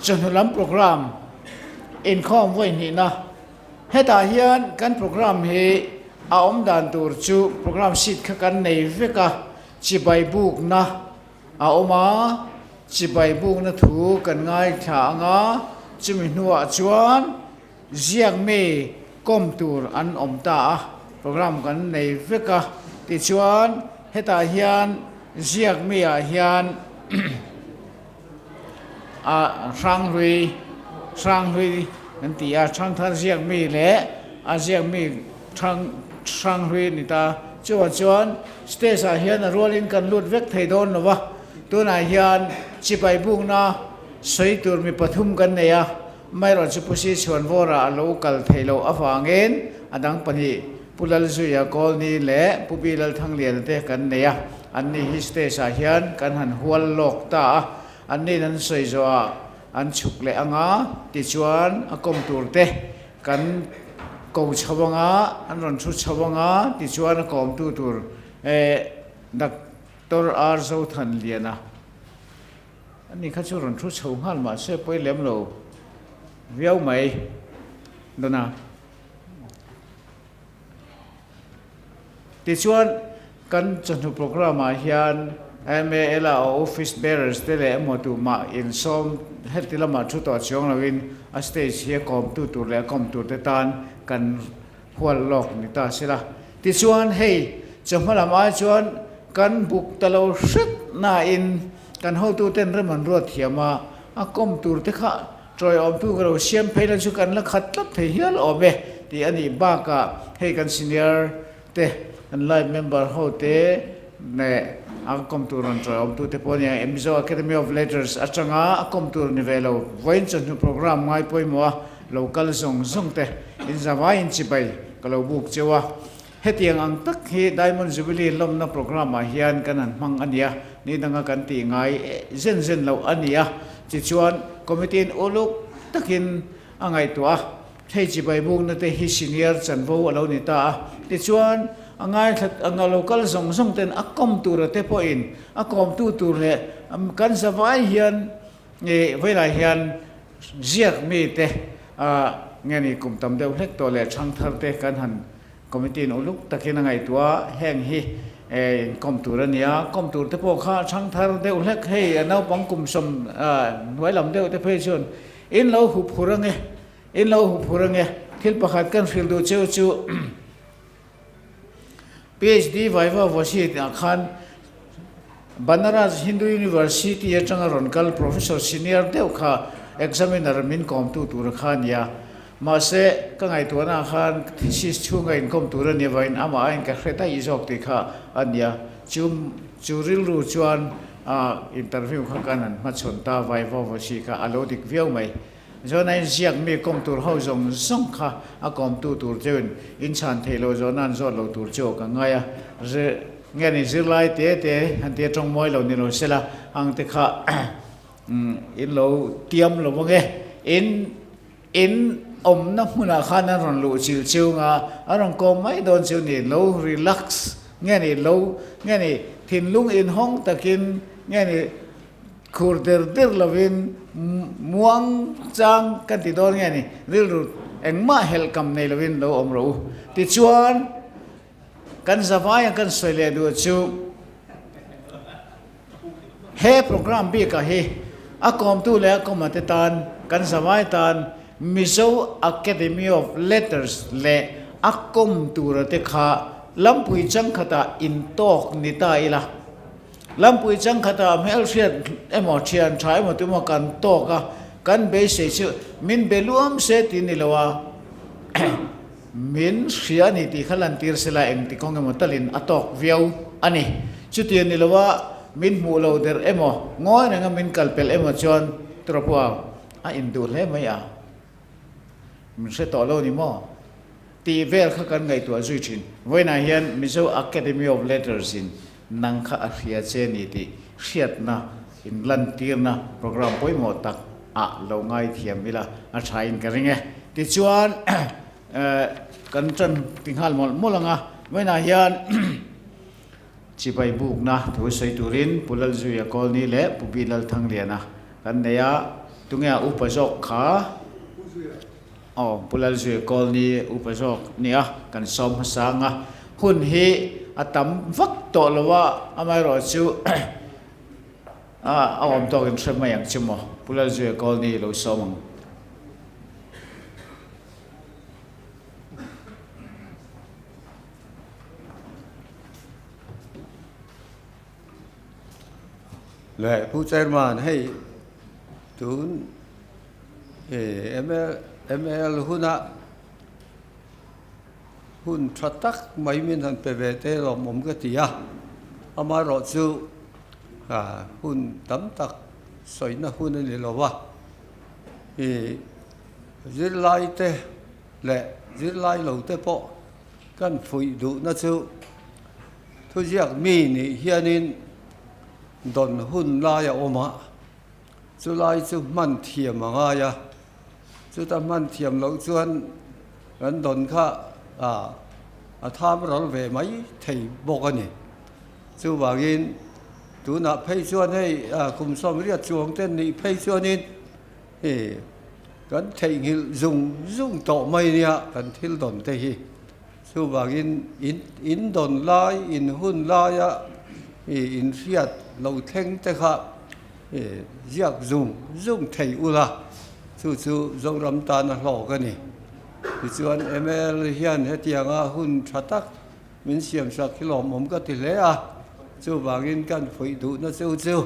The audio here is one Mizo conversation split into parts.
Chawhnu lam program inkhawm vawi hnihna. Hetah hian kan program hi a awm dan tur chu program sheet kha kan nei vek a, chibai bukna a awm a, chibai bukna thu kan ngaithla ang a, chumi hnuah chuan ziak mi kawm tur an awm ta a, program kan nei vek a, tichuan hetah hian ziak mi ah hian a hranghlui hranghlui kan ti a thangthar ziak mi leh a ziak mi thang hranghlui a ni ta chuvang chuan stage ah hian a rualin kan lut vek thei dawn lo va tunah hian chipai bukna sawi tur mi pathum kan nei a amaherawhchu chu Pusi Chhuanvawra a lo kal theih loh avangin a dang pahnih Pu Lalzuia Kawlni leh Pu Bi Lalthangliana te kan nei a, anni hi stage ah hian kan han hual lawk ta a, anni'n an sawi zawhah an chhuk leh ang a, tichuan a kawm tur te kan ko chho ang a, an rawn thu chho ang a, tichuan a kawmtu tur Doctor R Zothanliana ani kha chu rawn thu chho nghal mahse pawi lem lo viau mai dawn a. Tichuan, kan chawhnu programme ah hian MAL a office bearers te leh emaw tumah insawm heti lamah thu tawh chuang loin a stage hi a kawmtu tur leh a kawm tur te tan kan hual lawk ni ta se la. Tichuan, hei chawhma lam ai chuan kan buk ta lo hret nain kan hotuten rem an ruat thiam a, a kawm tur te kha Tawiawmtu ka lo siam phei la chu kan la khat tlat thei hial awm e tih a nih bakah hei kan senior te kan life member ho te leh a kawm tur rawn tawiawmtu te pawh a nia Mizo Academy of Letters atanga a kawm tur ni ve lo vawiin chawhnu program ngai pawimawh a lo kal zawng zawng te inzavaiin chibai ka lo buk cheu a. Hetiang ang tak hi Diamond Jubilee lawmna programme ah hian kan han hmang a nia, ni danga kan tih ngai zen zen loh a ni a. Tichuan, committee in uluk takin a ngaihtuah a, hei chibai bukna te hi senior chanvo a lo ni ta a. Tichuan, a ngaithla anga lo kal zawng zawng ten a kawm tura te pawhin a kawmtu tur leh kan zavai hian vawilah hian ziak mite nge ni kum tam deuh hlek tawh leh thangthar te kan han Committee in uluk takin a ngaihtuah a, heng hi inkawm tur a nia, kawm tur te pawh kha thangthar deuh hlek hei a naupang kum sawm hnuai lam deuh te phei chuan in lo hup hur ange, in lo hup hur ange, thil pakhat kan hrilh duh cheu chu PhD Vaiva Vawsi ah khan Banaras Hindu University atanga rawn kal Professor senior deuh kha examiner min kawmtu tur kha a nia. Mahse, ka ngaihtuahna ah khan thesis chhunga inkawm tur a nia vain amah a in ka hre daih zawk tih kha a nia. Chu chu rilru chuan interview kha kan han hmachhawn ta Vaiva Vawsi kha a lo dik viau mai. Zawhna inziak mi kawm tur ho zawng zawng kha a kawmtu tur cheuin inchhan theih loh zawhna an zawt lo tur chu ka ngai a. Nge ni zirlai te te han tia tawng mawi lo ni lo sela ang te kha in lo tiam lo ang e. In in awmna hmunah khan an rawn luh chil chiu nga an rawn kawm mai dawn chiu ni lo relax nge ni lo nge ni thinlung inhawng takin nge ni Khur der der lovin muang chang kan ti dawn nge ni, rilru engmah helh kam nei lovin lo awm rawh u. Tichuan, kan zavai a kan sawi leh duh chu he program bikah hi a kawmtu leh a kawma te tan kan zavai tan Mizo Academy of Letters leh a kawm tura te kha lampui changkhatah intawk ni ta ila. Lampui changkhatah hmelhriat emaw thian tha emaw tumaw kan tawk a, kan beisei chu min be luam se tih ni lo a, min hria a ni tih kha lantir se la engti kawng emaw talin a tawk viau a ni. Chutiang ni lo a, min hmuh lo der emaw, ngawi renga min kal pelh emaw chuan Tropua a induh hle mai a, min hre tawh lo ni maw? Tih vel kha kan ngaihtuah zui thin. Vawiinah hian Mizo Academy of Letters in nang kha a hria che ni tih hriatna inlantirna program pawimawh tak ah lo ngaithiam ila a tha in ka ring e. Tichuan kan tan ti nghal mawlh mawlh ang a, vawiinah hian chibai bukna thu sawi turin Pu Lalzuia Kawlni leh Pu Bi Lalthangliana kan nei a. Tunge a upa zawk kha? Aw, Pu Lalzuia Kawlni upa zawk nia kan sawm hmasa ang a. Hun hi a tam vak tawh lo a, amaherawhchu a awm tawkin hre mai ang che maw? Pu Lalzuia Kawlni lo sawm ang. Le Pu Chairman hei tun ML huna hun tha tak mai min han pe ve te lawmawm ka ti a, amaherawhchu hun tam tak sawina hun a ni lo va, ih zirlai te leh zirlai lo te pawh kan fuih duhna chu. Thuziak mi nih hianin dawn hun lai a awm a, chulai chu hman thiam a ngai a, chuta hman thiam loh chuan kan dawn kha a tham ral ve mai thei bawk a ni. Chuvangin tunah phei chuan hei kum sawmriat chuang te nih phei chuanin kan theihnghilh zung zung tawh mai nia kan thil dawn te hi. Chuvangin in in dawn lai, in hun laia i in hriat lo thleng te kha i ziak zung zung thei ula, chu chu Zoram tana hlawk a ni. Tichuan mla hian hetianga hun tha tak min siamsak hi lawmawm ka ti hle a, chuvangin kan fuih duhna chu chu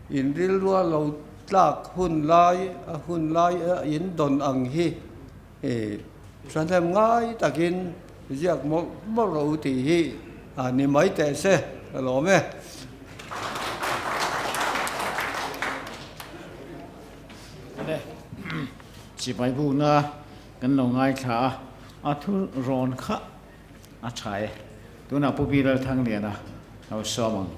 in rilrua lo tlak hun lai, a hun lai a in dawn ang hi I thahnem ngai takin ziak mawlh mawlh rawh u tih hi a ni mai teh se ka lawm e. Chibai bukna kan lo ngaithla a, a thu rawn kha a tha e. Tunah Pu Bilal Thangliana lo sawm ang.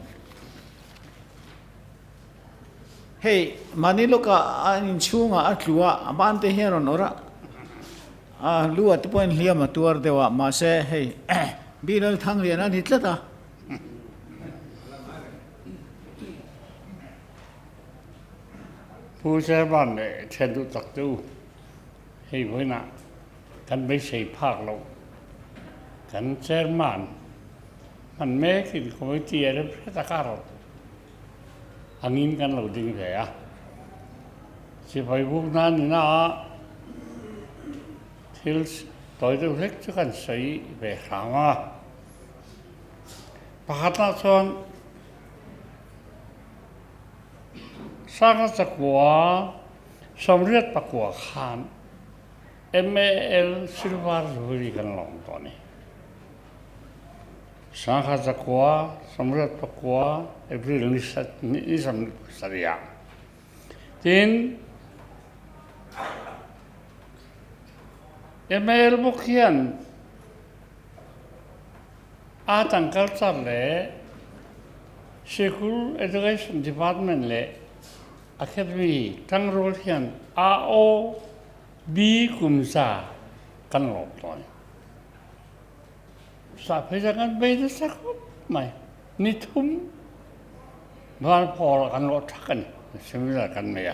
Hei, mahni lawkah an inchhungah a tlu a, a ban te hian rawn awrh a, a lu ah te pawhin hliam a tuar deuh a, mahse hei Bilal Thanglian a ni tlat a. Pu Chairman leh thian duh tak te u, hei vawiinah kan beisei phak loh kan Chairman hman mekin committee a rem hret a kar angin kan lo ding ve a. Sipai buk nan ina thil tawi deuh hlek chu kan sawi ve hram a. Pakhatah chuan Sangha chakua sawmriat pakua khan MAL Silver Jubilee kan lawm tawh a ni. Sangha zakua, sawmriat pakua, April ni ni 70 ah. Tin, ML bawk hian Art and Culture le Sikul Education Department le Academy tangrual hian AOB kum za kan lawm tawn. Sah phei zang kan bei nasa khawp mai. Ni thum vanphawl kan lawh thak a ni. Seminar kan nei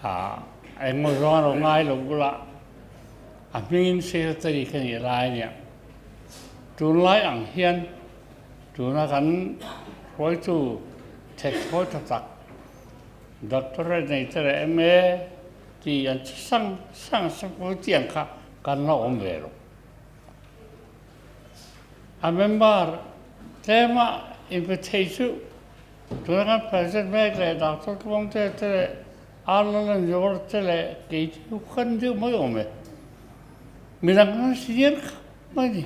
a. Engmaw zawng a lo ngai lo bulah a hmingin secretary ka nih lai nia. Tunlai ang hian tuna kan hruaitu thekhawi tha tak doctorate nei te leh MA Ti an che sang sang sapui tiang kha kan la awm ve lo. A member tlema inpe thei chu tuna kan President mek leh Doctor Tluangte te leh Arnold and George te leh kei chu kan deuh mai awm e. Midang kan senior khawp mai ni.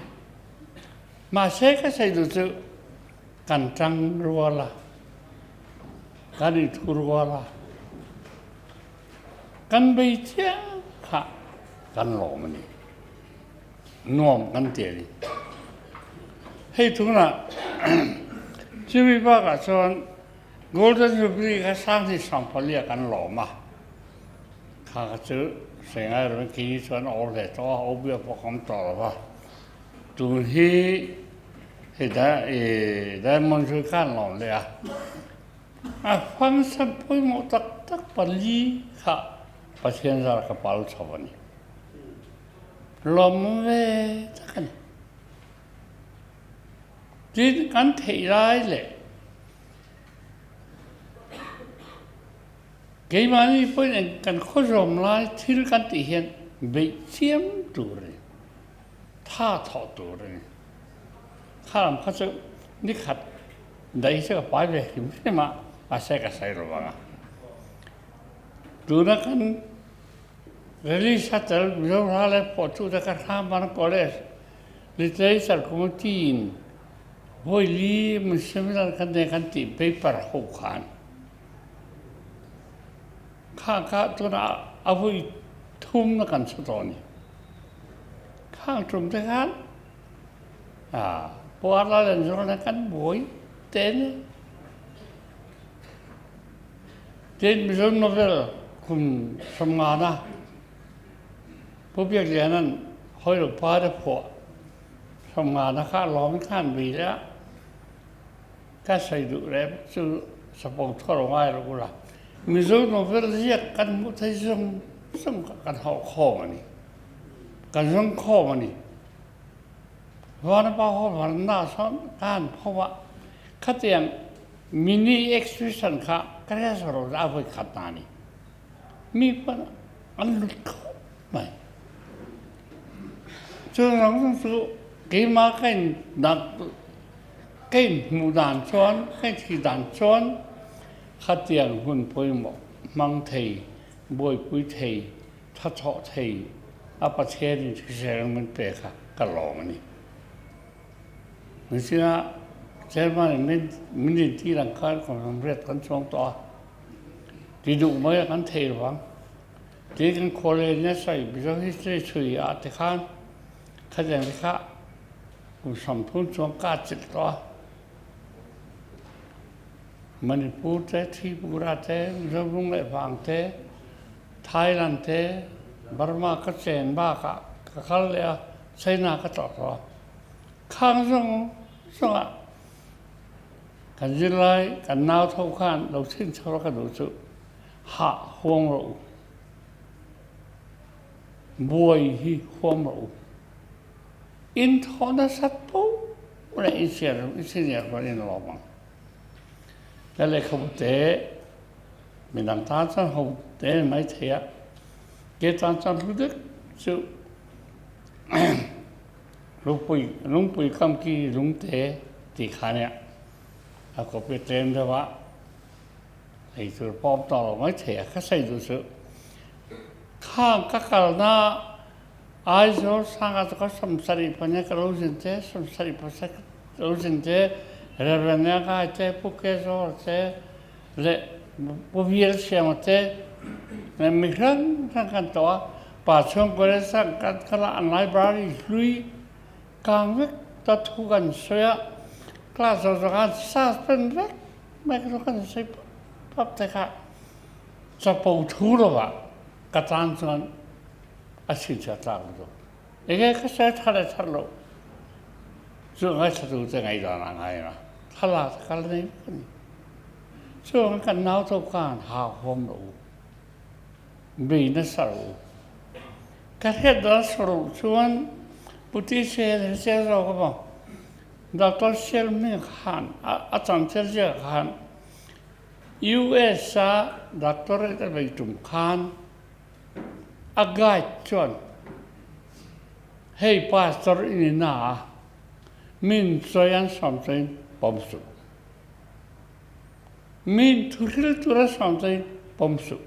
Mahse ka sawi duh chu kan tang rual a, kan inthu rual a. Kan bei chiah kha kan lawm a ni. Nuam kan ti a ni. Hei tunah chumi bakah chuan Golden Jubilee kha Sanghnih Sangpali ah kan lawm a. Kha kha chu Sengai ram kini chuan a awm hle tawh a, Obia pawh ka awm tawh lo va. Tun hi hei Diamond chu khan lawm leh a. A function pawimawh tak tak pali kha Pathian zar ka pal chho a ni. Lawmawm ve tak a ni. Tin, kan theih lai leh keimahni pawhin eng kan khaw zawm lai thil kan tih hian beih chiam tur a ni, tha thawh tur a ni. Kha lam kha chu ni khat daih chu ka pai ve hrim hrim a, mahse ka sawi lo vang a. Tuna kan release a tel Mizo Ral leh Pawhtute ka Hramban College Literature Committee in vawi li mun seminar kan nei kan tih paper ho khan kha kha tuna a vawi thum na kan chhu tawh a ni. Khang tum te khan Puar la len zawng na kan buai te ni. Tin Mizo novel kum 50 na Pu Biak Lian an hawi lo pa te phuah 50 na kha lawm khan bi le ka sai duh le chu sapong thor ngai lo ula. Mizo novel ziak kan hmuh thei zung zung kan hauh khawm ani. Kan zung khawm ani. Vanapa ho varna sawn ka han pho a, khatiang mini exhibition kha ka hre sa lo a vawi khat na a ni. Mi pawn an lut khawp mai. Chu zawng zawng chu keimah ka in dan ka in hmuh dan chuan ka in thih dan chuan khatiang hun pawimawh hmang thei buaipui thei tha thawh thei a Pathian in hrisel min pe kha ka lawm a ni. Nichina chairman in min min in tir ang khan kum 80 kan chuang tawh a, ti duh mai a kan thei lo ang. Ti kan khualei nasa i Mizo history chhui ah te khan khatiang te kha kum 30 chuang ka chilh tawh a. Manipur te, Tripura te, Mizo lung leh vang te, Thailand te, Burma ka chen bakah ka kal leh a, China ka tlawh tawh a. Khang zawng zawngah kan zirlai kan nau tho khan lo chhinchho a ka duh chu hah huam rawh u, buai hi huam rawh u, in thawh nasat poh leh in siar in senior rual in lawm ang. Ka lehkhabu te Midang tan chuan ho te ni mai thei a, ke tan chuan hlu deuh chu lungpui lungpui kam ki lungte tih kha nia a copy tlem deuh a, ei tur pawh awm tawh lo mai thei a, ka sawi duh chu khang ka kalna Aizawl sangah chu ka 75 ka lo zin te 76 ka lo zin te Reverend Ngai te Pu Kezawl te leh Pu Vial Siama te leh mi hrang hrang kan tawh a, pa chhungkaw leh sang kan kal a, an library hlui kang vek ta thu kan sawi a, class zawh zawh khan suspend vek mai kha chu kan sawi pap pap te kha chapo thu lovah ka tan chuan a chhinchhiah tlak lutuk. Enge ka sawi tha leh that loh chu ngaithla tu te ngaihdan ah ngai a, thla te kal nei vek a ni. Chuan kan nau tho khan hauhawm lo u, bei nasa lo u. Ka hriat dan saw loh chuan Pu TC hian hriat zawk a maw? Doctor Sialhming khan a chanchin ziak khan US a doctorate a bei tum khan a guide chuan hei pastor i ni na a, min chawi an sawm chuan pawm suh. Min thuhril tura sawm chuan pawm suh.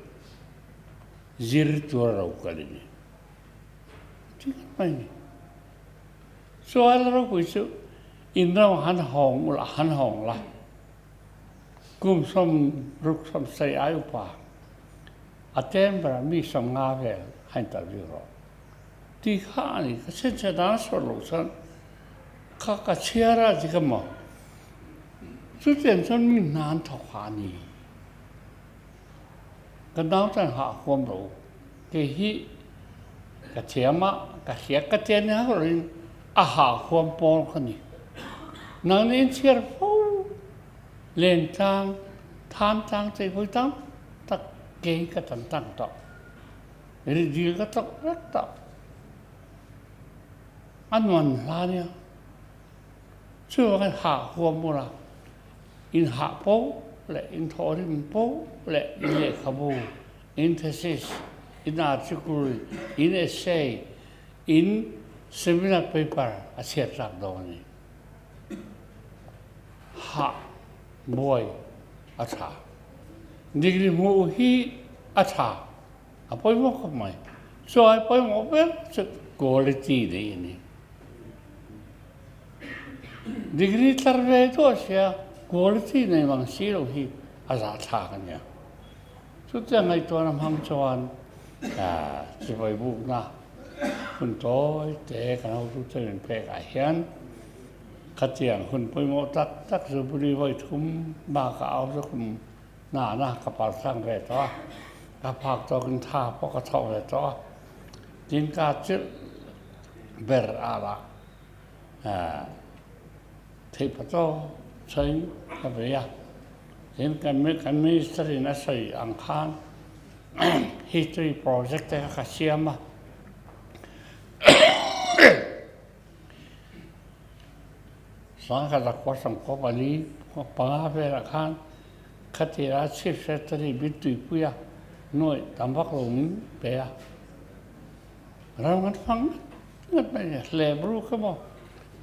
Zir tura ro kal i ni. Ti ngawt mai ni. Chuan ropui chu in ram han hawng ula han hawng la. Kum 60 70 ai upa a tlem berah mi 50 vel a interview rawh. Ti kha a ni, ka chhinchhiah dan a sawi loh chuan kha ka chhiar a ti ka maw. Chutiang chuan mi hna an thawk kha a ni. Ka nau chuan hah huam lo, kei hi ka thiam a, ka hria ka tia ni hauh loin a hah huam pawl ka ni. Nang nih in chhiar fo, lentlang. Than tlang chei vawi tam tak kei ka tan tang tawh. Ridil ka tlawh vek tawh. A nuan hla nia. Chuvangin hah huam ula, in hah poh leh in thawhrim poh leh in lehkhabu, in thesis, in article, in essay, in seminar paper a chhiat tlak dawn a ni. Hah buai a tha. Degree hmuh hi a tha, a pawimawh khawp mai. Chuai pawimawh ber chu quality nei a ni. Degree tlar ve duah sia quality nei mang si lo hi a zahthlak a nia. Chutiang ngaihtuahna hmang chuan chibai bukna hun tawi te kan hotute min pek ah hian khatiang hun pawimawh tak tak chu buli vawi thum bakah a awm chu kum nana ka paltlang ve tawh a, ka phak tawkin tha pawh ka thawk ve tawh a, tin ka chilh ber ah lah theih pawh sawiin ka bei a. Tin, kan minister in a sawi ang khan history project te kha ka siam a. Sangkhat khua sangkhua pali panga velah khan khatira chief secretary min tuipui a, nuaih tam vak lo min pe a. Ram kan fang ngat ngat mai a ni. Hlep ruk emaw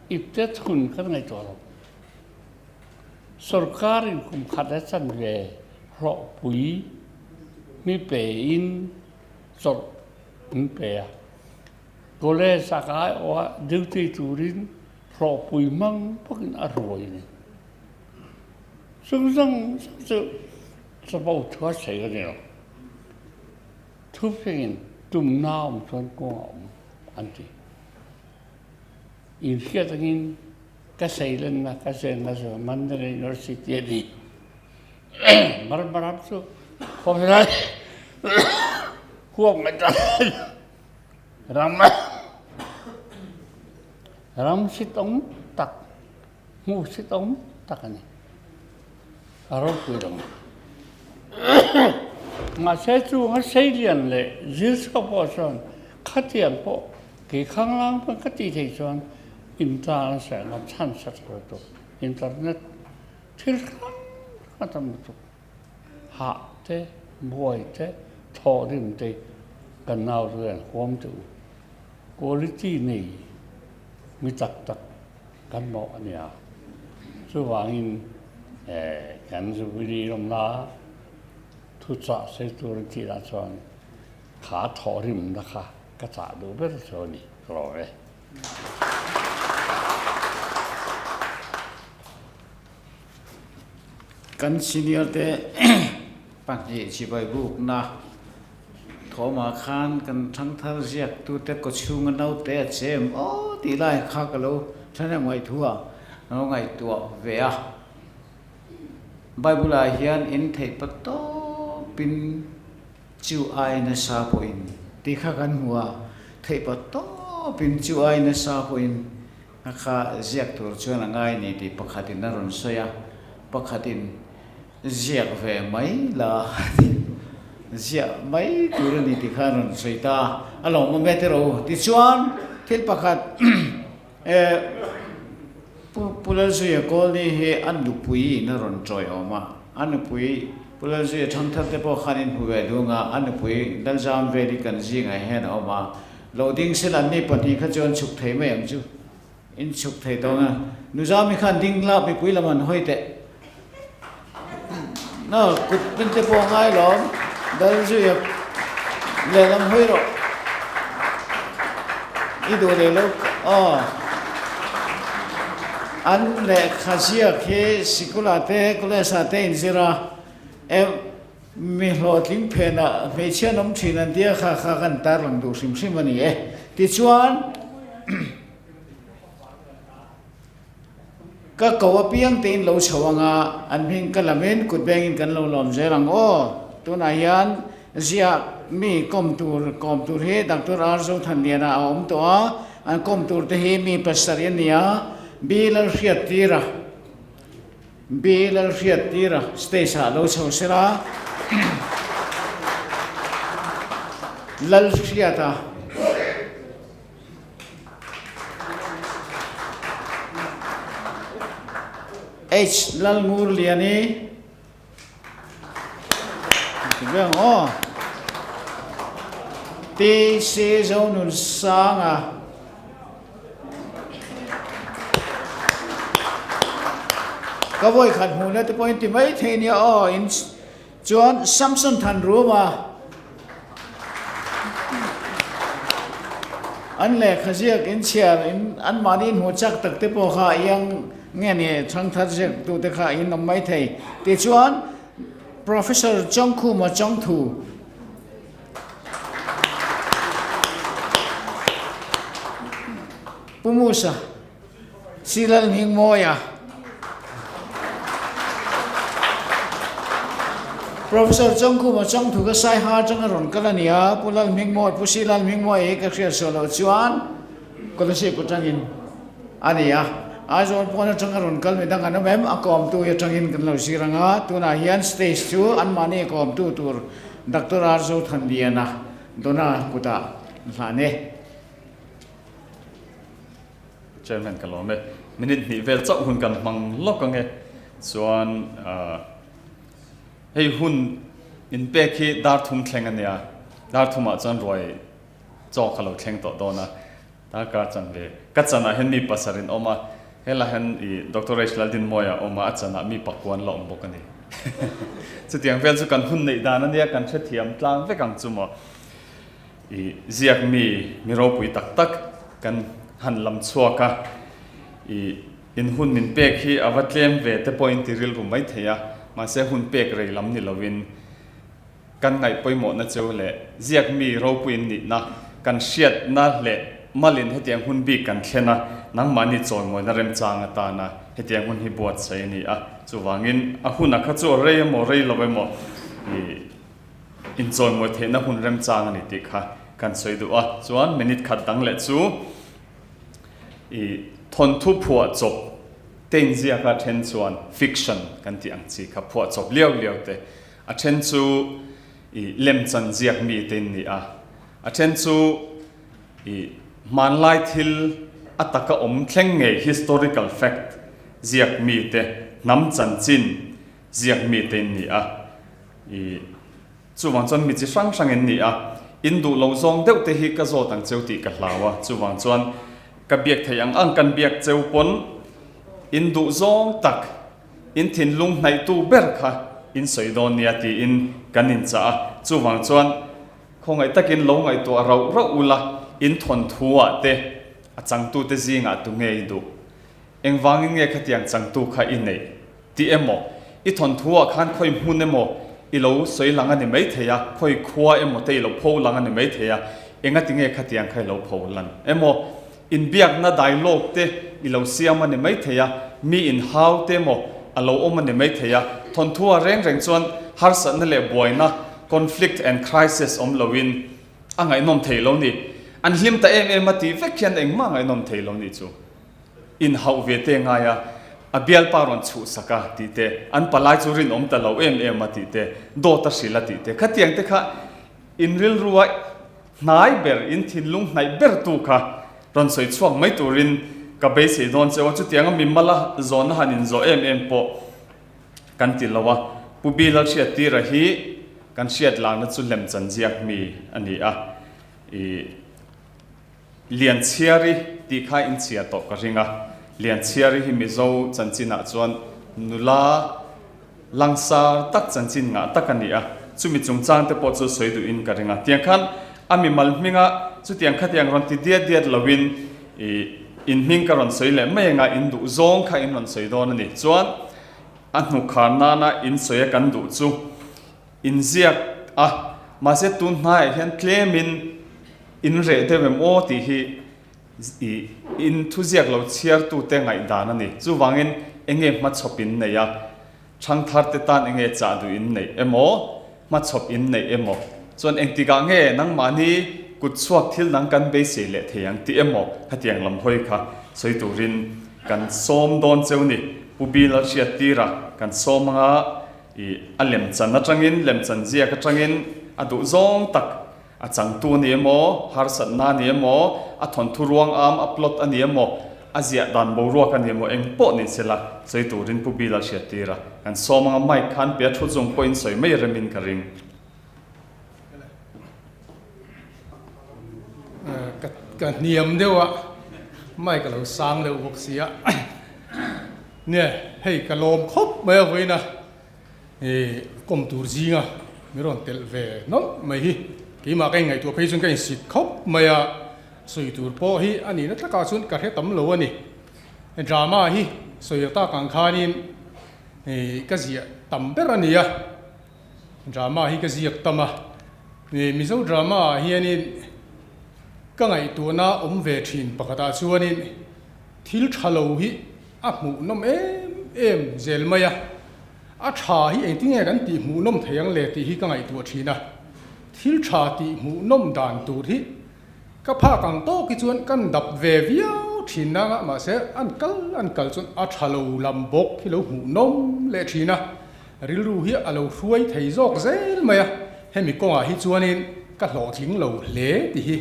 ipte thun kan ngaihtuah lo. Sorkarin kum khat a chanve hlawhpui mi pein chawlh min pe a. College a ka aiawh a duty turin hlawhpui hmang bawkin a ruai a ni. Chung zawng zawng chu chapo thu a sawi a ni lo. Thufingin tumna awm chuan kawng a awm an ti. Inhriat angin ka seilenna ka zenna chu Mandalay University a ni. Burma ram chu khawvel huam ngai ta ram ram sitawm tak hmu sitawm tak a ni. A ropui lo. Mahse chunga seilian leh zir chhuak pawh chuan khatiang pawh Kei khanglang pawn ka tih theih chuan intan a serh ngam chhan sa tho lutuk. Internet thil hrang hrang a tam lutuk. Hah te, buai te, thawhrim te kan nau chu hian huam teh u. Quality nei mi tak tak kan mawh a nia. Chuvangin kan Jubilee lawmna thuchah sei tur an tih lah chuan kha thawhrimna kha Ka chah duh ber chu a ni rawh e. Kan senior te pahnih chibai bukna thawmah khan kan thangthar ziaktute kawchhunga naute a chem aw tih lai kha ka lo thahnem ngaihtuah ka lo ngaihtuah ve a. Bible ah hian in theih pa tawpin Chu ai nasa pawhin tih kha kan hmu a, theih pawh tawpin chu ai nasa pawhin a kha ziak tur chuan a ngai ni tih pakhatin a rawn sawi a, pakhatin ziak ve mai la ziah mai tur a ni tih kha a rawn sawi ta a, a lawmawm e tiraw u. Tichuan thil pakhat Pu Lalzuia Kawlni hi a nupuiin a rawn tawiawm a, a nupui Pu Lalzuia Thangthar te pawh khan in hmu ve dung a, a nupui Lalzam Veli kan zingah hian a awm a, lo ding sela an ni pahnih kha chuan chhuk thei mai ang chu, in chhuk thei tawh ang a, Nuzami khan ding la mipui lam an hawi teh. Na kut pen te pawh ngai lawm, Lalzuia lehlam hawi rawh. I duh leh lo aw. An lehkha ziak hi sikula te college ah te inzir a, e mi hlawhtling phenah hmeichhia an awm thin an tia kha kha kan tarlang duh hrim hrim a ni e. Tichuan ka ko apiang te in lo chho ang a, an hming ka lamin kut bengin kan lo lawm zel ang aw. Tunah hian ziak mi kawm tur kawm tur hi Doctor R Zothanliana a awm tawh a, an kawm tur te hi mi pasarih a ni a, Bill a hriat tir a. B Lalhriattira stage ah lo chho sela. Lalhriata. H Lalngurliani. TC Zonunsanga. Ka vawi khat hmuhna te pawhin ti mai thei nia aw in chuan Samson Thanruma an lehkha ziak in chhiar in anmahni in hmuh chak tak te pawh kha iang Nge ni thangthar ziaktute kha in awm mai thei tichuan Professor Chawngkhuma Chawngthu Pu Musa Silal Hmingmawia Professor Chawngkhuma Chawngthu kha Saiha atanga rawn kal a ni a, Pu Lal Hmingmawi, Pu Silal Hmingmawia hi ka hriat suah loh chuan Kolasib atangin a ni a, Aizawl pawn atanga rawn kal mi dang an awm em? A kawmtu hi atangin kan lo zir ang a, tunah hian stage chu anmahni kawmtu tur Doctor R Zothanliana Dona kutah hlan e. Chairman ka lawm e. Minute hnih vel chauh hun kan hmang lawk ang e. Chuan hei hun inpek hi dar thum thleng a nia, dar thumah chuan ruai chaw ka lo thleng tawh dawn a, darkar chan ve ka chanah hian mi pasarih an awm a, helaiah hian ih Doctor H Laldinmawia a awm a, a chanah mi pakuan la awm bawk a ni. Chutiang vel chu kan hun neih dan a nia, kan hrethiam tlang vek ang chu maw. Ih ziak mi mi ropui tak tak kan han lam chhuak a, ih in hun min pek hi a va tlem ve te pawhin ti rilru mai thei a, mahse hun pek rei lam ni lovin Kan ngaih pawimawhna chu leh ziak mi ropuiin nihna kan hriatna leh malin hetiang hun bik kan thlen a, nangmahni chawimawina remchang atana hetiang hun hi buatsaih a ni a. Chuvangin a huna kha chu a rei emaw rei lo emaw ih inchawimawi theihna hun remchang a ni tih kha kan sawi duh a. Chuan minute khat dang leh chu ih thawnthu phuah chawp te inziaka then chuan fiction kan tih ang chi kha phuah chawp liau liau te A then chu i lemchan ziak mi te in ni a, a then chu i hmanlai thil a taka awm thleng ngei historical fact ziak mi te, hnam chanchin ziak mi te in ni a. I chuvang chuan mi chi hrang hrang in ni a, in duh lo zawng deuh te hi ka zawt ang cheu tih ka hlau a, chuvang chuan ka biak theih ang ang kan biak cheu pawn in duh zawng tak In thinlung hnaihtu ber kha in sawi dawn nia tiin kan inchah a, chuvang chuan khawngaih takin lo ngaihtuah rauh rauh ula, in thawnthu-ah te a changtute zingah tu nge i duh? Engvangin nge khatiang changtu kha i neih? Tih emaw, i thawnthu-ah khan khawi hmun emaw i lo sawi lang a ni maithei a, khawi khua emaw te i lo pho lang a ni maithei a, engati nge khatiang kha i lo pho lan emaw? Inbiakna dialogue te i lo siam a ni maithei a, mi inhau te emaw a lo awm a ni maithei a, thawnthu ah reng reng chuan harsatna leh buaina, conflict and crisis, awm loin a ngaihnawm thei lo ni. An hlim ta em em a tih vek hian engmah ngaihnawm thei lo ni chu. Inhauh ve te ngai a, a bialpa rawn chhuhsak a tih te, an palai chu rinawm ta lo em em a tih te, dawt a hrilh a tih te, khatiang te kha in rilru a Hnai ber in thinlung hnaih ber tu kha rawn sawi chhuak mai turin ka beisei dawn che u a, chutianga mi mala zawnna han inzawh em em pawh kan ti lo a. Pu Bilal Hriattira hi kan hriat lakna chu lemchan ziak mi a ni a, i Lianchhiari tih kha in chhiar tawh ka ring a, Lianchhiari hi Mizo chanchinah chuan nula Langsar tak chanchin ngah tak a ni a, chumi chungchang te pawh chu sawi duhin ka ring a. Tiang khan a mimal hminga chutiang khatiang rawn ti diat diat loin ih in hming ka rawn sawi leh mai anga in duh zawng kha in rawn sawi dawn a ni. Chuan a hnukhar nana in sawi a kan duh chu in ziak a, mahse tun hnaiah hian tlemin in reh deuh em aw tih hi Ih, in thuziak lo chhiartute ngaihdan a ni. Chuvangin enge hmachhawp in nei a, thangtharte tan enge chah duh in neih emaw, hmachhawp in neih emaw, chuan engtikah nge nangmahni kutchhuak thil dang kan beisei leh thei ang tih emaw khatiang lam hawi kha sawi turin kan sawm dawn cheu ni. Pu Bill a hriat tir a, kan sawm anga i a lemchan atangin, lemchan ziak atangin a duh zawng tak a changtu a ni emaw, harsatna a ni emaw, a thawnthu ruang am a plot a ni emaw, a ziah dan boruak a ni emaw eng pawh ni sela sawi turin Pu Bill a hriat tir a, kan sawm anga mic khan pe a thu chung pawhin sawi mai remin ka ring. Ka hniam deuh a, mic a lo sang deuh bawk si a. Nia, hei ka lawm khawp mai a vawiin a, ih kawm tur zinga min rawn telh ve nawlh mai hi. Keimah ka inngaihtuah phei chuan ka insit khawp mai a, sawi tur pawh hi a nihna takah chuan ka hre tam lo a ni. Drama hi sawi tak ang khanin ih ka ziah tam ber a ni a. Drama hi ka ziak tam a, Mizo drama ah hianin ka ngaihtuahna awm ve thin pakhatah chuanin thil tha lo hi a hmuhnawm em em zel mai a, a tha hi engtinge kan tih hmuhnawm thei ang le tih hi ka ngaihtuah thin a, thil tha tih hmuhnawm dan tur hi ka phak ang tawk hi chuan kan dap ve viau thin nanga mahse an kal an kal chuan a tha lo lam bawk hi lo hmuhnawm leh thin a. Rilru hi a lo hruai thei zawk zel mai a, hemi kawngah hi chuanin ka hlawhtling lo hle tih hi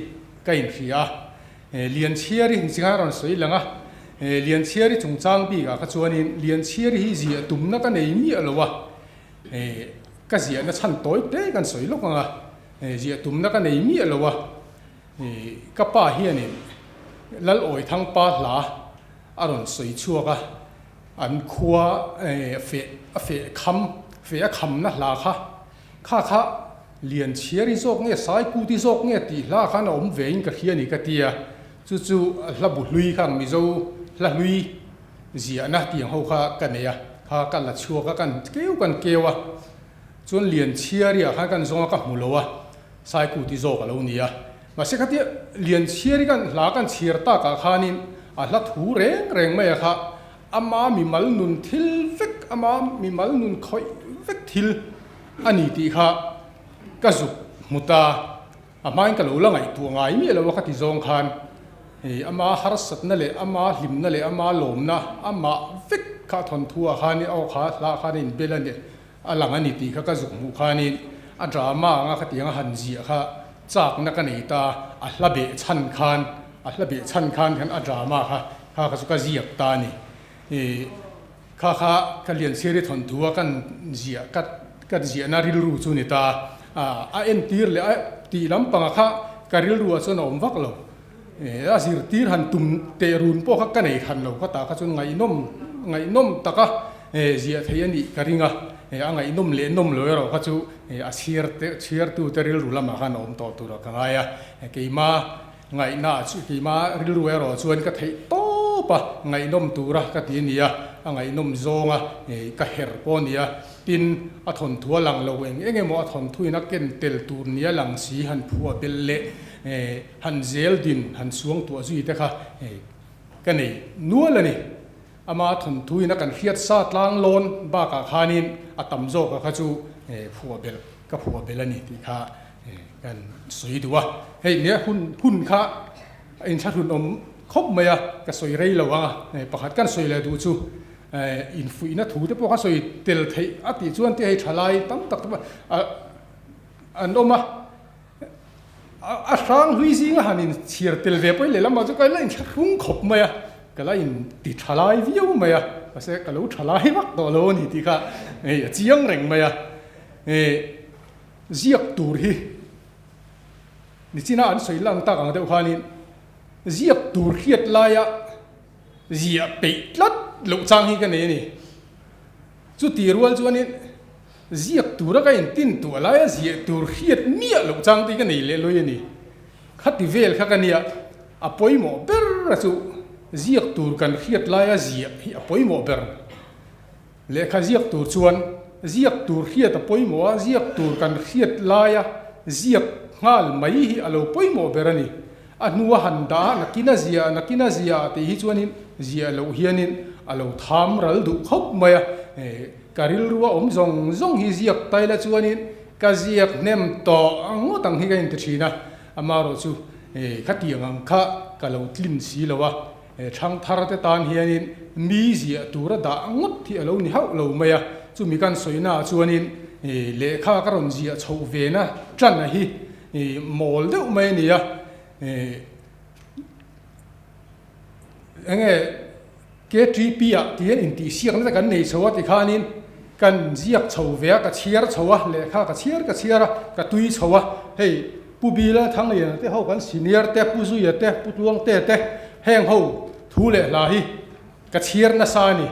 ka inhria a. Lianchhiari nichinga rawn sawi lang a, Lianchhiari chungchang bikah kha chuanin Lianchhiari hi ziah tumna ka nei miah lo a, ka ziahna chhan tawi te kan sawi lawk ang a, ziah tumna ka nei miah lo a, ka pa hianin Lalawithang pa hla a rawn sawi chhuak a. An khua feh a feh kham, feh a khamna hla kha, kha kha Lianchhiari zawk nge Saikuti zawk nge tih hla khan a awm ve in ka hria ni ka ti a, chu chu hla bu hlui kha ang Mizo hla hlui ziahna tiang ho kha ka nei a, kha ka la chhuak a kan keu kan keu a, chuan Lianchhiari ah khan kan zawng a ka hmu lo a, Saikuti zawk a lo ni a, mahse khatia Lianchhiari kan hla kan chhiar takah khanin a hla thu reng reng mai a kha ama mimal nun thil vek, ama mimal nun khawih vek thil a ni tih kha ka zuk hmu ta. A hmain ka lo la ngaihtuah ngai miah lo a ka ti zawng khan ama harsatna leh ama hlimna leh ama lawmna amah vek kha thawnthu ah khan aw kha hla khan a inbel a ni. A lang a ni tih kha ka zuk hmuh khanin a drama anga khatianga han ziah kha chakna ka nei ta, a hla beh chhan khan, a hla beh chhan khan khan a drama kha kha kha chu ka ziak ta a ni. Ih kha kha ka Lianchhiari thawnthu a kan ziah ka ka ziahna rilru chu ni ta a, a entir leh a tih lampanga kha ka rilruah chuan a awm vak lo. Ih a zirtir han tum teh run pawh kha ka nei hran lo ka tah kha chuan ngaihnawm ngaihnawm taka Ziah thei a nih ka ring a, a ngaihnawm leh nawm lo erawh kha chu a chhiar te chhiartu te rilru lamah khan a awm tawh tur ka ngai a, keima ngaihna chu keima rilru erawh chuan ka theih tawp a, ngaihnawm tura ka ti a ni a, a ngaihnawm zawnga ka her pawh a ni a, tin a thawnthu a lang lo eng eng emaw a thawnthu in a ken tel tur nia lang si han phuah belh leh han zel din han suangtuah zui te kha ka nei nual a ni. Ama thawnthuin a kan hriat sa tlang lawn bakah khanin a tam zawka kha chu phuah belh ka phuah belh a ni tih kha kan sawi duh a. Hei nia hun hun kha a inthlahrun awm khawp mai a, ka sawi rei lo ang a, pakhat kan sawi leh duh chu infuihna thu te pawh kha sawi tel theih a tih chuan te hei thalai tam tak te pawh an awm a. A hrang hlui zinga han in chhiar tel ve pawhin lehlamah chu ka la in thlahrung khawp mai a, ka la in ti tha lai viau mai a, mahse ka lo tha lai vak tawh lo a ni tih kha hei a chiang reng mai a. Ziak tur hi nichina an sawi lang tak ang deuh khanin ziak tur hriat laia ziah peih tlat loh chang hi ka nei a ni. Chuti rual chuanin ziak tura ka intin tuah laia ziah tur hriat miah loh chang te hi ka nei leh lawi a ni. Khati vel kha ka nia, a pawimawh ber a chu ziak tur kan hriat laia ziah hi a pawimawh ber. Lehkha ziak tur chuan ziak tur hriat a pawimawh a, ziak tur kan hriat laia ziak nghal mai hi a lo pawimawh ber a ni. A hnua han dah a, nakin a zia, nakin a zia tih hi chuanin ziah loh hianin a lo tham ral duh khawp mai a. Ka rilru a awm zawng zawng hi ziak taila chuanin ka ziak hnem tawh ngawt ang hi ka inti thin a, amaherawh chu khatiang ang kha ka lo tlin si lo a. Thangthar te tan hianin mi ziah tura dah ngawt hi a lo ni hauh lo mai a, chumi kan sawina ah chuanin lehkha ka rawn ziah chhoh ve na tan a hi mawl deuh mai a ni a, enge KTP ah ti hian intihsiakna te kan nei chho a tikhanin kan ziak chho ve a, ka chhiar chho a, lehkha ka chhiar ka chhiar a, ka tui chho a, hei Pu Bila Thangliana te ho kan senior te, Pu Zuia te, Pu Tluangte te heng ho thu leh hla hi ka chhiar nasa a ni.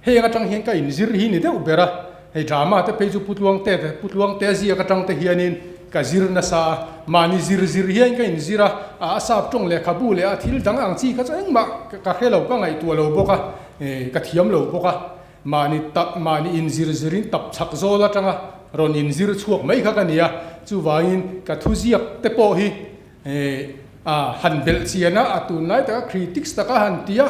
Heng atang hian ka inzir hi ni deuh ber a, hei drama te phei chu Pu Tluangte te, Pu Tluangte ziak atang te hianin ka zir nasa a, mahni zir zir hian ka inzir a, a sap tawng lehkhabu leh a thil dang ang chi kha chu engmah ka hre lo, ka ngaihtuah lo bawk a, ka thiam lo bawk a. Mahni tak, mahni inzir zirin tap chhak zawl atanga rawn inzir chhuak mai kha ka ni a, chuvangin ka thuziak te pawh hi a han belh chian a, a tunlai taka critics taka han ti a,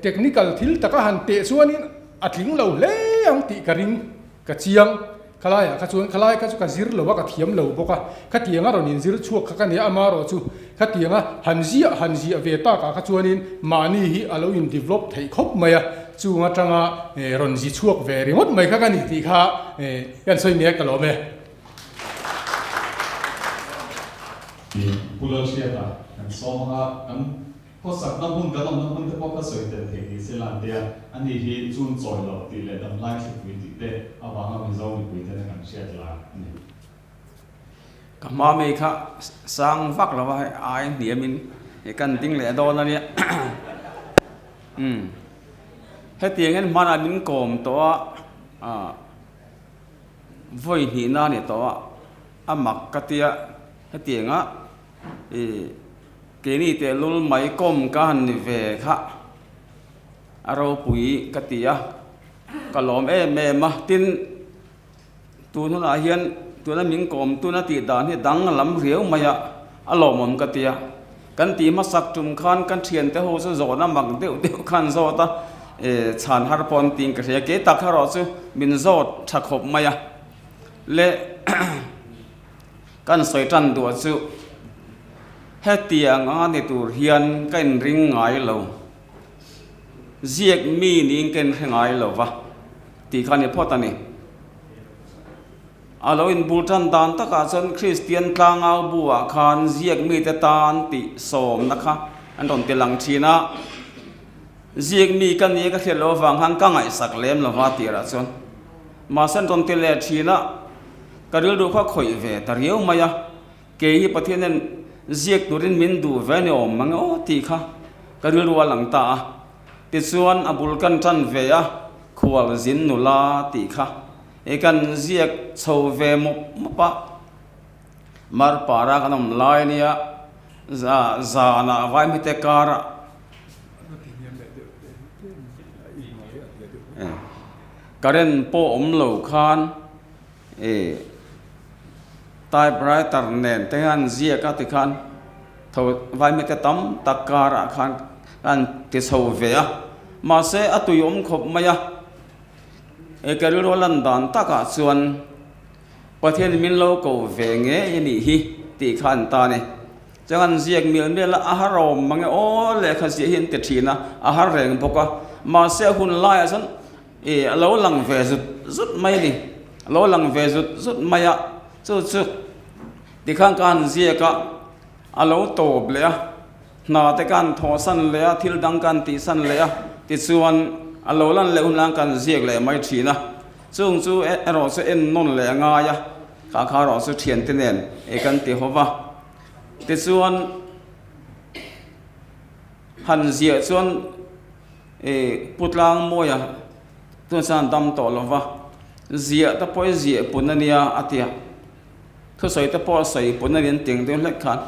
technical thil taka han teh chuanin a tling lo hle ang tih ka ring, ka chiang. Khalaiah kha chuan khalai kha chu ka zir lo a, ka thiam lo bawk a, khatianga rawn inzir chhuak kha ka nia, amarawh chu khatianga han ziah han ziah ve takah kha chuanin mahni hi a lo in develop theih khawp mai a, chung atanga rawn zi chhuak ve ringawt mai kha ka ni tih kha kan sawi mek ka lawm e. Pu Lalhriata kan sawm anga kan Khawsakna hmun kan awmna hmun te pawh kha sawi tel theih ni se lan tea a ni hi chun chawi loh tih leh damlai thlipui tih te avanga Mizo mipui tena kan hriat lar a ni. Ka hma mai kha sang vak lo va hei ai hniamin i kan ding leh dawn a nia umm hetiangin hmanah min kawm tawh a ah vawi hnihna a ni tawh a a mak ka tia hetianga I keini tehlul mai kawm ka han ni ve kha a ropui ka ti a, ka lawm em em a, tin tun hunah hian tuna min kawm tuna tih dan hi dang lam riau mai a, a lawmawm ka ti a, kan tih hmasak tum khan kan thiante ho chu zawhna mak deuh deuh khan zawt a, chhan har pawh an tiin ka hria, kei tak erawh chu min zawt tha khawp mai a, le. Kan sawi tan duah chu hetiang anga ni tur hian ka inring ngai lo, ziak mi niin ka inhre ngai lo va tih kha a ni phawt a ni. A lo inbul tan dan takah chuan Kristian tlangau buah khan ziak mite tan tih sawmna kha an rawn ti lang thin a, ziak mi ka ni ka hriat loh avang khan ka ngaihsak lem lo va tirah chuan mahse an rawn ti leh thin a. Ka rilru kha khawih ve ta riau mai a, kei hi Pathianin ziak turin min duh ve ni awm mang aw tih kha ka rilru a lang ta a. Tichuan a bul kan tan ve a, khual zin nula tih kha i kan ziak chho ve mawp mawp a. Marpara kan awm lai ania, zanah vaimite karah Current pawh awm lo khan e typewriter nen te hian ziak a tikhan tho vaimete tam tak karah khan an ti chho ve a mahse a tui awm khawp mai a e ka rilru a lan dan takah chuan Pathian min lo ko ve ngei a nih hi tih kha an ta a ni. Chuan an ziak mial mial a, a har awm mang e aw lehkha ziah hi an ti thin a, a har reng bawk a. Mahse a hun laiah chuan ih a lo lang ve zut zut mai a ni, a lo lang ve zut zut mai a, chu chu tikhan ka han ziak a, a lo tawp leh a, hna te ka han thawhsan leh a, thil dang ka han tihsan leh a, tichuan a lo lan leh hun lai ka han ziak leh mai thin a, chung chu erawh chu en nawn leh a ngai a, kha kha erawh chu thiante nen ih kan ti ho va. Tichuan han ziah chuan ih Pu Tlangmawia chuan chuan dam tawh lo va, ziah te pawh i ziah pun a nia a ti a, thusawi te pawh a sawi pun a ni an ti ang deuh hlek khan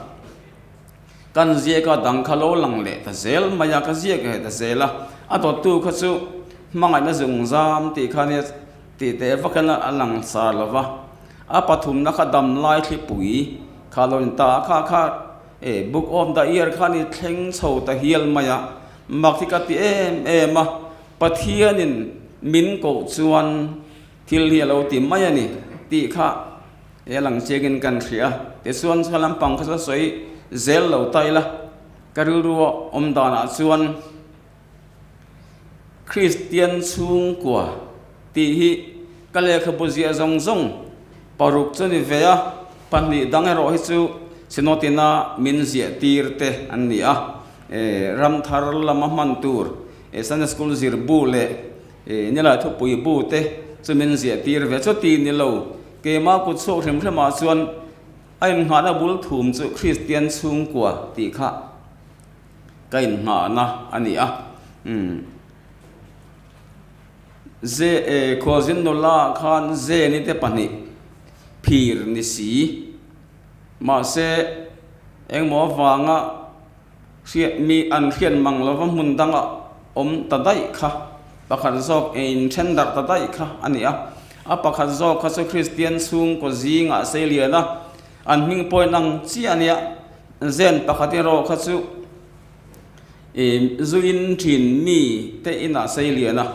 kan ziak a dang kha lo lang leh ta zel mai a, ka ziak leh ta zel a, a dawttu kha chu hmangaihna zungzam tih kha nia tih teh vak hian a lang sar lo va. A pathumna kha dam lai thlipui kha lo in ta a, kha kha e book of the year kha ni thleng chho ta hial mai a, mak hi ka ti em em a, Pathianin min koh chuan thil hi a lo ti mai a ni tih kha he lang chiangin kan hria, tichuan chhuan lampang kha chu sawi zel lo ta ila. Ka rilru awm danah chuan Kristian chhungkua tih hi ka lehkhabu ziah zawng zawng paruk chu ni ve a, pahnih dang erawh hi chu Synod-ina min ziah tir te an ni a, ram thar lama hman tur Sunday School zir bu leh Nilai thupui bu te chu min ziah tir ve. Chuti ni lo, keimah kut chhuak hrim hrimah chuan a innghahna bul thum chu Kristian chhungkua tih kha ka innghahna a ni a. Umm. Ze e Khualzin nula khan Zeni te pahnih phir ni si. Mahse, engmaw avanga hriat mi an hriat mang lova hmun danga awm ta daih kha pakhat zawk in then darh ta daih kha a ni a. A pakhat zawk kha chu Kristian chhungkaw zingah sei lian a, an hming pawhin ang chiah a nia. Zen pakhat erawh kha chu ih zuin thin mi te inah sei lian a,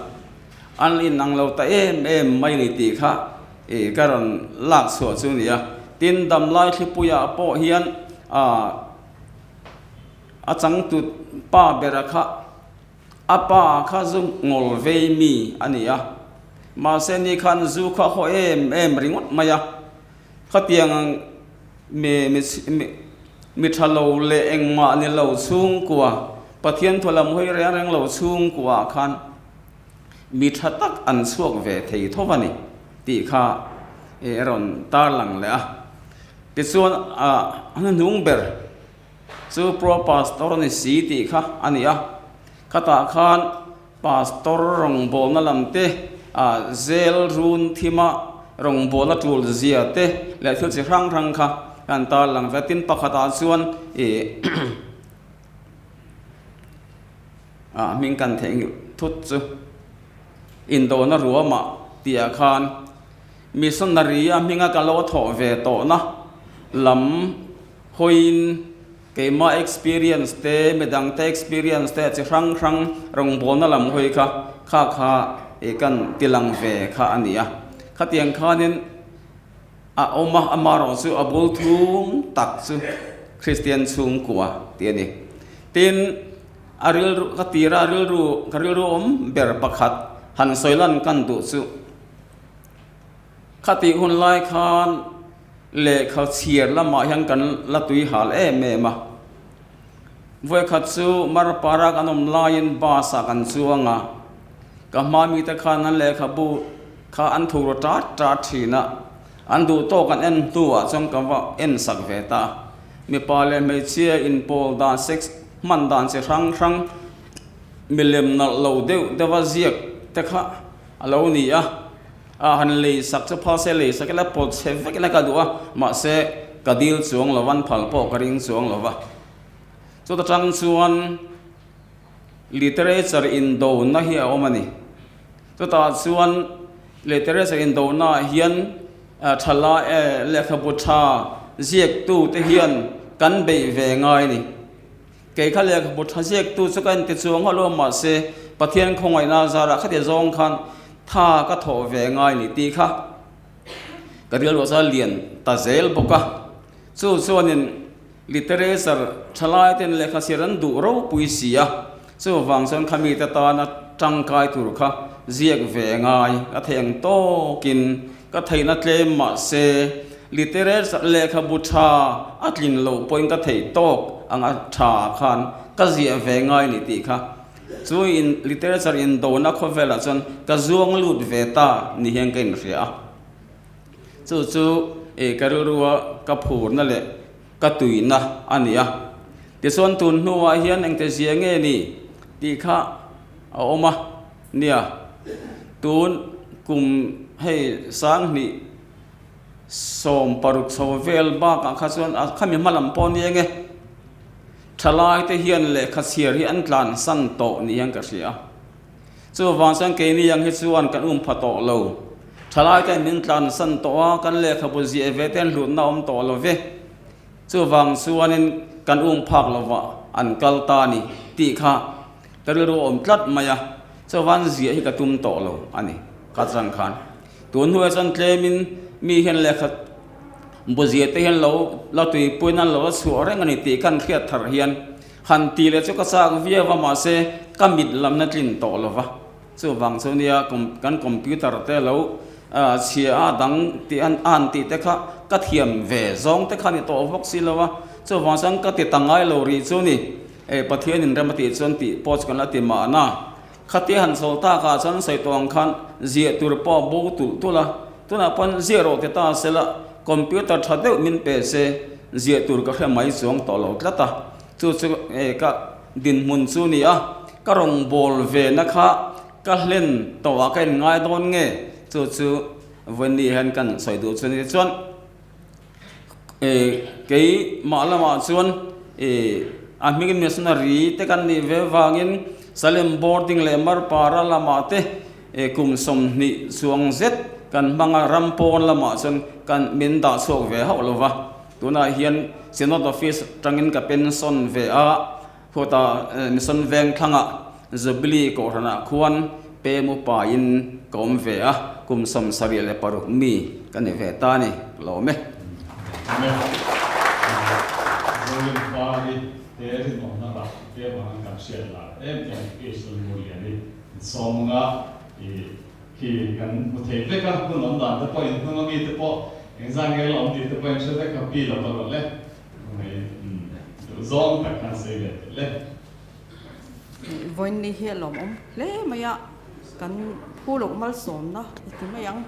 an inang lo ta em em mai ni tih kha ih ka rawn lak chhuah chu a ni a. Tin, damlai thlipuiah pawh hian ah A changtut pa bera kha a pa kha zu ngawl vei mi a ni a, mahse ni khan zu kha a haw em em ringawt mai a, khatiang mi mi mi tha lo leh engmah ni lo chhungkua, Pathian thaw lam hawi reng reng lo chhungkua khan mi tha tak an chhuak ve thei tho a ni tih kha a rawn tarlang leh a. Tichuan a hnuhnung ber chu Pro Pastor ni si tih kha a ni a, khatah khan Pastor rawngbawlna lam te, a zel run thima rawngbawlna tul zia te leh thil chi hrang hrang kha kan tarlang ve. Tin, pakhatah chuan ih a hming kan theihnghilh thut chu indona ruamah tihah khan Missionary a hminga ka lo thawh ve tawhna lam hawiin keimah experience te, midangte experience te chi hrang hrang rawngbawlna lam hawi kha kha kha i kan tilang ve kha a ni a. Khatiang khanin a awm a, amaherawhchu a bul thum tak chu Kristian chhungkua tih a ni. Tin, a rilru ka tira rilru ka rilru awm ber pakhat han sawi lan kan duh chu, Khatih hun lai khan lehkha chhiar lamah hian kan la tui hal em em a. Vawikhat chu Marpara kan awm laiin bus ah kan chuang a, ka hma mite khan an lehkhabu kha an thur ru tat tat thin a, an duh tawk an en hnuah chuan ka va en sak ve ta a. Mipa leh hmeichhia inpawl dan sex hman dan chi hrang hrang milem nalh lo deuh deuha ziak te kha A lo ni a, a han lei sak chu phal se lei sak ila pawt chhe vek ila ka duh a, mahse ka dil chuang lo an phal pawh ka ring chuang lo va. Chuta tang chuan literature indona hi a awm a ni. Chutah chuan literature indona ah hian thalai lehkhabu tha ziaktu te hian kan beih ve ngai a ni. Kei kha lehkhabu tha ziaktu chu ka inti chuang hauh lo a, mahse Pathian khawngaihna zarah khati zawng khan tha ka thawh ve ngai ni tih kha ka rilru chu a lian ta zel bawk a. Chu chuanin literature thalai ten lehkha chhiar an duh ropui si a, chuvang chuan khami te tana tangkai tur kha ziak ve ngai ka thei ang tawkin ka theihna tlem mahse literature lehkhabu tha a tlin loh pawhin ka theih tawk ang a tha khan ka ziah ve ngai ni tih kha chu in literature indona khawvelah chuan ka zuang lut ve ta ni hian ka inhria a, chu chu ih ka rilrua ka phurna leh ka tuina a ni a. Tichuan tun hnuah hian engte zia nge ni tih kha a awm a nia, tun kum hei sanghnih 60 chho vel bakah kha chuan a khami hma lam pawh nia nge thalai te hian lehkha chhiar hi an tlan san tawh ni hian ka hria chuvang chuan keini ang hi chuan kan um pha tawh lo thalai te min tlan san tawh a kan lehkhabu ziah ve te an hlutna awm tawh lo ve chuvang chuanin kan um phak lovah an kal ta a ni tih kha ka rilru a awm tlat mai a chuvan ziah hi ka tum tawh lo a ni ka chang khan. Tun hnuaiah chuan tlemin mi hian lehkha buzia te hian lo la tuipuiin an lo la chhuah reng a ni tih kan hriat thar hian. Han tih leh chu ka chak viau a mahse ka mit lamna tlin tawh lo va, chuvang chu nia kan computer te lo chhia a dang tih a han tih te kha ka thiam ve zawng te kha ni tawh vawk si lo a, chuvang chuan ka ti ta ngai lo rih chu ni. Pathianin rem a tih chuan tih pawh chu kan la ti mahna. Khatia han sawl takah chuan sawi tawh ang khan ziah tur pawh a bo tulh tulh a, tunah pawn ziah rawh ti ta sela computer tha deuh min pe se ziah tur ka hre mai chuang tawh lo tlat a, chu chu ka dinhmun chu ni a, ka rawngbâwl ve na kha ka hlen tawh ah ka in ngai dawn nge chu chu vawiin hian kan sawi duh chu ni chuan. Kei mah lamah chuan a hmingin missionary te kan nih ve vangin Salem boarding leh Marpara lamah te kum 20 chuang zet kan hmang a, ram pawn lamah chuan kan min dah chhuak ve hauh lo va. Tunah hian Synod Office atangin ka pension ve a, khawtah Mission Vengthlangah Jubilee Kohhranah khuan pem upain ka awm ve a, kum 76 mi ka ni ve ta a ni, ka lawm e. Amen. Zorin Pari te rinawmna rah te avangin kan hriat lar em em Israel Murian i insawm anga i khi kan hmu thei vek a, hun awm dan te pawh inhnung ami te pawh engzah nge la awm tih te pawh in hre vek a, pi lo pa rawh le. Duh zawng tak khan sawi ve teh le. Vawiin hi a lawmawm hle mai a, kan phu loh malsawmna i ti mai ang,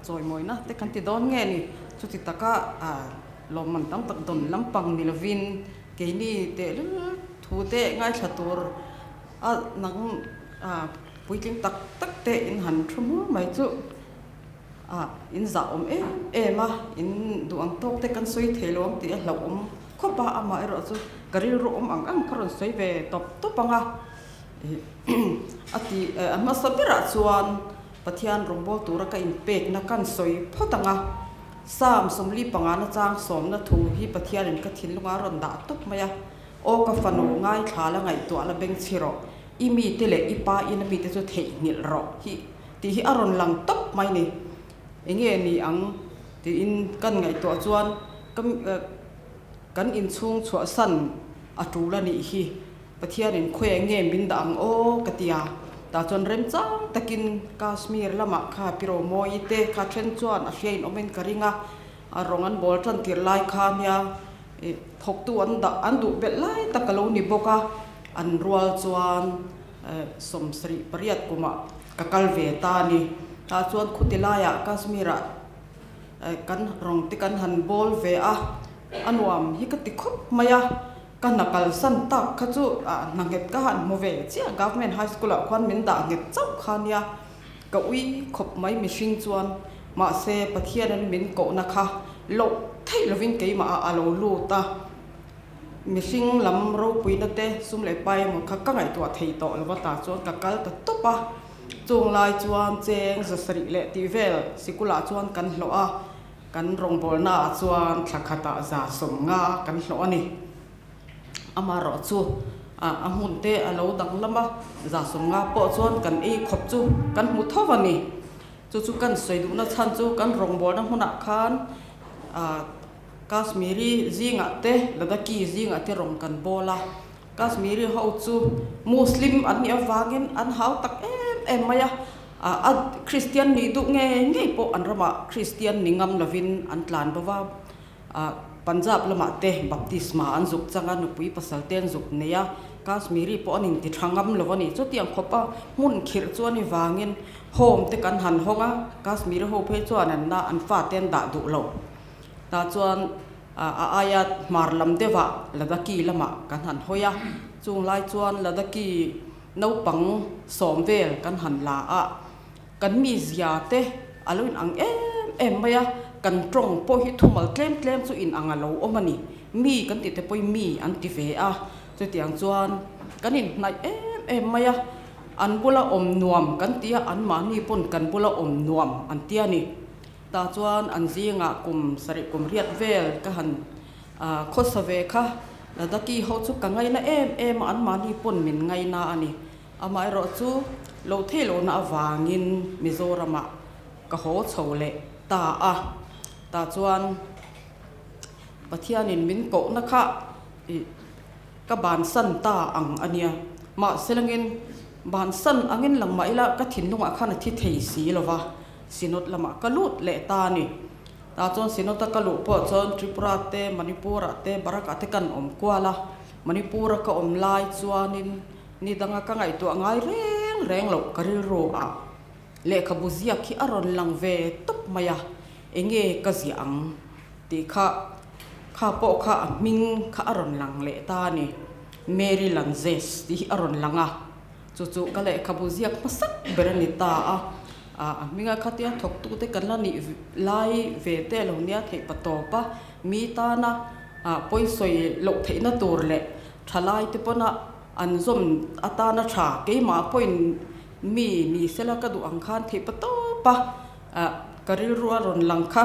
chawimawina te kan ti dawn nge ni, chuti taka lawmman tam tak dawn lampang ni lovin keini tehlul thu te ngaithla tur a nang puitling tak tak te in han thu hmur mai chu. Ah, in zah awm em em a, in duh ang tawk te kan sawi thei lo ang tih a hlauhawm khawp a, amah erawh chu ka rilru awm ang ang ka rawn sawi ve tawp tawp ang a, a ti a hmasa berah chuan Pathian rawngbâwl tura ka inpekna kan sawi phawt ang a, Psalm 45 na chang sawmna thu hi Pathianin ka thinlunga rawn dah tawp mai a, Aw ka fanu ngaithla la ngaihtuah la beng chhi rawh, i mite leh i pa ina mite chu theihnghilh rawh hi. Tih hi a rawn lang tawp mai ni. Enge ni ang tiin kan ngaihtuah chuan ka kan inchhung chhuahsan a tul a nih hi. Pathianin khawiah nge min dah ang aw ka ti a. Tah chuan remchang takin Kashmir lamah kha Piro Mawi te kha then chuan a hria in awmin ka ring a. A rawng an bawl tan tirh lai kha nia thawktu an dah an duh belh lai tak a lo ni bawk a. An rual chuan 78 kumah ka kal ve ta a ni. Tah chuan khuti laiah Kashmir-ah kan rawng te kan han bawl ve a, a nuam hi ka ti khawp mai a. Ka hna kalsan tak kha chu hna nghet ka han hmu ve chiah, Government High School-ah khuan min dah nghet chauh kha nia. Ka ui khawp mai mihring chuan, mahse Pathianin min kohna kha loh theih lovin keimahah a lo lut a. Mihring lam ropuina te sum leh pai emaw kha ka ngaihtuah thei tawh lo va ta chuan ka kal ta tawp a, chung lai chuan cheng 700 leh tih vel sikulah chuan kan hlawh a, kan rawngbawlna ah chuan thla khatah 150 kan hlawh a ni. Amaherawh chu a hmun te a lo danglam a, 150 pawh chuan kan ei khawp chu kan hmu tho a ni. Chu chu kan sawi duhna chhan chu kan rawngbawlna hmunah khan Kashmiri zingah te Ladakhi zingah te rawn kan bawl a, Kashmiri ho chu Muslim an nih avangin an hau tak em em mai a, a Kristian nih duh ngei ngei pawh an ramah Kristian ni ngam lovin an tlan bo va, Punjab lamah te baptisma an zuk chang a, nupui pasal te an zuk nei a, Kashmiri pawh an inti tha ngam lo a ni. Chutiang khawpa hmun khirh chu a ni vangin home te kan han hawng a, Kashmiri ho phei chuan an na an fate an dah duh lo. Tah chuan a aia hmar lam deuhah Ladakhi lamah kan han hawi a, chung lai chuan Ladakhi naupang sawm vel kan han la a, kan mizia te a lo inang em em mai a, kan tawng pawh hi thumal tlem tlem chu inang a lo awm a ni, mi kan tih te pawhin mi an ti ve a, chutiang chuan kan inhnaih em em mai a, an bula awm nuam kan ti a, anmahni pawn kan bula awm nuam an ti a ni. Tah chuan an zingah kum sarih kum riat vel ka han khawsa ve kha. Ladakhi ho chu ka ngaina em em a, anmahni pawn min ngaina a ni. Amaherawh chu lo thei lohna avangin Mizoramah ka haw chho leh ta a. Tah chuan Pathianin min kohna kha ih. Ka bansan ta ang a nia. Mahselangin bansan angin lang mah ila ka thinlungah khan a thi thei si lo va, Synod lamah ka lut leh ta a ni. Tah chuan Synod a ka luh pawh chuan Tripura te, Manipur ah te, Barak ah te kan awm kual a. Manipur a ka awm lai chuanin ni danga ka ngaihtuah ngai reng reng loh ka rilru ah lehkhabu ziak hi a rawn lang ve tawp mai a, enge ka ziah ang tih kha kha pawh kha a hming kha a rawn lang leh ta a ni. Mary Lanzes tih hi a rawn lang a, chu chu ka lehkhabu ziak hmasak ber a ni ta a. A hminga khatia thawktute kan la nih lai ve te lo nia theih pa tawp a, mi tana pawisawi loh theihna tur leh thalai te pawna an zawm atana tha keimah pawhin mi ni sela ka duh ang khan theih pa tawp a, ka rilru a rawn lang kha.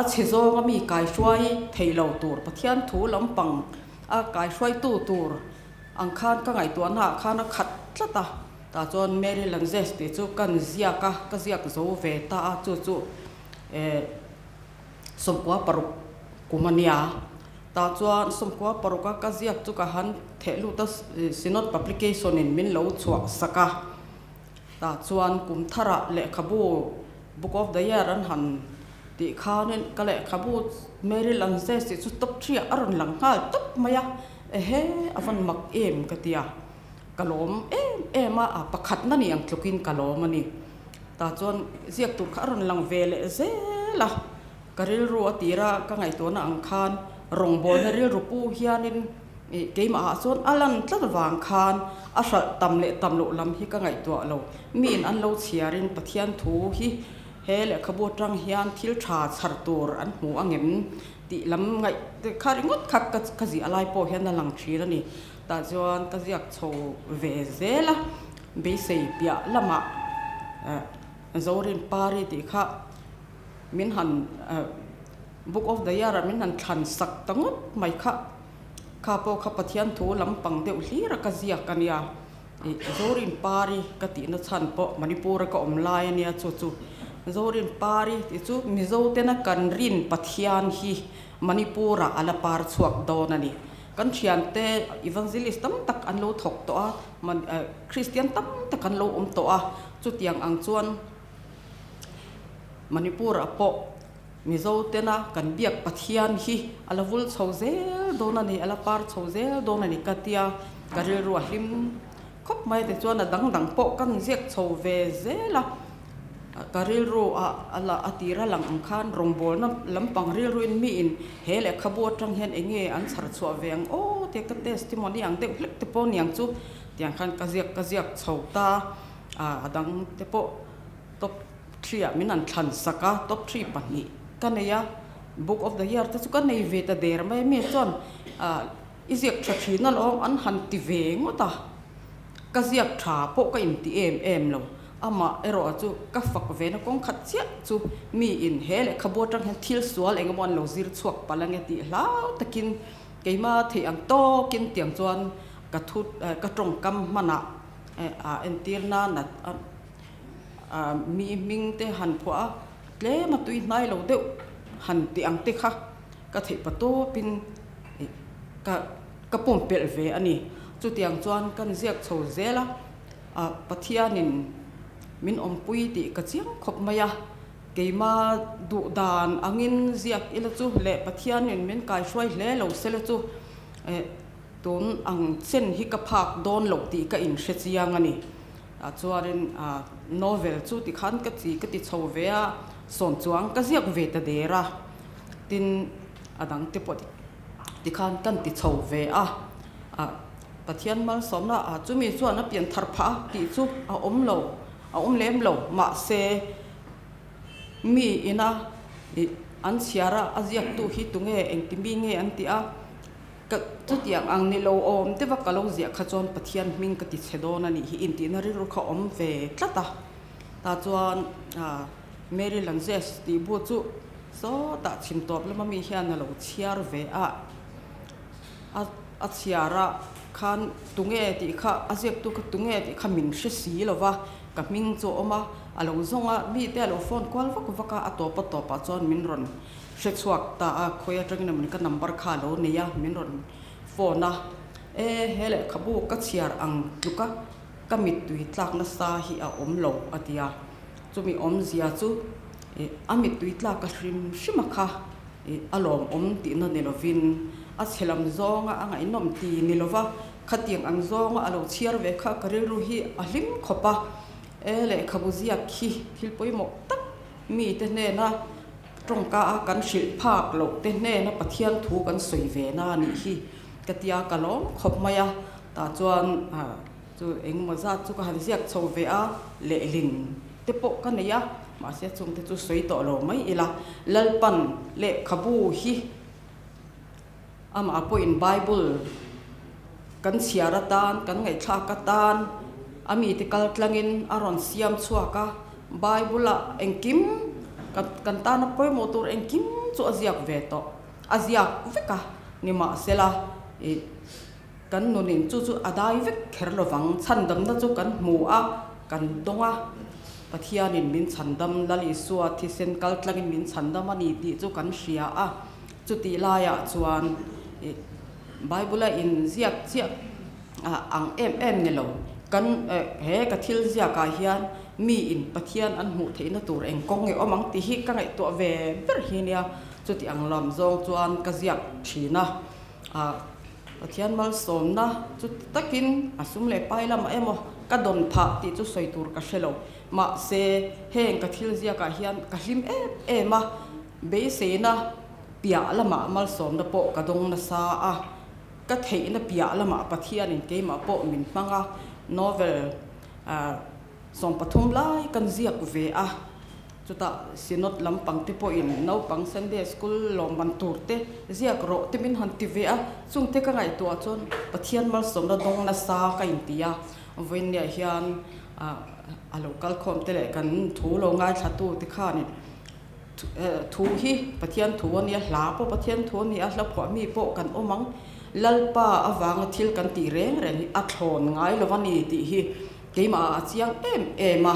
A chhe zawnga mi kaihruai thei lo tur Pathian thu lampang a kaihruaitu tur ang khan ka ngaihtuahna ah khan a khat tlat a, tah chuan Mary Lanzes tih chu kan ziak a, ka ziak zo ve ta a, chu chu eh 96 kum a nia, tah chuan 96 a ka ziak chu ka han theh lut a, Synod Publication in min lo chhuah sak a. Tah chuan kum tharah lehkhabu Book of the Year an han tih khanin ka lehkhabu Mary Lanzes tih chu top three ah a rawn lang nghal tawp mai a, ehe a van mak em ka ti a, ka lawm em em a, a pakhatna ni ang tlukin ka lawm a ni. Tah chuan ziak tur kha a rawn lang ve leh zel a, ka rilru a tira ka ngaihtuahna ang khan rawngbawlna rilru pu hianin Ih, keimah ah chuan a lan tlat vang khan a hralh tam leh tam loh lam hi ka ngaihtuah lo. Miin an lo chhiarin Pathian thu hi he lehkhabu atang hian thil tha chhar tur an hmu angem tih lam ngaih te kha ringawt kha ka ka ziah lai pawh hian a lang thin a ni. Tah chuan ka ziak chho ve zel a, beisei piah lamah Zorin Pari tih kha min han Book of the Year ah min han thlan sak ta ngawt mai kha. Kha pawh kha Pathian thu lampang deuh hlir a ka ziak a nia. Ih, Zorin Pari ka tihna chhan pawh Manipur a ka awm lai a nia chu chu. Zorin Pari tih chu Mizo tena kan rin Pathian hi Manipur ah a la par chhuak dawn a ni. Kan thiante evangelist tam tak an lo thawk tawh a, Christian tam tak an lo awm tawh a, chutiang ang chuan Manipur ah pawh Mizo tena kan biak Pathian hi a la vul chho zel dawn a ni, a la par chho zel dawn a ni ka tia, ka rilru a hlim khawp mai tichuan a dang dang pawh kan ziak chho ve zel a, ka rilru a a la a tir a lang ang khan rawngbawlna lampang rilruin miin he lehkhabu atang hian eng nge an chhar chhuah ve ang aw tia ka testimony ang deuh hlek te pawh niang chu tiang khan ka ziak ka ziak chho ta a, a dang te pawh top. Three ah min an thlan sak a, top three pahnih ka nei a, book of the year te chu ka nei ve ta der mai a, mi chuan ah i ziak tha thin alawm an han ti ve ngawt a, ka ziak tha pawh ka inti em em lo, amah erawh chu ka fak ve na kawng khat chiah chu mi in he lehkhabu atang hian thil sual eng emaw an lo zir chhuak palh ange tih hlau takin keima theih ang tawkin tiang chuan ka thu ka tawngkam hmanah ah entir nan a. Mi hming te han phuah a, tlem a tui hnai lo deuh han tih ang te kha ka theih pa tawpin ka ka pumpelh ve a ni. Chutiang chuan kan ziak chho zel a, Pathianin min awmpui tih ka chiang khawp mai a, keima duh dan angin ziak ila chu leh Pathianin min kaihruai hle lo sela chu tun ang chen hi ka phak dawn loh tih ka inhre chiang a ni. Ah chuanin ah novel chu tikhan ka chi ka ti chho ve a, sawm chuang ka ziak ve ta der a, tin a dang te pawh tikhan kan ti chho ve a, ah Pathian malsawmna ah chumi chuan a pian thar phah a tih chu a awm lo, a awm lem lo mahse mi ina ih an chhiar a, a ziaktu hi tunge engti mi nge an tih a. Ka chutiang ang ni lo awm deuh a ka lo ziah kha chuan Pathian hming ka ti chhe dawn a nih hi intihna rilru kha awm ve tlat a. Tah chuan Mary Lanzes tih bu chu sawtah chhim tawp lama mi hian a lo chhiar ve a. A chhiar a khan tunge tih kha a ziaktu kha tunge tih kha min hre si lo va, ka hming chu a awm a, a lo zawng a, mite a lo phone kual vak vak a, a tawp a tawpah chuan min rawn Hre chhuak ta a, khawi atangin emaw ni ka number kha a lo nei a, min rawn phone a. E, he lehkhabu ka chhiar ang tluka ka mittui tlak nasa hi a awm lo, a ti a. Chumi awmzia chu a mittui tlak ka hrim hrim a kha a lawmawm tihna ni lovin a chhe lam zawnga a ngaihnawm ti ni lova khatiang ang zawnga a lo chhiar ve kha ka rilru hi a hlim khawp a. E lehkhabu ziak khi thil pawimawh tak mite hnena tawngka a kan hrilh phak loh te hnena Pathian thu kan sawi ve na a nih hi ka tia ka lawm khawp mai a. Tah chuan Chu engemaw zat chu ka han ziak chho ve a, lehlin te pawh ka nei a, mahse chungte chu sawi tawh lo mai ila, Lalpan lehkhabu hi amah pawhin Bible kan chhiar atan, kan ngaihthlak atan a mite kal tlangin a rawn siam chhuak a, Bible-ah engkim kan tana pawimawh tur engkim chu a ziak ve tawh, a ziak vek a, nimahsela ih. Kan nunin chu chu a dai vek kher lovang. Chhandamna chu kan hmu a, kan dawng a. Pathianin min chhandam, Lal Isua thisen kal tlangin min chhandam a ni tih chu kan hria a. Chutih laiah chuan Bible-a inziak chiah ang em em ni lo. Kan he ka thil ziakah hian miin Pathian an hmuh theihna tur eng kawng nge awm ang tih hi ka ngaihtuah ve ber hi nia. Chuti ang lam zawng chuan ka ziak thin a. Pathian malsawmna chu ti takin a sum leh pai lamah emaw ka dawn phah tih chu sawi tur ka hre lo. Mahse, heng ka thil ziakah hian ka hlim em em a, beiseina piah lamah malsawmna pawh ka dawng nasa a, ka theihna piah lamah Pathianin keimah pawh min hmang a, novel 13 lai kan ziak ve a. Chutah Synod lampang te pawhin naupang Sunday School lawmman tur te ziak rawh te min han ti ve a, chung te ka ngaihtuah chuan Pathian malsawmna dawng nasa ka inti a, vawiinniah hian a lo kal khawm te leh kan thu lo ngaithlatu te khanin thu hi Pathian thu a nia, hla pawh Pathian thu a ni a, hla phuah mi pawh kan awm ang, Lalpa avanga thil kan tih reng reng hi a thlawn ngai lo a ni tih hi keimah ah a chiang em em a.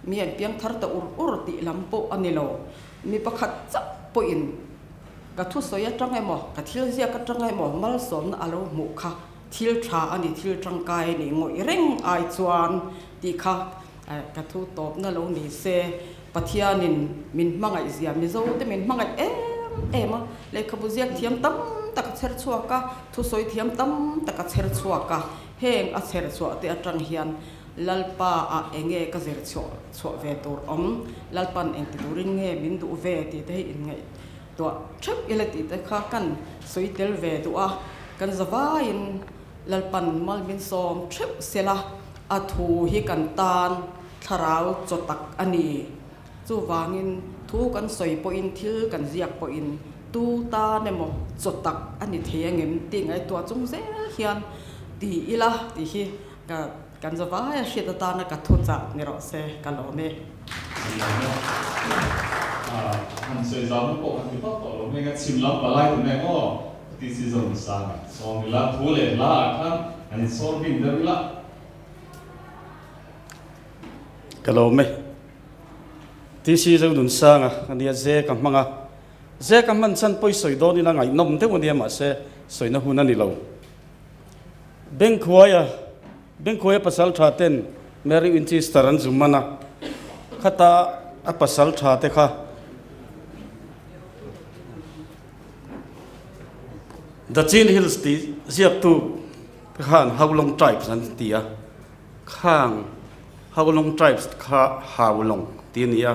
Mi an piang thar ta ur ur tih lam pawh a ni lo. Mi pakhat chauh pawhin ka thusawi atang emaw, ka thil ziak atang emaw malsawmna a lo hmuh kha thil tha a ni, thil tangkai a ni ngawih reng ai chuan tih kha ka thu tawpna lo ni se. Pathianin min hmangaih zia, Mizote min hmangaih em em a, lehkhabu ziak thiam tam tak a chher chhuak a, thusawi thiam tam tak a chher chhuak a, heng a chher chhuah te atang hian Lalpa ah enge ka zir chhuah chhuah ve tur awm, Lalpan engti turin nge min duh ve tih te hi inngaihtuah theuh ila tih te kha kan sawi tel ve duh a, kan zavaiin Lalpan mal min sawm theuh sela a thu hi kan tan thlarau chaw tak a ni. Chuvangin thu kan sawi pawhin thil kan ziak pawhin tu tan emaw chaw tak a ni thei angem tih ngaihtuah chung zel hian ti ila tih hi Ka kan zavai a hriat atana ka thu chah ni rawh se ka lawm e. Han sawi zau na pawh kan ti vak tawh lo hming a chhim lam palai tu nen aw ti si zo ni sang e sawm ila thu leh hla ah khan han in sawr bing deuh ila. Ka lawm e. TC Zonunsanga a nia ze ka hmang a, ze ka hman chhan pawi sawi dawn ila ngaihnawm deuh a nia mahse sawina hun a ni lo. Bengkhuaia Bengkhuaia pasal tha ten Mary Winchester an zum man a, khata a pasal tha te kha The Chin Hills tih ziaktu te khan Haulawng Tribes an ti a, khang Haulawng Tribes kha Haulawng tih a ni a,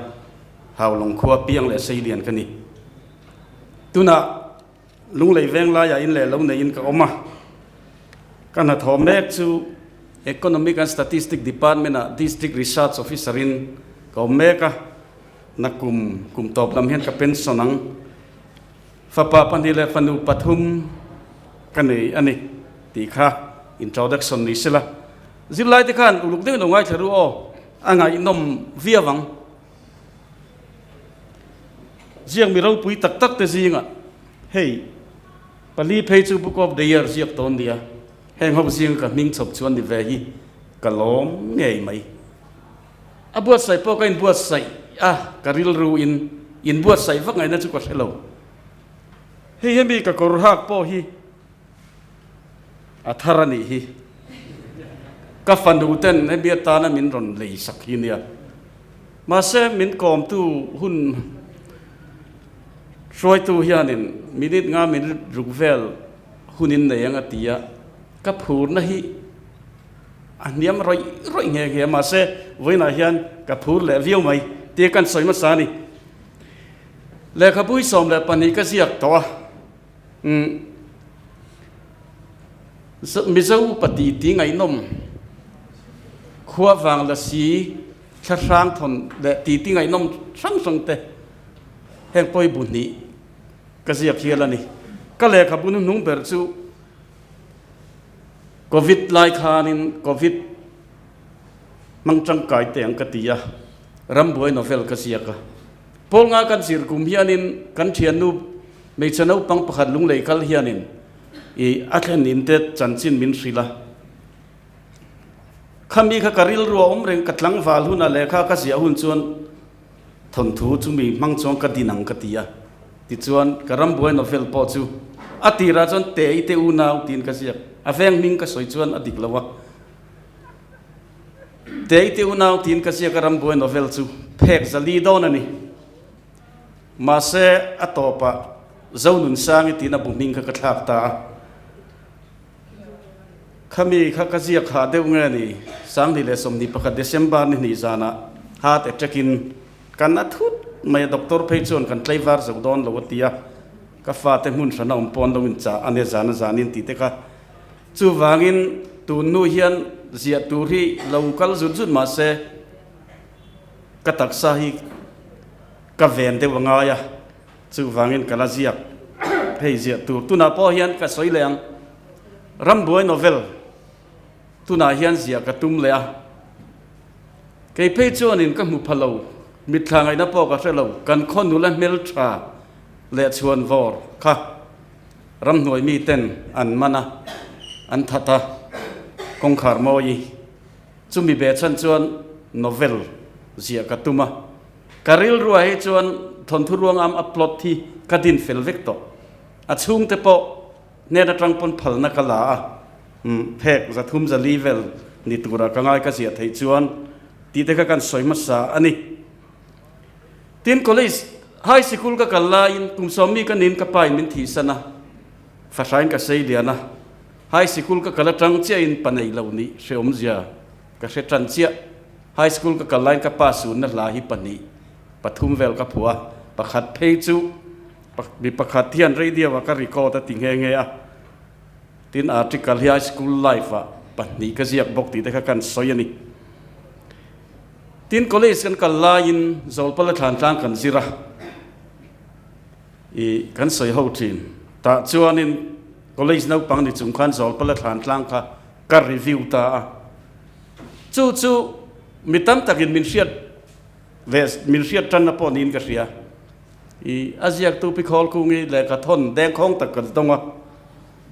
Haulawng khua piang leh seilian ka ni. Tunah Lunglei veng laiah in leh lo neiin ka awm a, ka hnathawh mek chu Economic and Statistic Department-ah District Research Officer-in ka awm mek a, nakum kum tawp lam hian ka pension ang. Fapa pahnih leh fanu pathum ka nei a ni tih kha introduction ni sela. Zirlaite khan uluk deuhin lo ngaithla ru aw, a ngaihnawm viau ang. Ziak mi ropui tak tak te zingah hei pali phei chu Book of the Year ziak tawn nia, heng ho zinga ka hming chhawp chuan ni ve hi ka lawm ngei mai. A buatsaih pawh ka inbuatsaih a, ka rilru in inbuatsaih vak ngaihna chu ka hre lo. Hei hemi ka kawr hak pawh hi. A thar a nih hi. Ka fanu ten hemi atana min rawn lei sak hi nia. Mahse min kawmtu hun hruaitu hianin minute nga minute ruk vel hunin nei ang a ti a, ka phurna hi a hniam rawih rawih nghe nghe a, mahse vawiinah hian ka phur leh viau mai tia kan sawi hmasa a ni. Lehkhabu hi 12 ka ziak tawh a, umm Mizo upa titi ngaihnawm khua vang la si thla hrang thawn leh titi ngaihnawm hrang hrang te heng pawi bu hnih ka ziak hial a ni. Ka lehkhabu hnuhnung ber chu Covid lai khanin Covid hmang tangkai teh ang ka ti a, rambuai novel ka ziak a. Pawl nga kan zir kum hianin kan thiannu hmeichhe naupang pakhat lunglei kal hianin i a thlen in te chanchin min hrilh a. Khami kha ka rilru a awm reng ka tlangval hunah lehkha ka ziah hun chuan Thawnthu chu mi hmang chuan ka din ang ka ti a, tichuan ka rambuai novel pawh chu a tirah chuan te i te unau tiin ka ziak, a veng hming ka sawi chuan a dik lo a, te i te unau tiin ka ziak a rambuai novel chu phek zali dawn a ni. Mahse a tawpah Zonunsangi tiin a bu hming kha ka thlak ta a, Khami kha ka ziak hah deuh nge ni? 2021 December ni hnih zanah heart attack in kan a thut mai a, doctor phei chuan kan tlaivar zo dawn lo a ti a, ka fate hmun hran a awm pawn lo in chah a nia zan a zan in tih te kha. Chuvangin tun hnu hian ziah tur hi lo kal zut zut mah se ka taksa hi ka ven deuh a ngai a. Chuvangin ka la ziak hei ziah tur tunah pawh hian ka sawi leh ang. Rambuai novel tunah hian ziah ka tum leh a. Kei phei chuanin ka hmu pha lo, mitthla ngaihna pawh ka hre lo, kan khaw nula hmeltha leh chhuan vawr kha ramhnuai miten an man a, an that a, kawngkhar mawi. Chumi behchhan chuan novel ziah ka tum a. Ka rilruah hi chuan thawnthu ruangam a plot hi ka din fel vek tawh. A chhungte pawh hnen atang pawn phalna ka la a, umm phek 300 400 vel ni tura ka ngai ka ziah theih chuan tih te kha kan sawi hmasa a ni. Tin college, high sikul ka kal laiin kum sawmmi ka nin ka pain min thihsan a, fahrain ka sei lian a, high sikul ka kal atang chiahin pa nei lo nih hrehawmzia Ka hre tan chiah. High school ka kal laiin ka pa sunna hla hi pahnih, pathum vel ka phuah a. Pakhat phei chu mi pakhat hian radio ah ka record a ti nghe nghe a. Tin article hi high school life ah pahnih ka ziak bawk tih te kha kan sawi a ni. Tin college kan kal laiin Zawlpala Thlantlang kan zir a. I kan sawi ho thin. Tah chuanin college naupang ni chung khan Zawlpala Thlantlang kha Ka review ta a, chu chu mi tam takin min hriat ve min hriat tanna pawh niin ka hria. I a ziaktu Pi Khawlkungi lehkha thawn dengkhawng tak kan dawng a,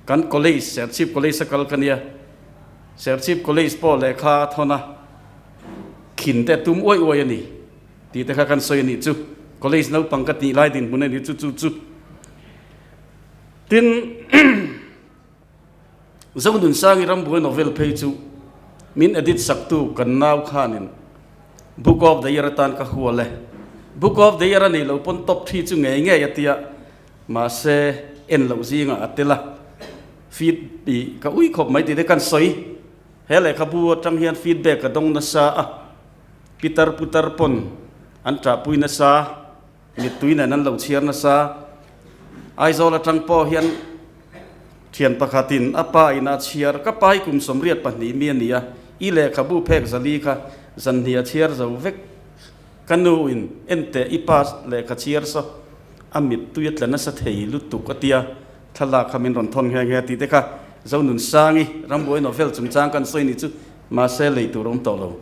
kan college Serchhip College a kal ka nia, Serchhip College pawh lehkha a thawn a, khin te tum uai uai a ni tih te kha kan sawi a nih chu. College naupang ka tih lai dinhmun a ni chu chu chu. Tin. Zonunsangi rambuai novel phei chu min edit saktu kan nau khanin Book of the Year atan ka hual e. Book of the Year a nih loh pawn top thi chu ngei ngei a tia, mahse en loh zingah a tel a, feed i ka ui khawp mai tih te kan sawi. He lehkhabu atang hian feedback ka dawng nasa a, pitar putar pawn an ṭahpui nasa. Mittui nen an lo chhiar nasa. Aizawl atang pawh hian thian pakhatin a pa in a chhiar, ka pa hi kum 82 mi a ni a, i lehkhabu phek zali kha zanhnih a chhiar zo vek. Ka nu in en teh i pa lehkha chhiar saw a mittui a tla nasa thei lutuk a tia, thlalak kha min rawn thawn nghe nghe tih te kha Zonunsangi rambuai novel chungchang kan sawi ni chu mahse lei tur a awm tawh lo.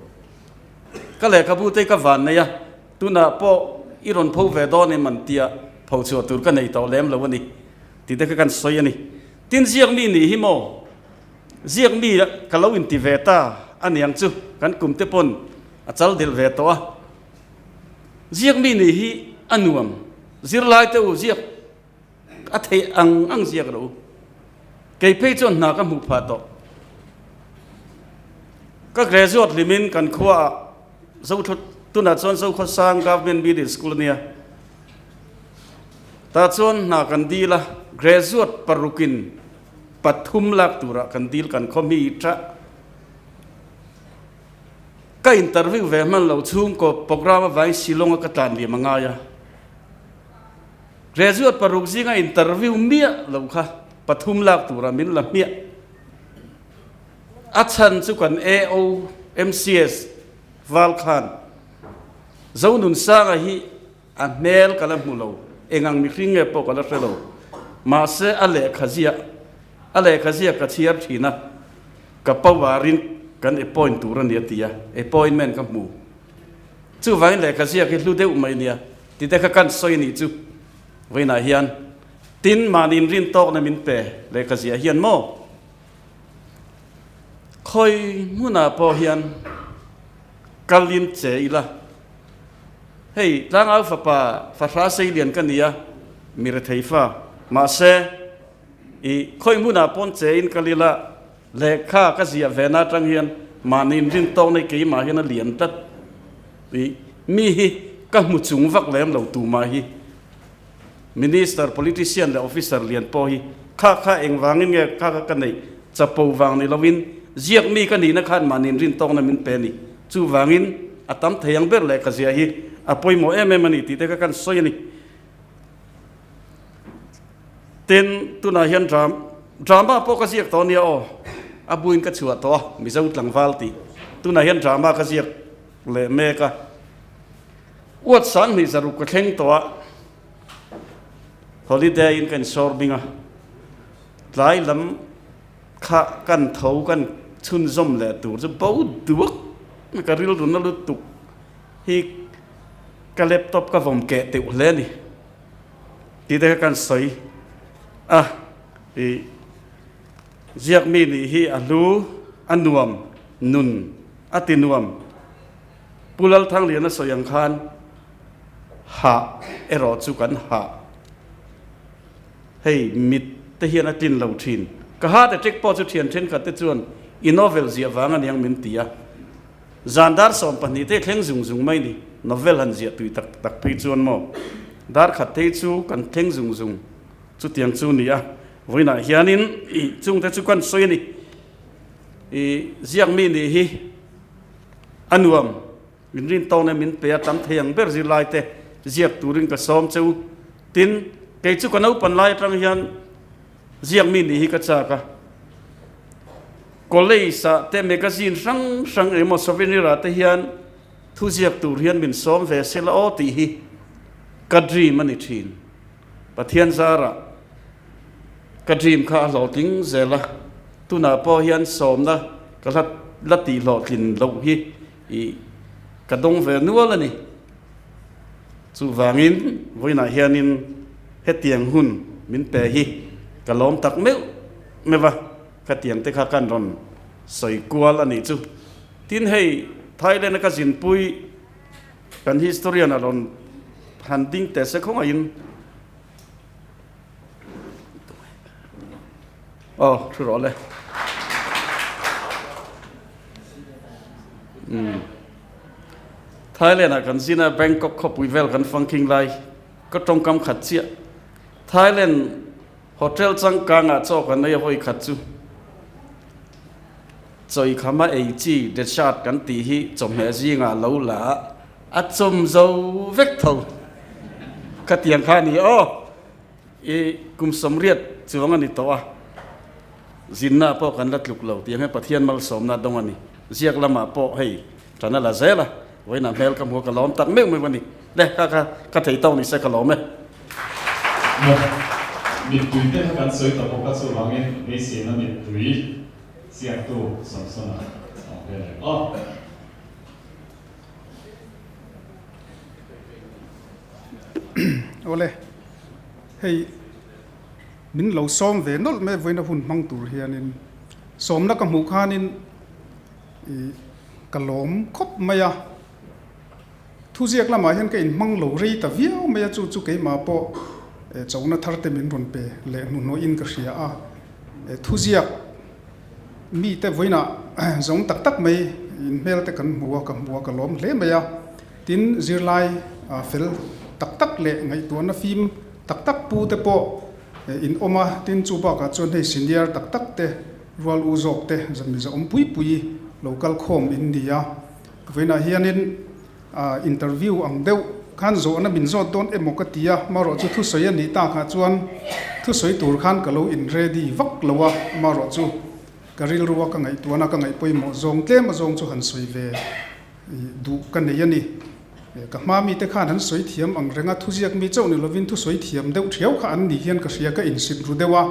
Ka lehkhabu te ka van nei a. Tunah pawh i rawn pho ve dawn em an tia pho chhuah tur ka nei tawh lem lo a ni tih te kha kan sawi a ni. Tin ziak mi nih hi maw? Ziak mi ka lo inti ve ta a niang chu kan kum te pawn a chal delh ve tawh a. Ziak mi nih hi a nuam. Zirlai te u ziak a theih ang ang ziak rawh u. Kei phei chuan hna ka hmuh phah tawh. Ka graduate hlimin kan khuaah Zothla tunah chuan Zokhawsang Government Middle School a nia. Tah chuan hna kan dil a, graduate parukin pathum lak turah kan dil kan khaw mi tah. Ka interview ve hman lo chhungkaw program avangin Shillong a ka tlan liam a ngai a. Graduate paruk zinga interview miah lo kha pathum lak turah min la hmiah. A chhan chu kan AO MCS val khan Zonunsanga hi a hmel ka la hmu lo, engang mihring nge pawh ka la hre lo. Mahse a lehkha ziah, a lehkha ziah ka chhiar thin a, ka power-in kan appoint tur a ni a ti a, appointment ka hmu. Chuvangin lehkha ziak hi hlu deuh mai nia, tite kha kan sawi a nih chu vawiinah hian. Tin, mahni inrin tawkna min pe lehkha ziah hian maw? Khawi hmunah pawh hian kalin che ila, hei tlangau fapa fahra seilian ka ni a, mi rethei fa, mahse i khawi hmunah pawn che in kal ila, lehkha ka ziah ve na atang hian mahni inrin tawk nei keimah hian a lian tlat. I mi hi ka hmu chung vak lem lo tumah hi. Minister, politician leh officer lian pawh hi kha kha engvangin nge kha kha ka neih chapo vang ni lovin ziak mi ka nihna khan mahni inrin tawkna min pe a ni. Chuvangin a tam thei ang ber lehkha ziah hi a pawimawh em em a ni tih te kha kan sawi a ni. Tin, tunah hian drama pawh ka ziak tawh a nia aw, a buin ka chhuah tawh a, Mizo tlangval tih. Tunah hian drama ka ziak leh mek a. Uat sanghnih zaruk ka thleng tawh a, holiday in ka insawr bing a, tlai lam kha kan tho kan chhunzawm leh tur chu bo duak ka rilru na lutuk hi ka laptop ka vawm keh teuh hle a ni tih te kha kan sawi a, ih ziak mi nih hi a hlu a nuam nun a ti nuam. Pu Lalthangliana sawi ang khan hah erawh chu kan hah. Hei mit te hian a tlin lo thin. Ka heart attack pawh chu thian thenkhat te chuan i novel ziah vang aniang min ti a. Zan dar 12 te thleng zung zung mai ni. Novel han ziah tui tak tak phei chuan maw dar khat phei chu kan thleng zung zung chutiang chu ni a. Vawiinah hianin i chungte chu kan sawi a ni. I ziak mi nih hi. A nuam, min rin tawng nen min pe a, tam thei ang ber zirlai te ziak turin ka sawm che u. Tin, kei chu ka naupan lai atang hian ziak mi nih hi ka chak a. College ah te magazine hrang hrang engemaw souvenir ah te hian thu ziak tur hian min sawm ve se la aw tih hi ka dream a ni thin. Pathian zarah ka dream kha a hlawhtling zel a, tunah pawh hian sawmna ka hla la tih hlawhtlin loh hi ih ka dawng ve nual a ni. Chuvangin vawiinah hianin hetiang hun min pe hi ka lawm tak meuh meuh a, khatiang te kha kan rawn sawi kual a nih chu. Tin hei Thailand a ka zinpui kan historian a rawn han ding teh se khawngaihin Aw, thu rawh le. Umm. Thailand ah kan zin a, Bangkok khawpui vel kan fang khing lai, ka tawngkam khat chiah. Thailand hotel changkang ah chaw kan ei a hawi khat chu. Chawi khama ei chi dessert kan tih hi chawhmeh zingah lo la a chawm zo vek tho. Khatiang kha a ni aw. I kum 80 chuang a ni tawh a, zinna pawh kan la tluk lo tih ang hian Pathian malsawmna dawng a ni. Ziak lamah pawh hei tan a la zel a, vawiinah hmel ka hmu a ka lawm tak meuh meuh a ni. Le kha kha ka thei tawk ni se ka lawm e. Maw mittui te kha kan sawi ta bawk a chuvangin beiseina mittui ziaktu Samsona a awm ve reng aw. Awle, hei min lo sawm ve nawlh mai vawiina hun hmang tur hianin sawmna ka hmuh khanin ih ka lawm khawp mai a, thuziak lamah hian ka inhmang lo rei ta viau mai a, chu chu keimah pawh chona thar te min rawn pe leh hnuhnawhin ka hria a. Thuziak mite vawiinah zawng tak tak mai inhmel te kan hmu a, ka hmu a, ka lawm hle mai a. Tin, zirlai fel tak tak leh ngaihtuahna fim tak tak pu te pawh in awm a, tin chu bakah chuan hei senior tak tak te, rual u zawk te zamiza awm pui pui lo kal khawm in ni a. Vawiinah hianin interview ang deuh khan zawhna min zawt dawn emaw ka ti a, marawh chu thusawi a nih takah chuan thusawi tur khan ka lo in ready vak lo a, marawh chu ka rilru a ka ngaihtuahna ka ngaih pawimawh zawng tlem a zawng chu han sawi ve duh ka nei a ni. Ka hma mite khan an sawi thiam ang reng a, thuziak mi chauh ni lovin thusawi thiam deuh thiau kha an ni hian ka hria, ka insit ru deuh a,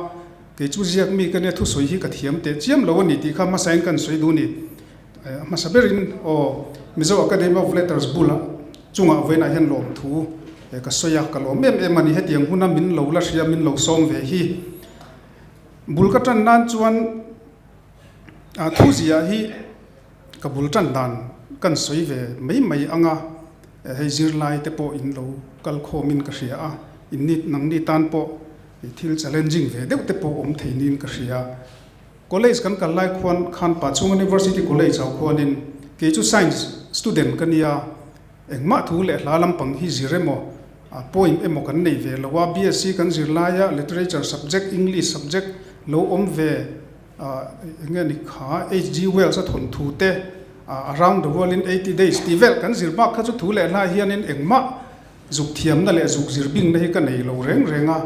kei chu ziak mi ka nia thusawi hi ka thiam teh chiam lo a ni tih kha hmasain kan sawi duh a ni. A hmasa berin aw Mizo Academy of Letters bulah chungah vawiinah hian lawmthu ka sawi a, ka lawm em em a ni. Hetiang huna min lo la hria, min lo sawm ve hi. Bul ka tan nan chuan thuzia hi ka bul tan dan kan sawi ve mai mai ang a, hei zirlai te pawh in lo kal khawmin ka hria a, in ni nangni tan pawh thil challenging ve deuh te pawh awm thei niin ka hria. College kan kal lai khuan khan Pachhung University College ah khuanin kei chu Science student ka nia, engmah thu leh hla lampang hi zir emaw, poem emaw kan nei ve lo a, BSc kan zir laia Literature subject, English subject lo awm ve eng nge ni kha HG Wells a thawn thu te, Around the World in 80 Days tih vel kan zir bak kha chu thu leh hla hianin engmah zuk thiamna leh zuk zir bingna hi ka nei lo reng reng a.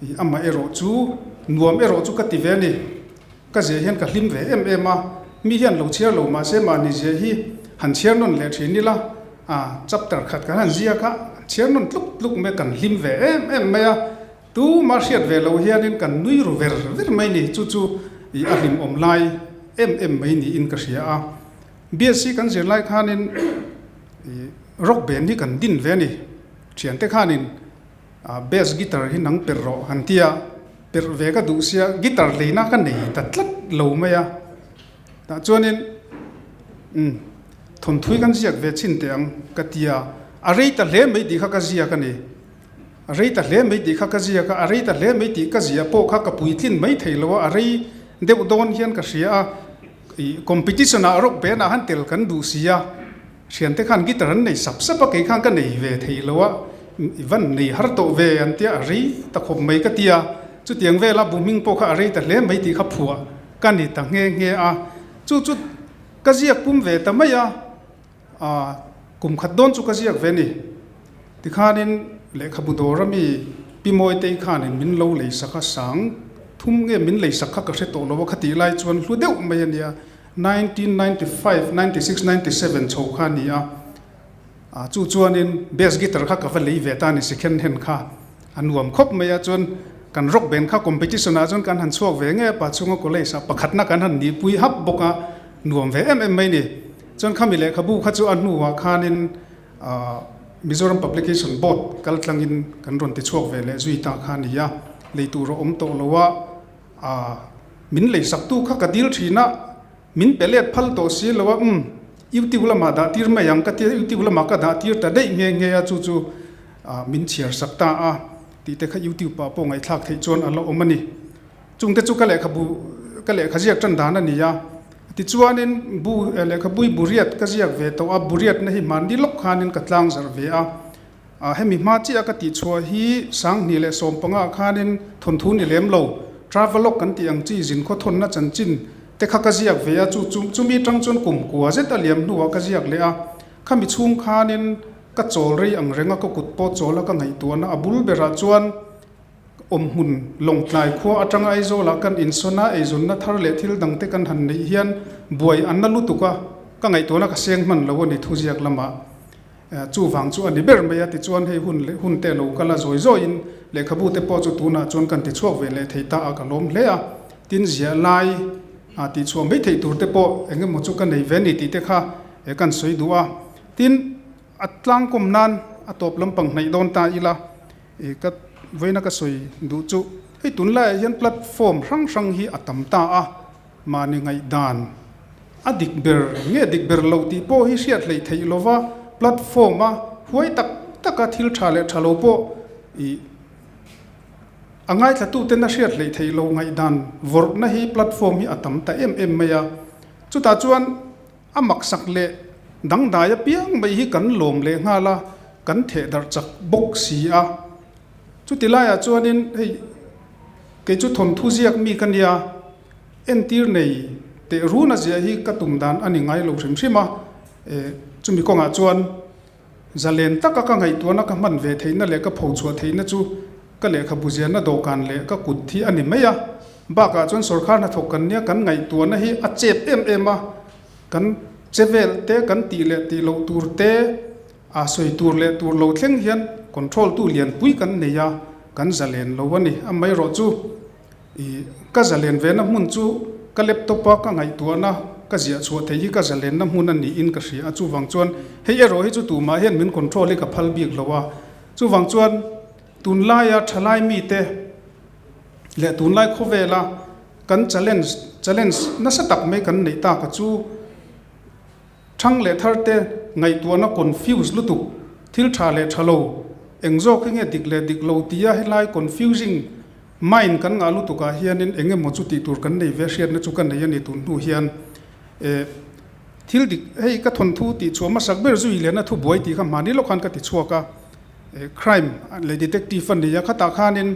I amah erawh chu nuam erawh chu ka ti ve a ni. Ka zia hian ka hlim ve em em a, mi hian lo chhiar lo mahse mahni zia hi han chhiar nawn leh thin ila, a chapter khat kan han ziak a, han chhiar nawn tluk tluk mai kan hlim ve em em mai a, tuma hriat ve lo hianin kan nui ru ver ver mai ni, chu chu i a hlimawm lai em em mai niin ka hria a. BSc kan zir lai khanin i rock band hi kan din ve a ni, thiante khanin Bass guitar hi nang perh rawh han ti a, perh ve ka duh sia guitar leina ka nei ta tlat lo mai a, tah chuanin umm thawnthui kan ziak ve chhin teh ang ka ti a, a rei ta hle mai tih kha ka ziak a ni, a rei ta hle mai tih kha ka ziak a, a rei ta hle mai tih ka ziah pawh kha ka puitlin mai thei lo a, a rei deuh dawn hian ka hria a, ih competition ah rock band ah han tel kan duh si a. Thiante khan guitar an nei sap sap a, kei khan ka nei ve thei lo a, i van nei har tawh ve an tia a rei ta khawp mai ka ti a, chutiang vela bu hming pawh kha a rei ta hle mai tih kha phuah ka ni ta nghe nghe a, chu chu ka ziak pum ve ta mai a, aah kum khat dawn chu ka ziak ve ni. Tikhanin lehkhabu dawr ami Pi Mawitei khanin min lo lei sak a, sang thum nge min lei sak kha ka hre tawh lo a, khatih lai chuan hlu deuh mai a nia. 1995, 96, 97 chho kha a ni a, ah chu chuanin bass guitar kha ka va lei ve ta a ni second hand kha a nuam khawp mai a, chuan kan rock band kha competition ah chuan kan han chhuak ve nge a pa chhunga college ah pakhatna kan han nihpui hap bawk a, nuam ve em em mai ni. Chuan khami lehkhabu kha chu a hnuah khanin ah Mizoram Publication Board kal tlangin kan rawn ti chhuak ve leh zui ta kha a ni a, lei tur a awm tawh lo a, A, min leisaktu kha ka dil thin a, min pe let phal tawh si lo a, umm, YouTube lamah dah tir mai ang ka tia, YouTube lamah ka dah tir ta daih nghe nghe a, chu chu min chhiar sak ta a, tih te kha YouTube ah pawh ngaihthlak theih chuan a la awm a ni. Chung te chu ka lehkhabu, ka lehkha ziak tan dan a ni a, tichuanin bu, lehkhabui buriat ka ziak ve tawh a, buriatna hi hmanni lawk khanin ka tlang zarh ve a. Hemi hma chiah ka tih chhuah hi 2015 khanin thawnthu ni lem lo, travelogue kan tih ang chi zin khawthawnna chanchin te kha ka ziak ve a, chu chu chumi tang chuan kum kua zet a liam hnuah ka ziak leh a, khami chhung khanin ka chawl rei ang reng a, ka kut pawh chawl a ka ngaihtuahna a bul berah chuan awmhmun Lawngtlai khua atanga Aizawlah kan insawn a, eizawnna thar leh thil dang te kan han neih hian buai an na lutuk a, ka ngaihtuahna ka seng hman lo a ni thuziak lamah. Chuvang chu a ni ber mai a, tichuan hei hun leh hun te lo kal a zawi zawiin lehkhabu te pawh chu tunah chuan kan tichhuak ve leh thei ta a, ka lawm hle a. Tin ziah lai a tihchhuah mai theih tur te pawh eng emaw chu ka nei ve a ni tih te kha kan sawi duh a. Tin, a tlangkawm nan a tawp lampang hnaih dawn ta ila, ka vawiina ka sawi duh chu hei tunlaiah hian platform hrang hrang hi a tam ta a, Mahni ngaihdan a dik ber nge dik ber lo tih pawh hi hriat hleih theih lova platform a huai tak taka thil tha leh tha lo pawh ih A ngaithlatuten a hriat hleih theih lo ngaihdan vawrhna hi platform hi a tam ta em em mai a. Chutah chuan a maksak leh dangdai apiang mai hi kan lawm leh nghal a, kan theh darh chak bawk si a. Chuti laiah chuanin hei kei chu thawnthu ziak mi ka nia, entir nei teh run a ziah hi ka tum dan a ni ngai lo hrim hrim a. Chumi kawngah chuan Zalen taka ka ngaihtuahna ka hman ve theihna leh ka phochhuah theihna chu ka lehkhabu ziahna dawhkan leh ka kut hi a ni mai a. Bakah chuan sawrkar hnathawk kan nia kan ngaihtuahna hi a chep em em a, kan che vel te, kan tih leh tih loh tur te, a sawi tur leh tur lo thleng hian control tu lianpui kan nei a, kan zalen lo a ni. Amaherawhchu I ka zalen vena hmun chu ka laptop a ka ngaihtuahna ka ziah chhuah theih hi ka zalenna hmun a niin ka hria a, chuvang chuan hei erawh hi chu tumah hian min control hi ka phal bik lo a, chuvang chuan tunlaia thalai mite leh tunlai khawvela kan challenge challenge nasa tak mai kan neih tak a chu thang leh thar te ngaihtuahna confuse lutuk thil tha leh tha lo eng zawk hi nge dik leh dik lo tia helai confusing Mind kan ngah lutuk ah hianin eng emaw chu tih tur kan nei ve hriatna chu ka nei a ni tun hnu hian eh thil dik hei ka thawnthu tih chhuah hmasak ber zui lehna thu buai tih kha hmani lawk khan ka ti chhuak a eh crime leh detective a nei a khatah khanin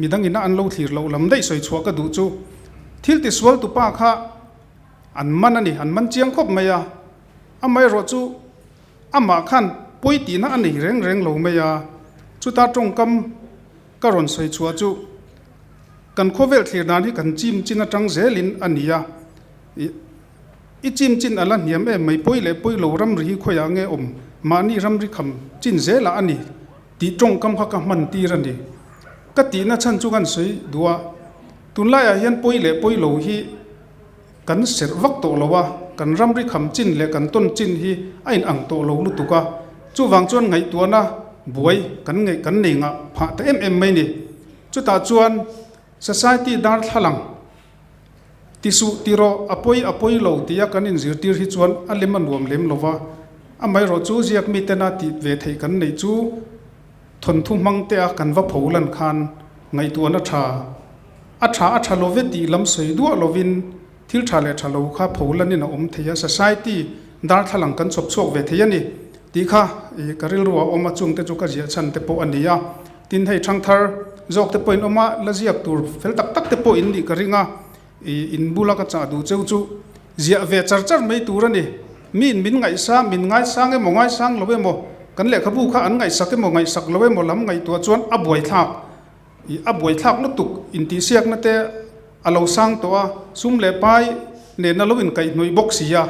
midang ina an lo thlir loh lam daih sawi chhuah ka duh chu thil tisual tupa kha an man a ni an man chiang khawp mai a amaherawh chu amah khan pawi tihna a nei reng reng lo mai a chuta tawngkam Ka rawn sawi chhuah chu kan khawvel thlir dan hi kan chim chin atang zelin a ni a, i chim chin a la hniam em mai, pawi leh pawi lo ramri hi khawiah nge awm, mahni ramri kham chin zelah a ni tih tawngkam kha ka hman tir a ni. Ka tihna chhan chu kan sawi duh a, tunlaiah hian pawi leh pawi lo hi kan serh vak tawh lo a, kan ramri kham chin leh kan tawn chin hi a inang tawh lo lutuk a, chuvang chuan ngaihtuahna buai kan ngeih kan nei ngah phah ta em em mai ni. Chutah chuan society darthlalang ti suh ti rawh a pawi a pawi lo tia kan inzirtir hi chuan a lem a nuam lem lo va, amaherawh chu ziak mitena tih ve theih kan neih chu thawnthu hmang te a kan va pho lan khan ngaihtuahna tha A tha a tha lo ve tih lam sawi duah lovin thil tha leh tha lo kha pho lanin a awm thei a, society darthlalang kan chhawp chhuak ve thei a ni tih kha i ka rilru a awm a, chungte chu ka ziah chhan te pawh a ni a. Tin, hei thangthar zawk te pawhin awm a, la ziak tur fel tak tak te pawh in nih ka ring a, i in bula ka chah duh cheu chu ziah ve char char mai tur a ni. Miin min ngaihsang, min ngaisang emaw ngaisang lo emaw, kan lehkhabu kha an ngaihsak emaw ngaihsak lo emaw lam ngaihtuah chuan a buaithlak. I a buaithlak lutuk intihsiakna te a lo sang tawh a, sum leh pai nena lo inkaihhnawih bawk si a.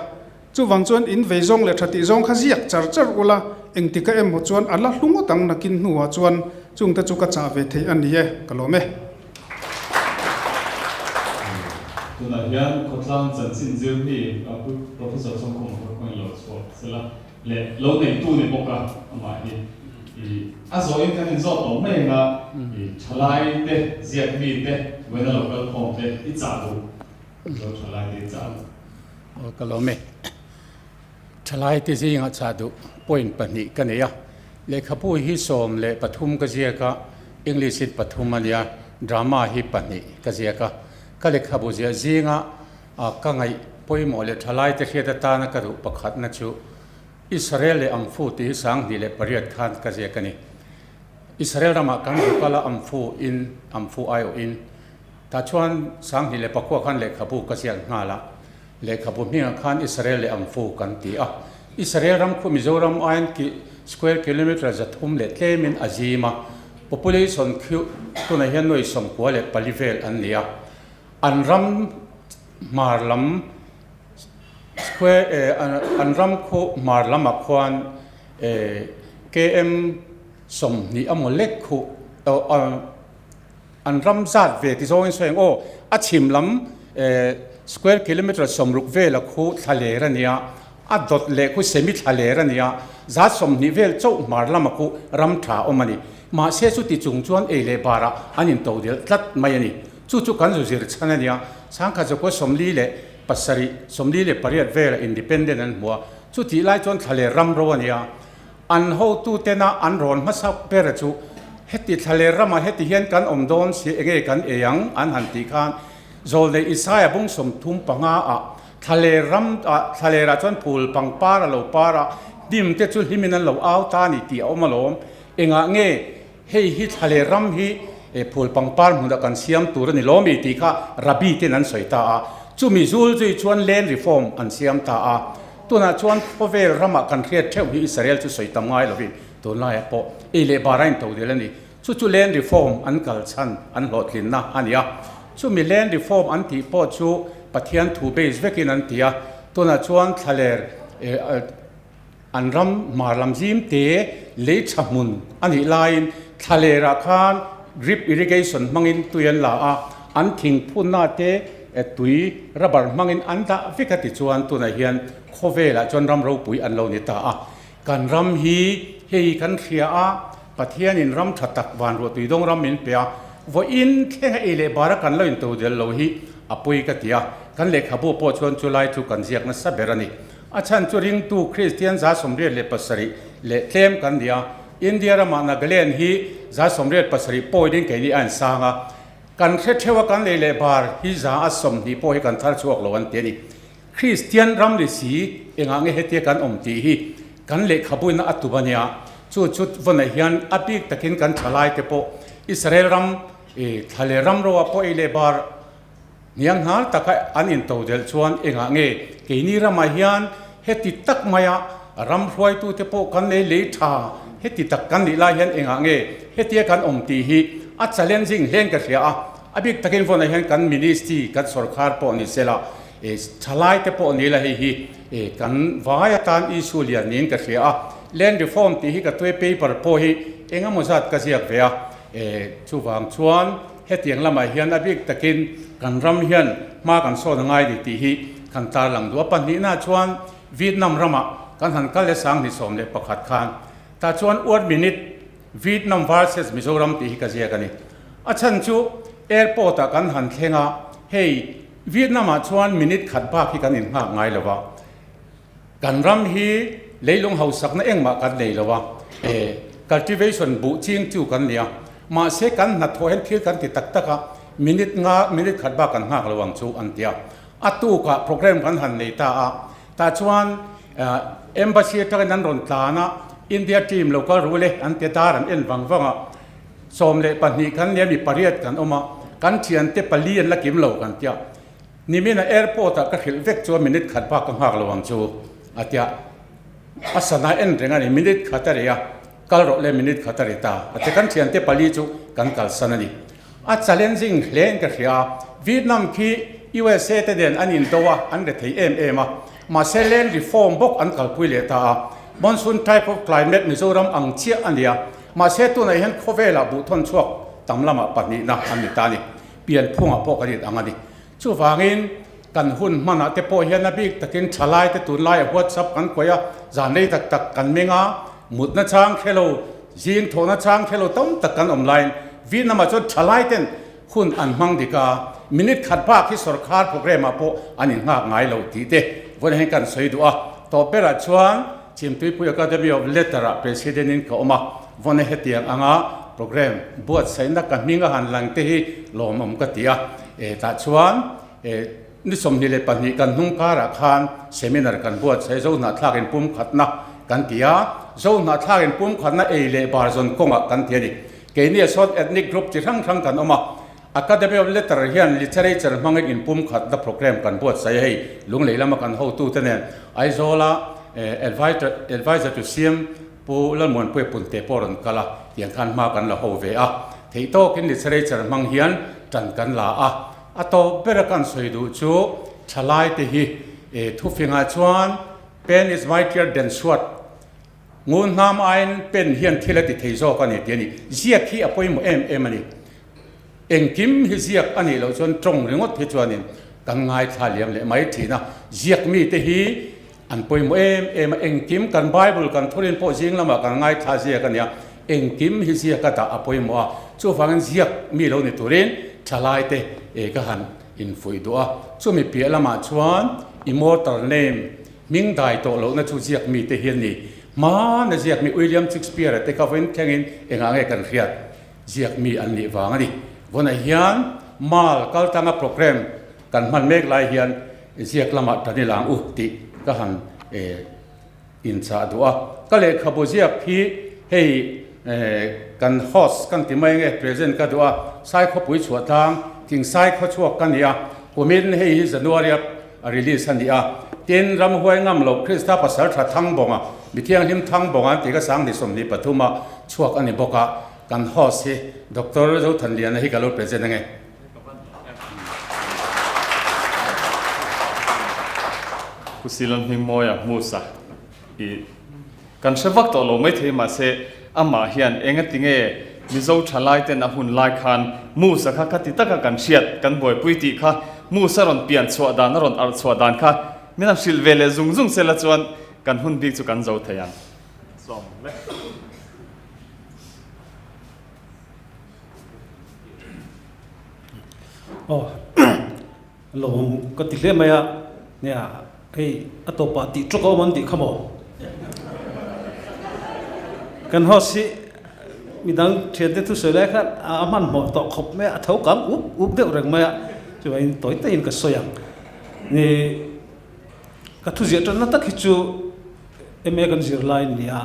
Chuvang chuan in vei zawng leh tha tih zawng kha ziak char char ula, engtika emaw chuan a la hlu ngawt ang nakin hnuah chuan chungte chu ka chah ve thei a ni e, ka lawm e. Tunah hian khawtlang chanchin zir hi Professor Chawngkhuma kha khawngaih lo chhuak sela. Leh lo neitu ni bawk a, amah hi i a zawhin kan inzawt tawh mai ang a, i thalai te, ziak mi te, vawiina lo kal khawm te i chah duh, Mizo thalai te i chah duh. Aw ka lawm e. Thalai te zingah chah duh point pahnih ka nei a, lehkhabu hi 13 ka ziak a, English in pathum a nia, drama hi pahnih ka ziak a, ka lehkhabu ziah zingah A ka ngaih pawimawh leh thalaite hriat atana ka duh pakhatna chu Israel leh Amfu tih hi 2008 khan ka ziak a ni. Israel ramah kan ru kal a Amfu in Amfu aiawh in. Tah chuan 2009 khan lehkhabu ka ziak nghal a, lehkhabu hmingah khan Israel leh Amfu kan ti a. Israel ram khu Mizoram aiin ki square kilometre 300 leh tlemin a zim a, population khu tunah hian nuai 94 vel an ni a. An ram hmar lam square eh an ram khu hmar lamah khuan eh km 20 emaw lek khu an ram zat ve ti zawngin sawi ang aw a chhim lam eh square kilometre 60 vela khu thla ler a nia a dawt leh khu semi thla ler a nia zat 20 vel chauh hmar lama khu ram tha awm a ni mahse chuti chung chuan ei leh barah an intodelh tlat mai a ni. Chu chu kan zu zir chhan a nia, sangkhat zakua 47, 48 vela independent an hmu a, chu tih lai chuan thla leh ram ro a nia. An hotu tena an rawn hmasa ber chu Heti thlaler ramah heti hian kan awm dawn si, enge kan ei ang? an han tih khan Zawlnei Isaia bung 35 ah thlaler ram ah thlaler ah chuan phul pangpar a lo par a, hnim te chu hlimin an lo au ta a ni tih a awm alawm. Engah nge hei hi thlaler ram hi phul pangpar hmunah kan siam tur a ni lawm i tih kha Rabbi ten an sawi ta a. Chumi zul zui chuan land reform an siam ta a. Tunah chuan khawvel ramah kan hriat theuh hi Israel chu sawi tam ngai lovin Tunlaiah pawh ei leh bar a into del a ni. Chu chu land reform an kal chhan an hlawhtlinna a ni a. Chumi land reform an tih pawh chu Pathian thu base vekin an ti a. Tunah chuan thlaler an ram hmar lam zim te lei tha hmun a nih laiin thlalerah khan drip irrigation hmangin tui an la a, an thing phunna te tui rubber hmangin an dah vek a tichuan tunah hian khawvelah chuan ram ropui an lo ni ta a. Kan ram hi hei kan hria a, Pathianin ram tha tak van ruah tui dawng ram min pe a, vawiin thlenga ei leh bara kan lo into del lo hi a pawi ka ti a, kan lehkhabu pawh chuan chu lai chu kan ziak nasa ber a ni. A chhan chu ringtu Kristian 97 leh tlem kan ni a, India ramah Nagaland hi 87 point-in keini a insang a, kan hre theuh a kan ei leh bar hi 20% pawh hi kan thar chhuak lo an ti a ni. Kristian ram ni si engah nge hetia kan awm tih hi kan lehkhabuina a tum a nia. Chu chu vawnah hian a bik takin kan thalai te pawh Israel ram thla leh ram roa pawh ei leh bar hniang hnar taka an into delh chuan engah nge keini ramah hian heti tak maia ram hruaitute pawh kan lei lei tha heti tak kan nih lai hian engah nge hetia kan awm tih hi a challenging hlen ka hria a. A bik takin vawnah hian kan ministry kan sorkar pawh ni sela Thalai te pawh ni la hei hi kan vai atan issue lian niin ka hria a, land reform tih hi ka tui paper pawh hi eng emaw zat ka ziak ve a, chuvang chuan hetiang lamah hian a bik takin kan ram hian hma kan sawn a ngai ni tih hi kan tarlang duh a. Pahnihna chuan Vietnam ramah kan han kal e 2011 khan tah chuan one minute Vietnam versus Mizoram tih hi ka ziak a ni. A chhan chu airport ah kan han thleng a, hei Vietnam ah chuan minute khat bak hi kan innghak ngai lo a, kan ram hi leilung hausakna engmah kan nei lo a, e cultivation buh ching chu kan ni a, mahse kan hnathawh hian thil kan ti tak tak a, minute nga minute khat bak kan nghak lo ang chu an ti a, a tukah program kan han nei ta a, tah chuan embassy atangin an rawn tlan a, India team lo kal ru le an ti dar an en vang vang a, 12 kan nia mi pariat kan awm a, kan thiante pali an la kim lo kan tia. Nimin a airport ah ka hrilh vek chuan minute khat bak ka nghak lo ang chu a tia. A sana en reng a ni, minute khat a ri a, kal rawh le minute khat a ri ta a ti. Kan thiante pali chu kan kalsan a ni. A challenging hle in ka hria a, Vietnam khi USA te nen an indo a, an re thei em em a, mahse land reform bawk an kalpui leh ta a, monsoon type of climate Mizoram ang chiah a ni a, mahse tunah hian khawvelah buhthawn chhuak tam lamah pahnihna an ni ta a ni, pianphungah pawh kan in ang a ni. Chuvangin kan hun hmanah te pawh hian a bik takin thalai te tunlaiah WhatsApp kan khawih a, zan rei tak tak kan meng a, mutna chang hre lo, zing thawhna chang hre lo tam tak kan awm laiin Vietnam-ah chuan thalai ten hun an hmang dik a, minute khat bak hi sorkar program-ah pawh an innghak ngai lo tih te vawiin hian kan sawi duh a. Tawp berah chuan Chhimtuipui Academy of Letter-ah President-in ka awm a, vawiin hetiang anga program buatsaihna ka hming a han lang te hi lawmawm ka ti a. E tah chuan e ni 22 kan hnung karah khan seminar kan buatsaih Zohnahthlak in pumkhatna kan ti a, Zohnahthlak in pumkhatna ei leh bar zawn kawngah kan ti a ni. Keini a sawn ethnic group chi hrang hrang kan awm a, Academy of Letter hian literature hmangin in pumkhatna program kan buatsaih a hei, Lunglei lama kan hotute nen Aizawla adviser adviser to CM Pu Lalmuanpuia Punte pawh rawn kal a, tiang khan hma kan la ho ve a, theih tawkin literature hmang hian tan kan la a, a tawp bera kan sawi duh chu thalai te hi thufingah chuan pen is mightier than sword, ngun hnam aiin pen hian thil a ti thei zawk a ni tih a ni. Ziak hi a pawimawh em em a ni. Engkim hi ziak a nih loh chuan tawng ringawt hi chuanin kan ngaithla liam leh mai thin a, ziak mite hi An pawimawh em em a, engkim kan Bible kan thurin pawh zing lamah kan ngaithla ziak a nia, engkim hi ziak a dah a pawimawh a, chuvangin ziak mi lo ni turin thalai te e ka han infuih duh a, chumi piah lamah chuan immortal name hming dai tawh lohna chu ziak mi te hi a ni. Hmana ziak mi William Shakespeare-a te kha vawiin thlengin engah nge kan hriat? ziak mi an nih vang a ni. Vawnah hian mal kal tanga program kan hman mek lai hian ziak lamah tan i lang u tih ka han inchah duh a. Ka lehkhabu ziak hi hei kan host kan ti mai nge present ka duh a, Saikhawpui chhuah tlang Thingsai khawchhuak ka ni a, kumin hei hi January a A release a ni a, tin ramhuai ngam loh Krista pasal tha Thangbawnga, mithianghlim Thangbawnga an tih ka 2023 a chhuak a ni bawk a, kan host hi Doctor Zothanliana hi ka lo present ange. Pu Silan Hmingmawia Musa i kan hre vak tawh lo maithei mahse amah hian engati nge Mizo thalai ten a hun lai khan Musa kha khati taka kan hriat kan buaipui tih kha Musa rawn pian chhuah dan a rawn arh chhuah dan kha min han hrilh ve leh zung zung sela chuan kan hun bik chu kan zo thei ang. Sawm lek. Aw lawm ka ti hle mai a, nia hei a tawpah tih tawk a awm an tih kha maw? Kan host hi midang thiante thusawi lai khan a hmanhmawh tawh khawp mai a, a tho kang up up deuh reng mai a, chuvangin tawi takin ka sawi ang. Ni ka thuziah tanna tak hi chu MA kan zir lai a ni a,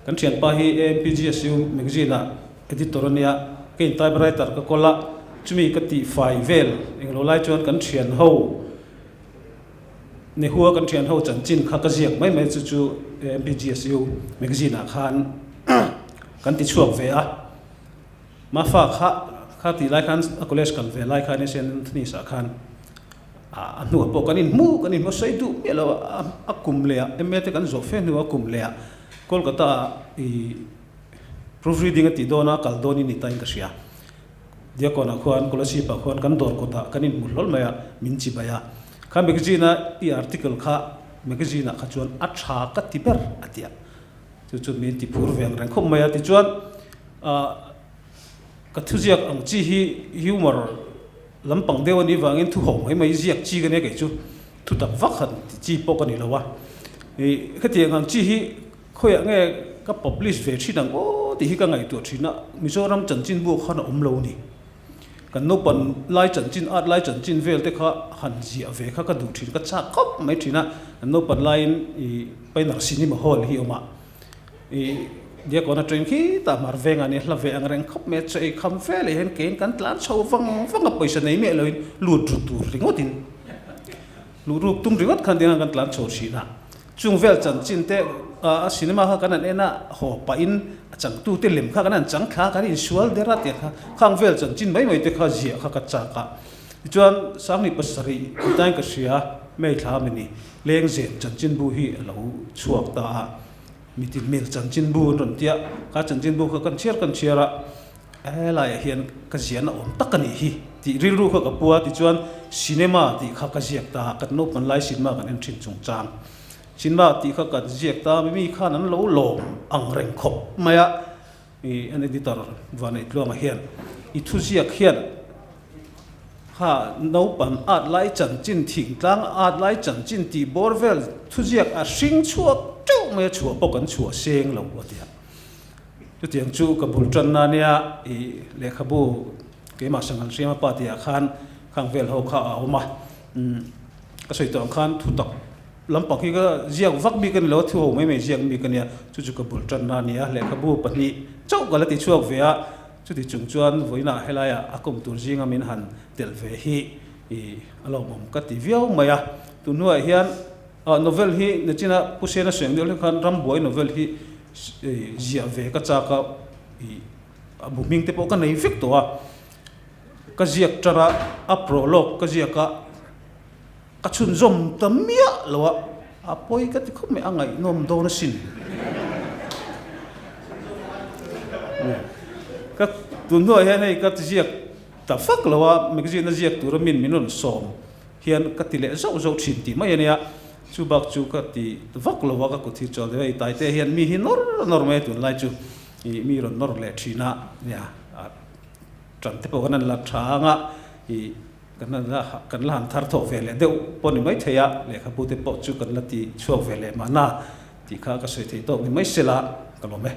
kan thianpa hi AMPGSU magazine ah Editor a nia, ka in typewriter ka kawl a, chumi ka tih fai vel englo lai chuan kan thian ho Nehua kan thian ho chanchin kha ka ziak mai mai chu chu MPGSU magazine ah khan kan ti chhuak ve a, Mafa kha kha tih lai khan a college kal ve lai khan Asian Anthony's ah khan a hnuah pawh kan inhmu kan inhmu sawi duh miah lo a, a kum leh ah MA te kan zawh fe hnuah a kum leh ah Kolkata ah ih Proofreading a tih dawn a, kal dawn i ni tain ka hria. Diakon-ah khuan Kolasib-ah khuan kan dawr kawtah kan inhmu hlawl mai a, min chi bai a. Kha magazine-a i article kha magazine-ah kha chuan a tha ka ti ber a ti a. Chu chu min ti phur ve ang reng khawp mai a. Tichuan, ka thuziak ang chi hi humour lampang deuh a nih vangin thu ho mai mai ziak chi ka nia kei chu thu tak vak han ti chi pawh ka ni lo a. Hetiang ang chi hi Khawiah nge ka publish ve thin ang aw tih hi ka ngaihtuah thin a, Mizoram chanchinbu khan a awm lo ni. Kan naupan lai chanchin, art lai chanchin vel te kha han ziah ve kha ka duh thin, ka chak khawp mai thin a. Kan naupan laiin ih Painar Cinema Hall hi a awm a, ih Diakawna train khi tah hmar vengah nia hla ve ang reng khawp mai a, chaw ei kham vel ah hian keiin kan tlan chho vang vang a, pawisa nei miah loin lut ru tur ringawtin luh ruk tum ringawt khan ding a kan tlan chho thin a. Chung vel chanchin te a cinema kha kan han en a, haw pahin a changtute lem kha kan han chang thla a, kan insual der a tih kha khang vel chanchin mai mai te kha ziah kha ka chak a. Tichuan 2007 tain ka hria May thla ami ni Lengzen chanchinbu hi a lo chhuak ta a, mitin mil chanchinbu an rawn tia, kha chanchinbu kha kan chhiar kan chhiar a, Helaiah hian ka ziahna awm tak a nih hi tih rilru kha ka pu a, tichuan cinema tih kha ka ziak ta a, kan naupang lai cinema kan en thin chungchang cinema tih kha kan ziak ta a, mi khan an lo lawm ang reng khawp mai a, ih an editor Vaneihtluanga hian i thuziak hian kha naupang at lai chanchin thingtlang at lai chanchin tih bawr vel thuziak a hring chhuak teuh mai a, chhuah pawh kan chhuah seng lo a ti a. Chutiang chu ka bul tanna nia i lehkhabu keimah Sanghal Hriama pa tihah khan khang vel ho kha a awm a. Ka sawi tawh ang khan thutak lampang hi ka ziak vak bik a ni lo a, thu ho mai mai ziak bik a nia. Chu chu ka bul tanna a ni a, lehkhabu pahnih chauh ka la ti chhuak ve a. Chuti chung chuan vawiinah helaiah a kawm tur zinga min han telh ve hi i a lawmawm ka ti viau mai a. Tun hnuaiah hian Novel hi nachina Pu Sena Sueng deuh hlek khan rambuai novel hi ziah ve ka chak a, ih a bu hming te pawh ka nei vek tawh a, ka ziak tar a, a prologue ka ziak a, ka chhunzawm ta miah lo a, a pawi ka ti khawp mai, a ngaihnawm dawn asin. Ka tun hnuah hian hei ka ziak ta vak lo a, magazine a ziak tura min min rawn sawm. Hian ka ti leh zauh zauh thin tih mai a nia, chu bak chu ka ti vak lo a, ka kut hi chuan hei Taite hian mi hi nawr nawr mai a tunlai chu ih mi rawn nawr leh thin a nia, tan te pawh kan han la tha ang a, ih kan han la kan la han thar thawh ve leh deuh pawh ni mai thei a, lehkhabu te pawh chu kan la ti chhuak ve leh mahna tih kha ka sawi thei tawk ni mai sela ka lawm e.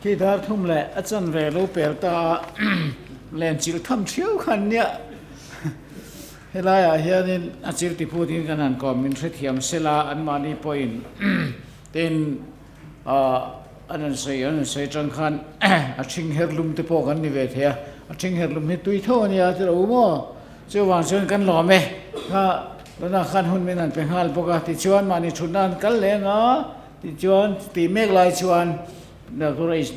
Khi dar thum leh a chanve lo pel ta a, len chilh tham thiau khan nia. Helaiah hianin a chil ti phutin kan han kawm min hrethiam sela anmahni pawhin tin an rawn sawi an rawn sawi atang khan a thing her lum te pawh kan ni ve thei a, a thing her lum hi tui tho a nia tilo u maw? Chuvang chuan kan lawm e, kha tunah khan hun min han pe nghal bawk a, tichuan mahni thutna an kal leng a, tichuan tih mek lai chuan Doctor H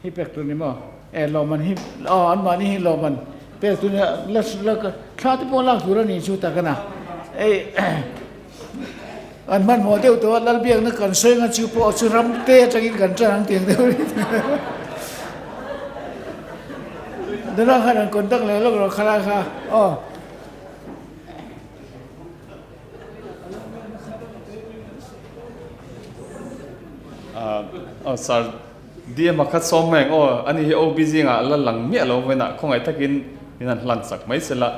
hi pek tur ni maw? E lawmman hi aw anmahni hi lawmman pek tur ni a, la la thla te pawh lak tur a nih chu tak a na. Ei an hmanhmawh deuh tawh a, Lalbiakna kan sawi anga chu pawh chu ram te atangin kan tan ang tiang deuh a ni. Nula khan an contact leh lawk rawh khalai kha aw. Aw sir DM a khat sawm mai ang aw ani hi OB zingah la lang miah lo vawiinah khawngaih takin min han hlan sak mai sela.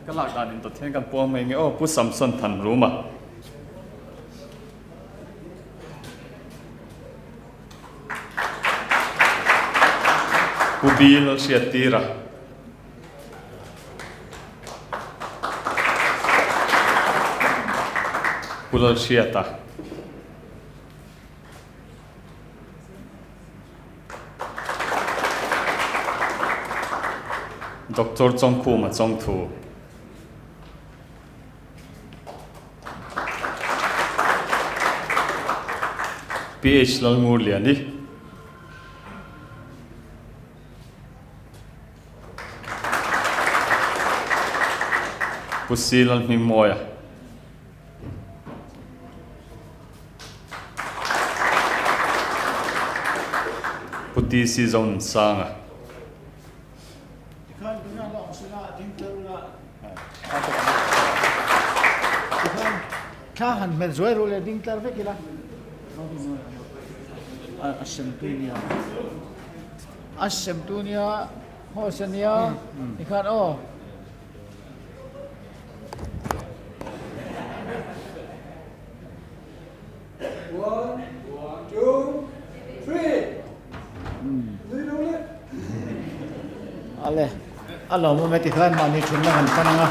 Ka lak dan in dawt hian kan puang mai nge aw Pu Samson Thanruma. Pu Bill Hriattira. Pu Lalhriata. Doctor Chawngkhuma Chawngthu. PH Lalngurliani. Pu C Lalhmingmawia. Pu TC Zonunsanga. Thla han hmet zuai ru leh ding tlar vek ila. A sem tu nia. A sem tu nia, hawsa nia, tikhan aw. One, two, three. Ale, a lawmawm e tikhan mahni thunna han pan ang a.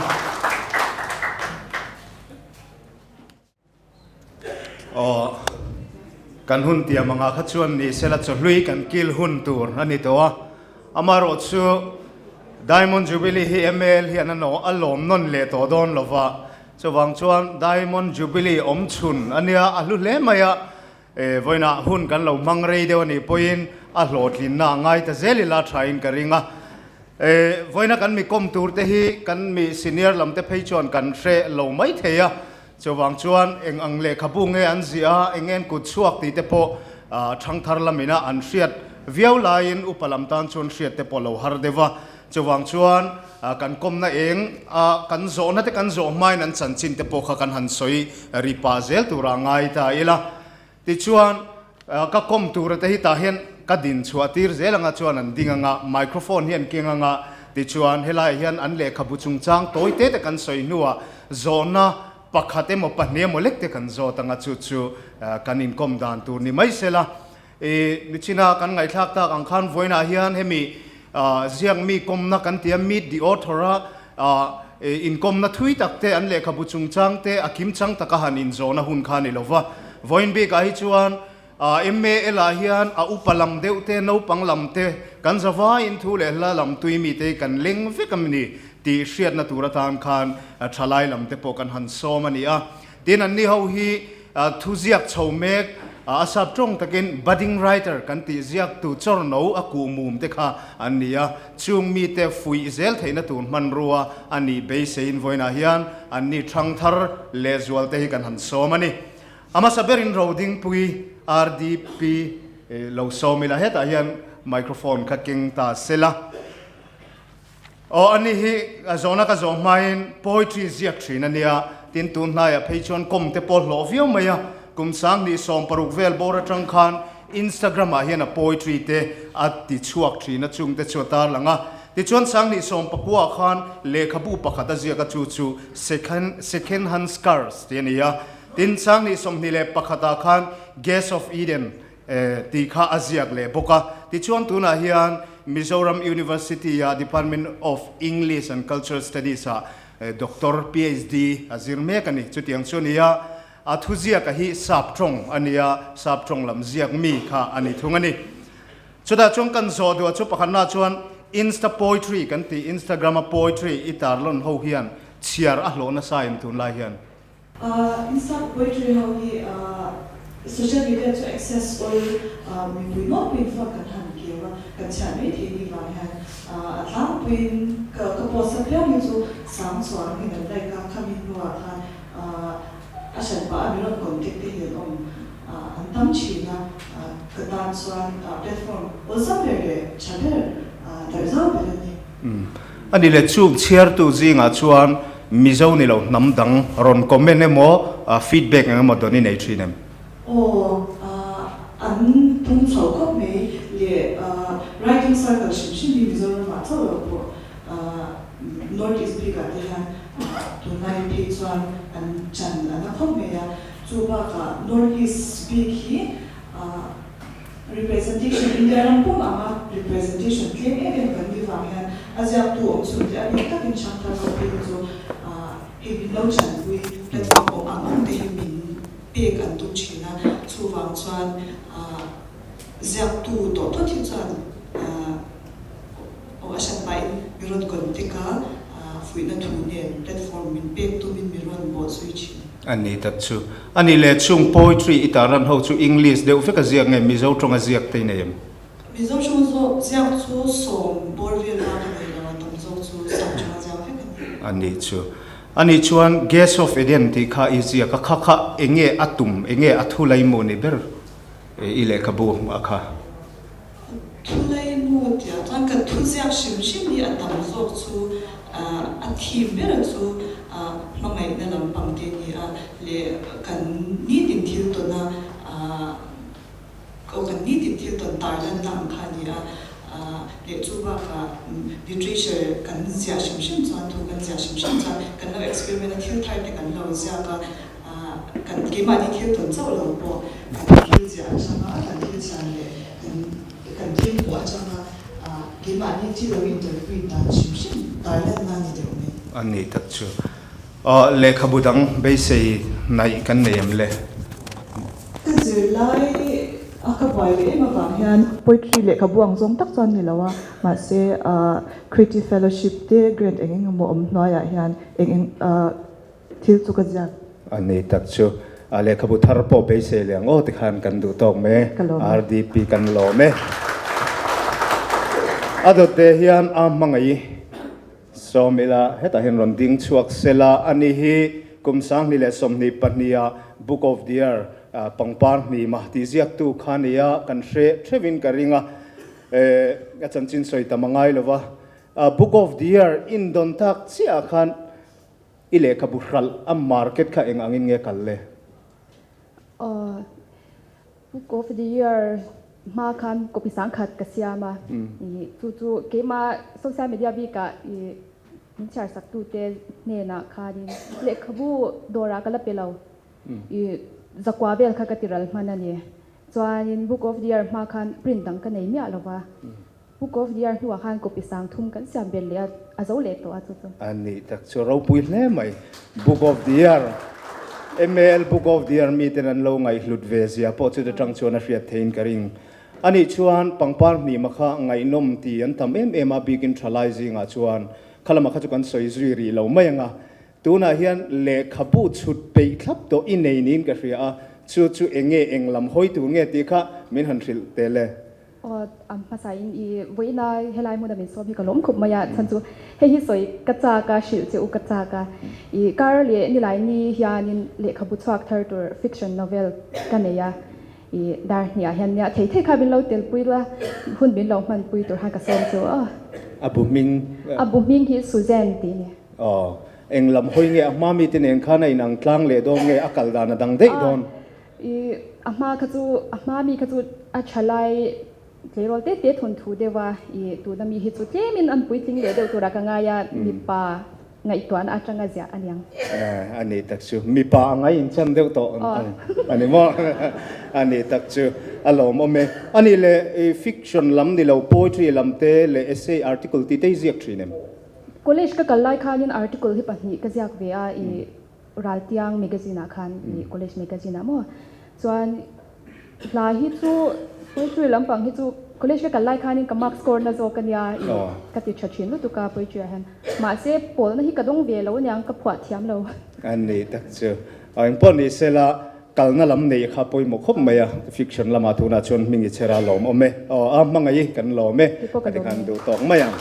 Aw, kan hun tiam angah kha chuan ni sela chawhlui kan kil hun tur a ni tawh a. Amaherawh chu Diamond Jubilee hi ML hian a lawm nawn leh tawh dawn lova, Chuvang chuan Diamond Jubilee awm chhun a nia, a hlu hle mai a, e, vawiinah hun kan lo hmang rei deuh a nih pawhin a hlawhtlinna a ngai ta zel ila thain ka ring a. E, vawiina kan mi kawm tur te hi kan mi senior lam te phei chuan kan hre lo mai thei a, chuvang chuan eng ang lehkhabu nge an ziah a, eng nge an kut chhuak tih te pawh thangthar lamina an hriat viau laiin upa lam tan chuan hriat te pawh lo har deuh a. Chuvang chuan kan kawmna eng a kan zawhna te kan zawh hmain an chanchin te pawh kha kan han sawi ri pah zel tura ngai ta ila. Tichuan ka kawm tura te hi tah hian ka din chhuah tir zel anga chuan an ding anga microphone hi an keng anga tichuan helaiah hian an lehkhabu chungchang tawi te te kan sawi hnuah zawhna pakhat emaw pahnih emaw lek te kan zawt anga chu chu kan inkawm dan tur ni mai sela. I michina kan ngaihthlak tak ang khan vawiinah hian hemi ziakmi kawmna kan ti a, meet the author a inkawmna thui tak te an lehkhabu chungchang te a kimchang taka han inzawhna hun kha a ni lo va. Vawiin bikah hi chuan MAL ah hian a upa lam deuh te, naupang lam te, kan zavaiin thu leh hla lam tui mite hi kan leng vek a ni tih hriatna tur atan khan thalai lam te pawh kan han sawm a ni a. Tin, anni ho hi thuziak chho mek, a sap tawng takin budding writer kan tih ziaktu chawrno a kuh mum te kha an ni a, chung mite fuih zel theihna tur hmanrua a nih beiseiin vawiinah hian anni thang thar lehzual te hi kan han sawm a ni. A hmasa berin Rodingpui RDP lo sawm ila hetah hian microphone kha keng ta sela. Aw, ani hi a zawhna ka zawh hmain poetry ziak thin a nia, tin tun hnaiah phei chuan kawm te pawh hlawh viau mai a, kum 20 60 vel bawr atang khan Instagram ah hian a poetry te a ti chhuak thin a, chung te chu a tarlang a. Tichuan 2019 ah khan lehkhabu pakhat a ziak a chu chu Second Second Hand Scars tih a ni a. Tin 2021 ah khan Guest of Eden tih kha a ziak leh bawk a. Tichuan tunah hian Mizoram University a Department of English and Cultural Studies ah Doctor, PhD, a zir mek a ni. Chutiang chu a ni a, a thuziaka hi sap tawng a ni a, sap tawng lam ziak mi kha a ni thung a ni. Chutah chuan kan zawh duh a chu pakhatna chuan Insta poetry kan tih, Instagram a poetry i tarlawn ho hian chhiar a hlawh nasa em tunlai hian? Insta poetry ho hi social media chu access awl mipui nawlpuiin phone kan han keu a, kan chhiah mai thei ni vang hian a tlangpuiin ka post a piang hi chu sang chuang hi kan like a, khami hnuah khan a hran pah a mi rawn contact te hi an awm an tam thin a, ka tan chuan platform awlsam ber leh tha ber darh zau ber a ni. A ni le, chung chhiartu zingah chuan Mizo ni lo hnam dang rawn comment emaw feedback eng emaw dawn i nei thin em? Aw, an pung chho khawp mai le, writing circle hrim hrim hi Mizoramah chauh lo pawh North East bikah te hian tunlai phei chuan an chan a na khawp mai a, chu bakah North East bik hi Representation, India ram pum anga representation tlem em em kan ni vang hian a ziaktu awm chhun te a bik takin Changthar ho phei hi chu hei min lo chanpui platform awm ang ang te hi min pek an tum thin a, chuvang chuan ziaktu tawh phawt hi chuan aw a hran pahin mi rawn contact a, fuihna thu nen platform min pek tumin mi rawn bawh zui thin. A ni tak chu. A ni leh chung poetry i tarlan ho chu English deuh vek a ziak nge Mizo tawng a ziak te i nei em? Mizo tawng zawk ziak chu sawm bawr vel bak a nei lo a, tam zawk chu sap tawng a ziak vek a ni. A ni chu. A ni chuan Guest of Eden tih kha i ziak a, kha kha enge a tum, enge a thu laimu ni ber i lehkhabu a kha? Thu laimu tih ah chuan kan thu ziak hrim hrim hi a tam zawk chu a theme ber chu hmangaihna lampang te a ni a leh kan nitin thil tawn a aw kan nitin thil tawn tarlanna ang kha a ni a leh chu bakah literature kan ziah hrim hrim chuan thu kan ziah hrim hrim chuan kan lo experiment a thil thar te kan lo ziak a Kan keimahni thil tawn chauh lo pawh kan thil ziah atanga kan thil chhiar leh kan kan thil hmuh atanga keimahni thil lo interpret dan hrim hrim tarlanna ni deuh mai. A ni tak chu. Lehkhabu dang beisei naih kan nei em le? Ka zirlai a ka buai ve em avang hian poetry lehkhabu ang zawng tak chuan ni lo a, mahse creative fellowship te grant eng eng emaw awm hnuaiah hian eng eng Thil chu ka ziak. A ni tak chu. A lehkhabu thar pawh beisei leh ang aw tikhan kan duh tawk mai e. Ka lawm e. RDP kan lawm e. A dawt te hian a hmangaih sawm ila hetah hian rawn ding chhuak sela a ni hi kum 2022 ah Book of the Year pangpar hnima tih ziaktu kha nia kan hre theuhin ka ring a. A chanchin sawi tam a ngai lova. Book of the Year indawn tak chiah ah khan I lehkhabu hralh a market kha eng angin nge kal le? Aw, Book of the Year hma khan copy sangkhat ka siam a, i chu chu keimah social media bikah i min chhiar sak tute hnenah khanin lehkhabu dawrah ka la pe lo, i zakua vel kha ka ti ral hman a ni. Chuanin Book of the Year hma khan print dang ka nei miah lo va. Book of the Year hnuah khan copy sang thum kan siam bel leh a, a zo leh tawh a chu chu. A nih tak chu ropui hle mai. Book of the Year, MAL Book of the Year miten an lo ngaihhlut ve zia pawh chuta tang chuan a hriat theiin ka ring. A nih chuan pangpar hnima kha ngaihnawm ti an tam em em a, bikin thalai zingah chuan kha lamah kha chu kan sawi zui rih lo mai ang a. Tunah hian lehkhabu chhut peih thlap tawh i nei niin ka hria a, chu chu eng nge eng lam hawi tur nge tih kha min han hrilh tel e. Aw, a hmasain i vawiina helai hmuna min sawm hi ka lawm khawp mai a, chhan chu hei hi sawi ka chak a, hrilh che u ka chak a. I kar leh nilai ni hianin lehkhabu chhuak thar tur fiction novel ka nei a, i dar hniah hian nia thei thei kha min lo telpui la, hun min lo hmanpui tur khan ka sawm chu aw. A bu hming. A bu hming hi Suzanne tih a ni. Aw, eng lam hawi nge a hma mite nen khan a inang tlang leh dawn nge a kal dan a dang daih dawn? I a hma kha chu a hma mi kha chu a tha lai. Tleirawl te te thawnthu deuh a, i tuna mi hi chu tlemin an puitling leh deuh turah ka ngai a, mipa ngaihtuahna atanga ziah a niang. A ni tak chu mipa a ngai inchan deuh tawh a ni maw? A ni tak chu a lawmawm e. A nih leh i fiction lam ni lo poetry lam te leh essay article tih te i ziak thin em? College ka kal lai khanin article hi pahnih ka ziak ve a, i Raltiang magazine ah khan, i college magazine ah maw? Chuan Hla hi chu poetry lampang hi chu college ka kal lai khanin ka mark score na zawk ania i ka ti tha thin lutuk a poetry ah hian. Mahse pawlna hi ka dawng ve lo aniang ka phuah thiam lo. A ni tak chu. Engpawh ni sela kalna lam nei kha pawimawh khawp mai a, fiction lamah tunah chuan hming i chher a lawm awm e. Aw a hmangaih i kan lawm e. Ka ti khan duh tawk mai ang.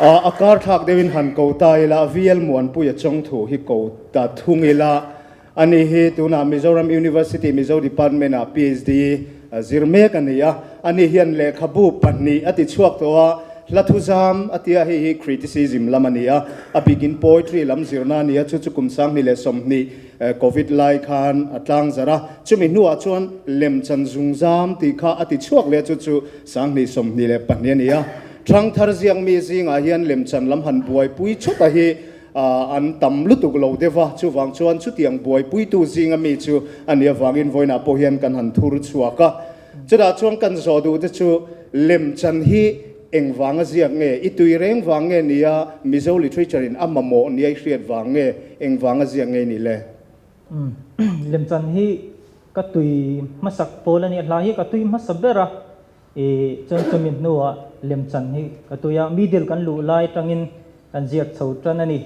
A kar thlak deuhin han ko ta ila VL Muanpuia chawngthu hi ko ta thung ila. Ani hi tunah Mizoram University Mizo Department ah PhD zir mek a ni a. Ani hian lehkhabu pahnih a ti chhuak tawh a, hla thuzam a tia hei hi criticism lam a ni a, a bikin poetry lam zirna a ni a, chu chu kum 2020 Covid lai khan a tlang zarh a. Chumi hnuah chuan lemchan zungzam tih kha a ti chhuak leh a, chu chu 2022 a ni a. Thangthar ziakmi zingah hian lemchan lam han buaipui chawt a hi An tam lutuk lo deuh a, chuvang chuan chutiang buaipuitu zinga mi chu a nih avangin vawiinah pawh hian kan han thur chhuak a. Chutah chuan kan zawh duh te chu lemchan hi eng vanga ziak nge, i tui reng vang nge nia Mizo literature in a mamawh nia i hriat vang nge, eng vanga ziak nge ni le? Lemchan hi ka tui hmasak pawl a nia, hla hi ka tui hmasa ber a, I chuan chumi hnuah lemchan hi ka tui a, middle kan luh lai atangin kan ziak chho tan a ni.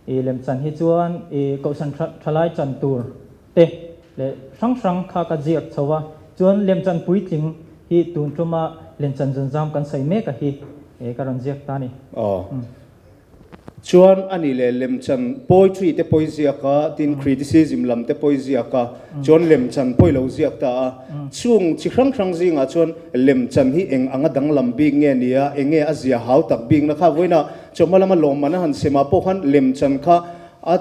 I lemchan hi chuan i kohhran thalai chan tur te leh hrang hrang kha ka ziak chho a, chuan lemchan puitling hi tun tuma lemchan zunzam kan sawi mek a hi ka rawn ziak ta a ni. Aw. Chuan a nih leh lemchan poetry te pawi ziak a, tin criticism lam te pawi ziak a, chuan lemchan pawi lo ziak ta a. Chung chi hrang hrang zingah chuan lemchan hi eng anga danglam bik nge ni a, eng nge a zia hau tak bikna kha vawiinah chawhma lama lawmman a han sem ah pawh khan lemchan kha a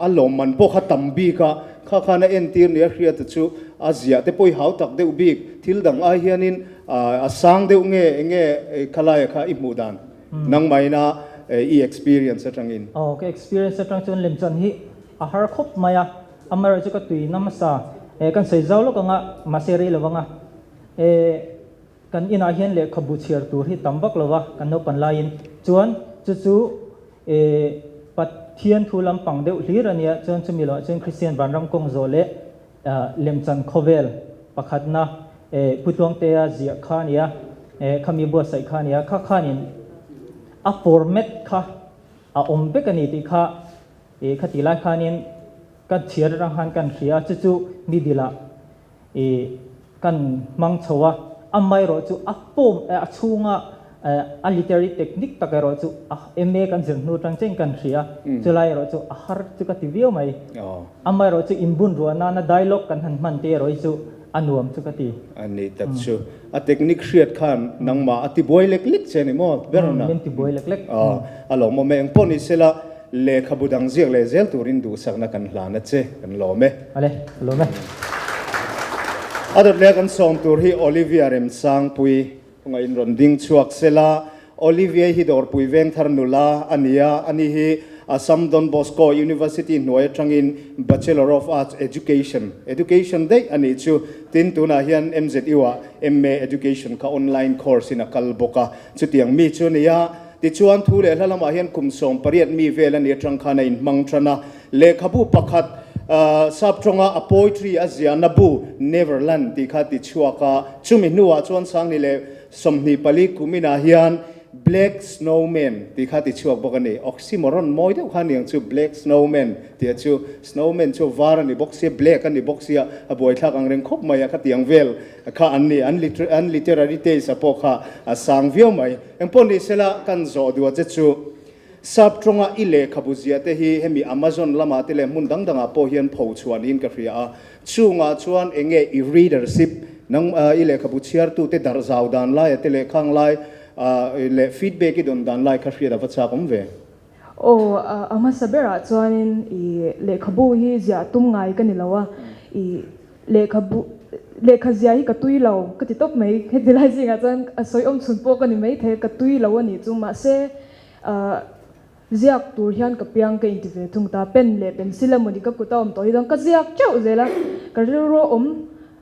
a lawmman pawh kha tam bik a, kha khan a entir nia hriata chu a ziah te pawi hau tak deuh bik thil dang ai hianin a sang deuh nge eng nge khalaia kha i hmuh dan. Nangmahina i experience atangin. Aw, ka experience atang chuan lemchan hi a har khawp mai a, amaherawhchu chu ka tui na hmasa eh kan sawi zau lawk ang a, mahse rei lo ang a, eh kan inah hian lehkhabu chhiar tur hi tam vak lo va kan naupan laiin chuan chu chu eh Pathian thu lampang deuh hlir a nia, chuan chumi loah chuan Kristian vanram kawng zawh leh Lemchan khawvel pakhatna Pu Tluangtea ziah kha a nia, khami buatsaih kha a nia, kha khanin a format kha a awm vek a ni tih kha khati lai khanin ka chhiar atang khan kan hria a, chu chu middle-ah kan hmang chho a, amaherawh chu a form a chhunga A literary technique tak erawh chu a MA kan zir hnu atang chiahin kan hria, chulai erawh chu a har chu ka ti viau mai. Amaherawh chu inbun ruah nana dialogue kan han hman te erawh hi chu a nuam chu ka ti. A ni tak chu. A technique hriat khan nangmah a ti buai lek lek che a ni maw? Ber na. Min ti buai lek lek. A lawmawm e. Engpawh ni sela lehkhabu dang ziak leh zel turin duhsakna kan hlan a che. Kan lawm e. Ale, ka lawm e. A dawt leh kan sawm tur hi Olivia Remsangpui Khawngaihin rawn ding chhuak sela, Olivier hi dawrpui vengthar nula a ni a, ani hi Assam Don Bosco University hnuai atangin Bachelor of Arts Education, Education daih a nih chu, tin tunah hian MZU ah MA Education kha online course in a kal bawk a, chutiang mi chu a ni a. Tichuan thu leh hla lamah hian kum 18 mi vel a nih atang khan a inhmang tan a, lehkhabu pakhat Sap tawnga a poetry a ziahna bu Neverland tih kha ti chhuak a, chumi hnuah chuan 2024 kuminah hian Black Snowman tih kha ti chhuak bawk a ni. Oxymoron mawi deuh kha aniang chu Black Snowman tih a chu Snowman chu var a ni bawk sia, black a ni bawk sia, a buaithlak ang reng khawp mai a khatiang vel kha an ni. An literary taste a pawh kha a sang viau mai. Engpawh ni sela kan zawh duh a che chu. Sap tawnga i lehkhabu ziah te hi hemi Amazon lamah te leh hmun dang dangah pawh hian pho chhuah niin ka hria a. Chungah chuan eng nge i readership, nang i lehkhabu chhiartute darh zau dan laia te leh khang lai leh feedback i dawn dan lai kha hriat a va chak awm ve. Aw, a hmasa berah chuanin i lehkhabu hi ziah tum ngai ka ni lo a, i lehkhabu. Lehkha zia hi ka tui lo ka ti tawp mai. Heti lai zingah chuan a sawi awm chhun pawh ka ni maithei a, ka tui lo a nih chu. Mahse, ziak tur hian ka piang ka inti ve thung ta. Pen leh pencil emaw ni ka kut a awm tawh hi chuan ka ziak teuh zel a, ka rilru a awm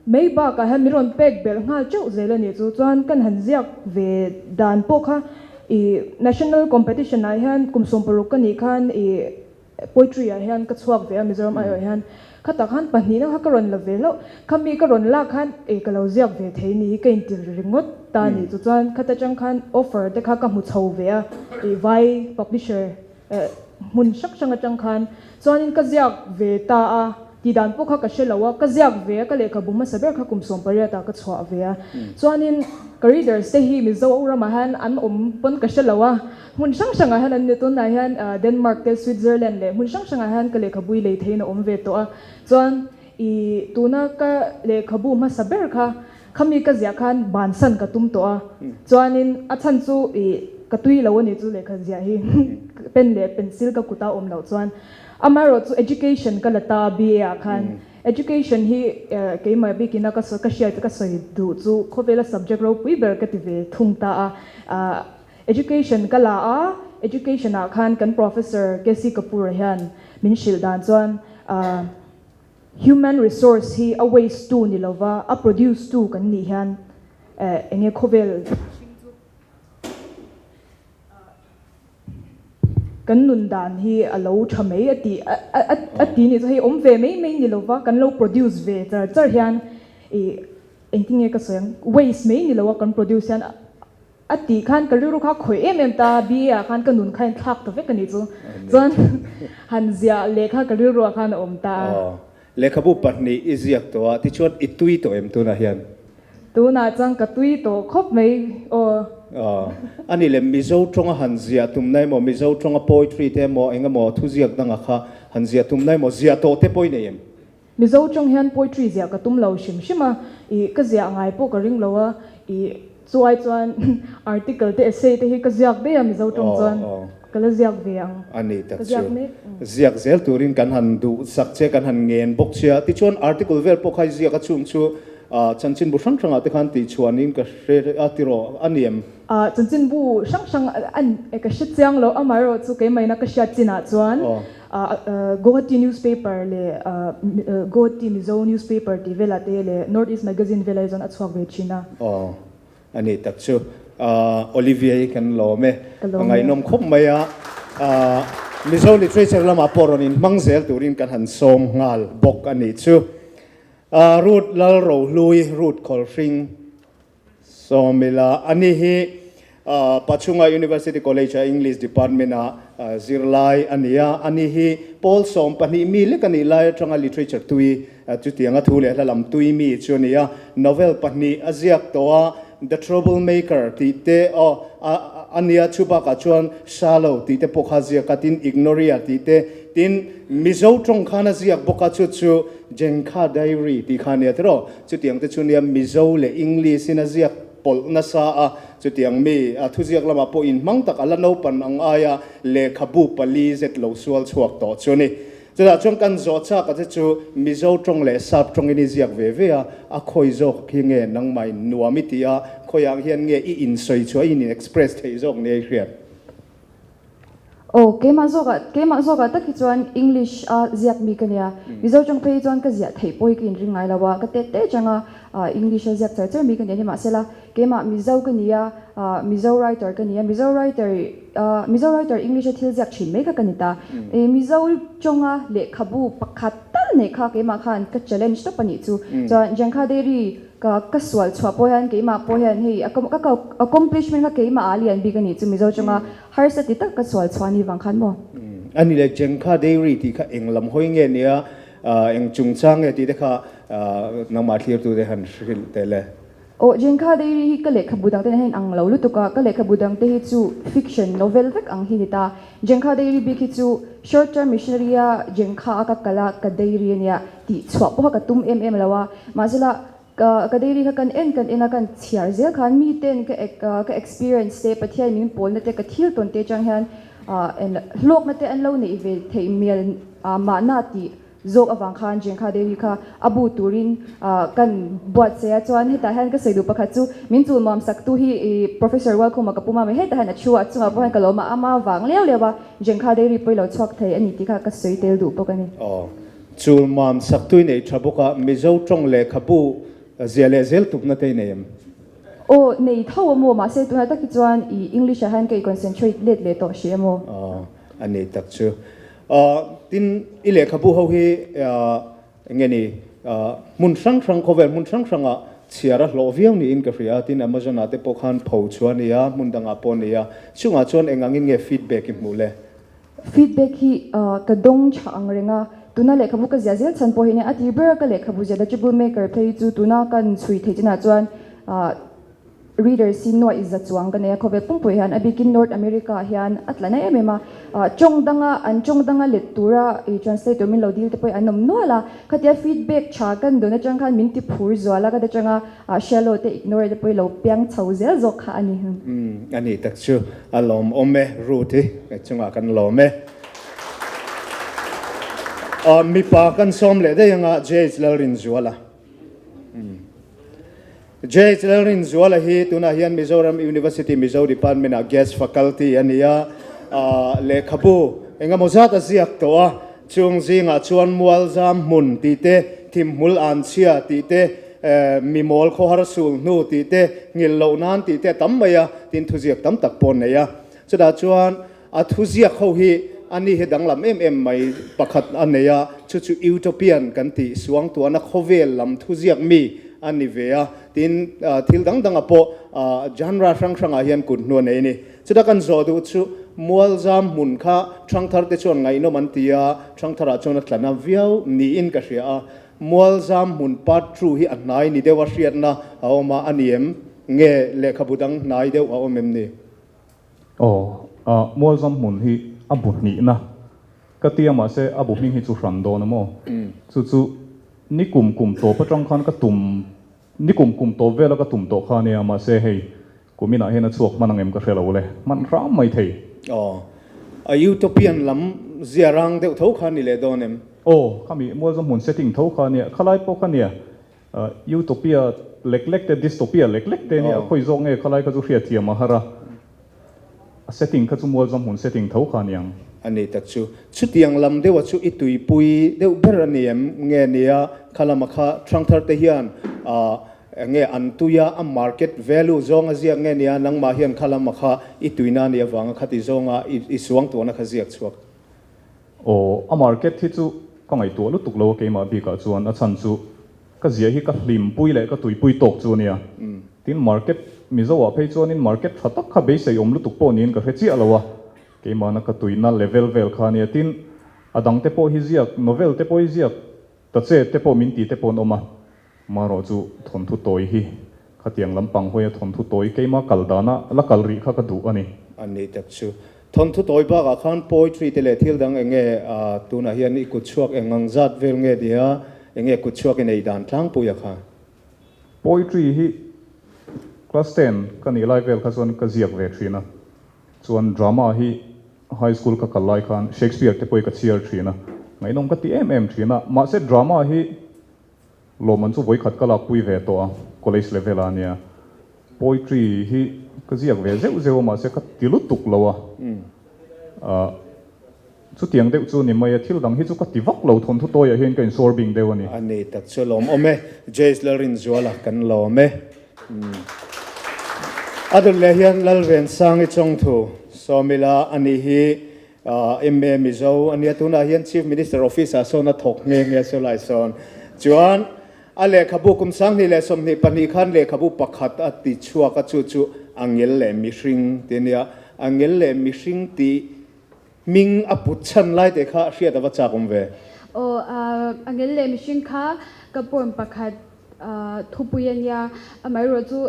mai bakah hian min rawn pek belh nghal teuh zel a nih chu. Chuan kan han ziak ve dan pawh kha ih national competition ah hian kum 16 ka nih khan ih Poetry ah hian ka chhuak ve a Mizoram aiawh hian khatah khan pahnihna kha ka rawn la ve hlauh. Khami ka rawn lak khan ei ka lo ziak ve thei ni hi ka inti ringawt ta a nih chu. Chuan khata tang khan offer te kha ka hmu chho ve a ih vai publisher hmun hrang hrang atang khan. Chuanin ka ziak ve ta a tih dan pawh kha ka hre lo a, ka ziak ve a ka lehkhabu hmasa ber kha kum 18 ah ka chhuah ve a. Chuanin ka readers te hi Mizo ramah hian an awm pawn ka hre lo a. Hmun hrang hrangah hian an ni. Tunah hian Denmark te, Switzerland leh hmun hrang hrangah hian ka lehkhabui lei theiin a awm ve tawh a. Chuan i tuna ka lehkhabu hmasa ber kha khami ka ziah khan bansan ka tum tawh a. Chuanin a chhan chu i ka tui lo a ni chu lehkha ziah hi pen leh pencil ka kuta awm loh chuan. Amaherawh chu education ka la ta a BA ah khan. Education hi keimah bikin a ka hriat ka sawi duh chu khawvela subject ropui ber ka ti ve thung ta a. Education ka la a, education ah khan kan Professor KC Kapoor-a hian min hrilh dan chuan human resource hi a waste tu ni lova a produce tu kan nih hian enge khawvel mihring chu kan nun dan hi a lo tha mai a ti a ti nih chu hei awm ve mai mai ni lova kan lo produce ve char char hian ih engtinge ka sawi ang waste mai ni lova kan produce hian A tih khan ka rilru kha khawih em em ta, BA ah khan ka nun kha in thlak ta vek a nih chu. Chuan han ziah leh kha ka rilru ah khan a awm ta a. Aw, lehkhabu pahnih i ziak tawh a, tichuan i tui tawh em tunah hian? Tunah chuan ka tui tawh khawp mai aw. Aw, a nih le Mizo tawnga han ziah tumna emaw, Mizo tawnga poetry te emaw, eng emaw thuziak danga kha han ziah tumna emaw, ziah tawh te pawh i nei em? Mizo tawng hian poetry ziah ka tum lo hrim hrim a, ih ka ziah ngai pawh ka ring lo a, ih chu ai chuan article te essay te hi ka ziak daih a Mizo tawng chuan ka la ziak ve ang. A ni tak chu. Ziak zel turin kan han duh sak che, kan han ngen bawk che a, tichuan article vel pawh kha i ziak a chung chu chanchinbu hrang hrangah te khan tihchhuanin ka hre a tiraw a ni em? Chanchinbu hrang hrang ka hre chiang lo, amaherawhchu keimahina ka hriat chinah chuan Guwahati newspaper leh Guwahati Mizo newspaper tih velah te leh North East Magazine velah hi chuan a chhuak ve thin a. Aw, a ni tak chu. Olivia hi kan lawm e. Ka lawm e. A ngaihnawm khawp mai a. Mizo literature lamah pawh rawn inhmang zel turin kan han sawm nghal bawk a nih chu. Ruth Lalrohlui, Ruth Khawlhring. Sawmila, Ani hi Pachhunga University College-a English Department-a zirlai a ni a. Ani hi pawl 12 mi lek a nih lai atanga literature tui, chutianga thu leh hla lam tui mi chu a ni a. Novel pahnih a ziak tawh a, The Trouble Maker tih te a nia, chu bakah chuan Shallow tih te pawh kha a ziak a, tin Ignoria tih te, tin Mizo tawng khan a ziak bawk a, chu chu Jengkha Diary tih kha a nia tiraw? Chutiang te chu nia Mizo leh English in a ziak pawlh nasa a, chutiang mi a thuziak lamah pawh inhmang tak a la naupan ang aia lehkhabu pali zet lo sual chhuak tawh chu a ni. Chutah chuan kan zawh chak a che chu Mizo tawng leh Sap tawngin i ziak ve ve a, a khawi zawk khi nge nangmah in nuam i ti a, khawiah hian nge i insawi chhuah i in express theih zawk nia i hriat? Aw, keimah zawkah, keimah zawkah tak hi chuan English a ziak mi ka nia. Mizo tawng phei hi chuan ka ziah theih pawh hi ka inring ngai lo a, ka tet te changa English a ziak char char mi ka nia nimahsela keimah Mizo ka ni a, Mizo writer ka ni a, Mizo writer, Mizo writer English a thil ziak thin mai kha ka ni ta. Mizo tawnga lehkhabu pakhat tal neih kha keimah khan ka challenge tawp a nih chu. Chuan Jengkha Dairy Ka ka sual chhuah pawh hian keimah pawh hian hei a ka ka accomplishment kha keimah ah lian bik a nih chu Mizo chunga harsa ti tak ka sual chhuah ni vang khan maw? A ni le Jengkha Dairy tih kha eng lam hawi nge nia eng chungchang nge tih te kha nangmah thlirtu te han hrilh teh le. Aw Jengkha Dairy hi ka lehkhabu dang te nen hian ang lo lutuk a, ka lehkhabu dang te hi chu fiction novel vek ang hi ni ta. Jengkha Dairy bik hi chu short term missionary a Jengkha a ka kal a ka dairy a nia. Tih chhuah pawh kha ka tum em em lo a, mahsela ka ka diary kha kan en kan en a, kan chhiar zel khan miten ka ka experience te Pathian min pawlna te ka thil tawn te atang hian hlawkna te an lo neih ve theih mial mahna tih zawk avang khan Jengkha Dairy kha a bu turin kan buatsaih a, chuan hetah hian ka sawi duh pakhat chu min chul muam sak tu hi Professor Rualkhuma ka pum a, hetah hian a thu a, a chungah pawh hian ka lawm a, ama vang leu leu a Jengkha Dairy pawh i lo chhuak thei a ni tih kha ka sawi tel duh bawk a ni. Aw, chul muam sak tu i nei tha bawk a, Mizo tawng lehkhabu zia leh zel tupna te i nei em? Aw, nei tho a maw, mahse tunah tak hi chuan i English ah hian ka i concentrate let leh tawh hrih a maw? Aw, a ni tak chu. Tin, i lehkhabu ho hi eng nge ni, hmun hrang hrang, khawvel hmun hrang hrangah chhiar a hlawh viau niin ka hria a, tin Amazon ah te pawh khan pho chhuah a ni a, hmun dangah pawh a ni a, chungah chuan eng angin nge feedback i hmuh le? Feedback hi ka dawng tha ang reng a, tuna lehkhabu ka ziah zel chhan pawh hi nia, a tir ber ka lehkhabu ziah The Trouble Maker phei chu tuna kan chhui theih chinah chuan Readers hi nuaih za chuang ka nei a, khawvel pumpui hian a bikin North America ah hian a tla na em em a, tawng danga an tawng danga let tura i translate tur min lo dil te pawh hi an awm nual a, khatia feedback tha kan dawn atang khan min ti phur zual a, ka ti atanga shallow te ignore te pawh hi lo piang chho zel zawk kha a ni. Umm a ni tak chu a lawmawm e Ruth i chungah kan lawm e. Mipa kan sawm leh daih anga JH Lalrinzuala. Umm. JH Lalrinzuala hi tunah hian Mizoram University Mizo Department-ah Guest Faculty a ni a, lehkhabu engemaw zat a ziak tawh a, chung zingah chuan Mualzam hmun tih te, Thimhmul Anchhia tih te, Mimawl Khawhar Sul hnu tih te, Nghilh loh nan tih te a tam mai a, tin thuziak tam tak pawh a nei a. Chutah chuan a thuziak ho hi a ni hi danglam em em mai pakhat a nei a, chu chu Utopian kan tih suangtuahna khawvel lam thuziak mi a ni ve a, tin thil dang dangah pawh genre hrang hrangah hian kut hnu a nei a ni. Chuta kan zawh duh chu Mualzam hmun kha Thangthar te chuan ngaihnawm an ti a, Thangtharah chuan a tlana viau niin ka hria a, Mualzam hmun part two hi a hnai ni deuh a hriatna a awm a, a ni em? Nge lehkhabu dang hnai deuh a awm em ni? Aw, Mualzam hmun hi a bu hnihna ka ti a, mahse a bu hming hi chu hran dawn a maw? Chu chu ni kum kum tawp atang khan ka tum, ni kum kum tawp vela ka tum tawh kha ania, mahse hei kuminah hian a chhuak hman ang em ka hre lo le, hman hram mai thei. Aw, a utopian lam zia rang deuh tho kha ni leh dawn em? Aw, khami Mualzam hmun setting tho kha ania, khalai pawh kha nia, Utopia lek lek te, dystopia lek lek te nia, khawi zawk nge khalai kha chu hriatthiam a har a, a setting kha chu mualzam hmun setting tho kha aniang. A ni tak chu. Chutiang lam deuha chu i tuipui deuh ber a ni em? Nge nia, kha lama kha Thangthar te hian enge an tuia a market value zawnga ziak nge nia, nangmah hian kha lama kha i tuina nih avanga khati zawnga i suangtuahna kha ziak chhuak. Aw, a market hi chu ka ngaihtuah lutuk lo a keimah bikah chuan a chhan chu ka zia hi ka hlimpui leh ka tuipui tawk chu ania. Tin, market Mizo ah phei chuanin market tha tak kha beisei awm lutuk pawh niin ka hre chiah lo a, keimahna ka tuina level vel kha ania. Tin, a dang te pawh hi ziak, novel te pawh hi ziak ta che te pawh min ti te pawh an awm a, marawh chu thawnthu tawi hi khatiang lampang hawia thawnthu tawi keimah kal dana la kal rih kha ka duh a ni. A ni tak chu. Thawnthu tawi bakah khan poetry te leh thil dang eng nge tunah hian i kut chhuak eng ang zat vel nge nia, eng nge kut chhuak i nei dan tlangpui a kha? Poetry hi class ten ka nih lai vel kha chuan ka ziak ve thin a, chuan drama hi high school ka kal lai khan Shakespeare te pawh hi ka chhiar thin a, ngaihnawm ka ti em em thin a, mahse drama hi Lawmman chu vawikhat ka lakpui ve tawh a, college level ah ania. Poetry hi ka ziak ve zeuh zeuh a mahse ka ti lutuk lo a. Ahh chutiang deuh chu ni mai a, thil dang hi chu ka ti vak lo, thawnthu tawiah hian ka insawr bing deuh a ni. A ni tak chu lawmawm e, Jace Lalrinzuala kan lawm e. A dawt leh hian Lalvensangi Chawngthu Sawmila a nih hi MA Mizo a nia, tunah hian Chief Minister Office ah sawn a thawk nghe nghe saw lai sawn. Chuan a lehkhabu kum 2022 khan lehkhabu pakhat a ti chhuak a, chu chu Angel leh Mihring tih a nia. Angel leh Mihring tih hming a put chhan lai te kha hriat a va chak awm ve. Aw, Angel leh Mihring kha ka poem pakhat Thupui a nia, amaherawh chu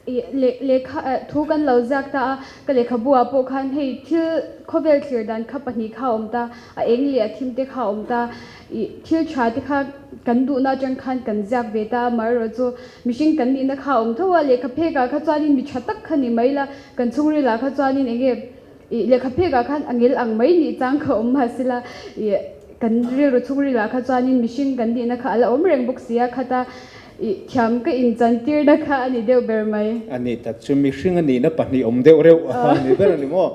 ih lehkha thu kan lo ziak ta a, ka lehkhabu ah pawh khan hei thil khawvel thlir dan kha pahnih kha a awm ta, a eng leh a thim te kha a awm ta, ih thil tha te kha kan duhna atang khan kan ziak ve ta, amaherawh chu mihring kan nihna kha a awm tho a, lehkha phek ah kha chuanin mi tha tak kha ni mai la, kan chhungril ah kha chuanin eng nge ih lehkha phek ah khan a ngel ang mai nih chang kha awm mahse la ih. kan rilru chhungrilah kha chuanin mihring kan nihna kha a la awm reng bawk si a, khata ih thiam ka inchantirna kha a ni deuh ber mai. A ni tak chu mihring a nihna pahnih awm deuh reuh a ni ber a ni maw?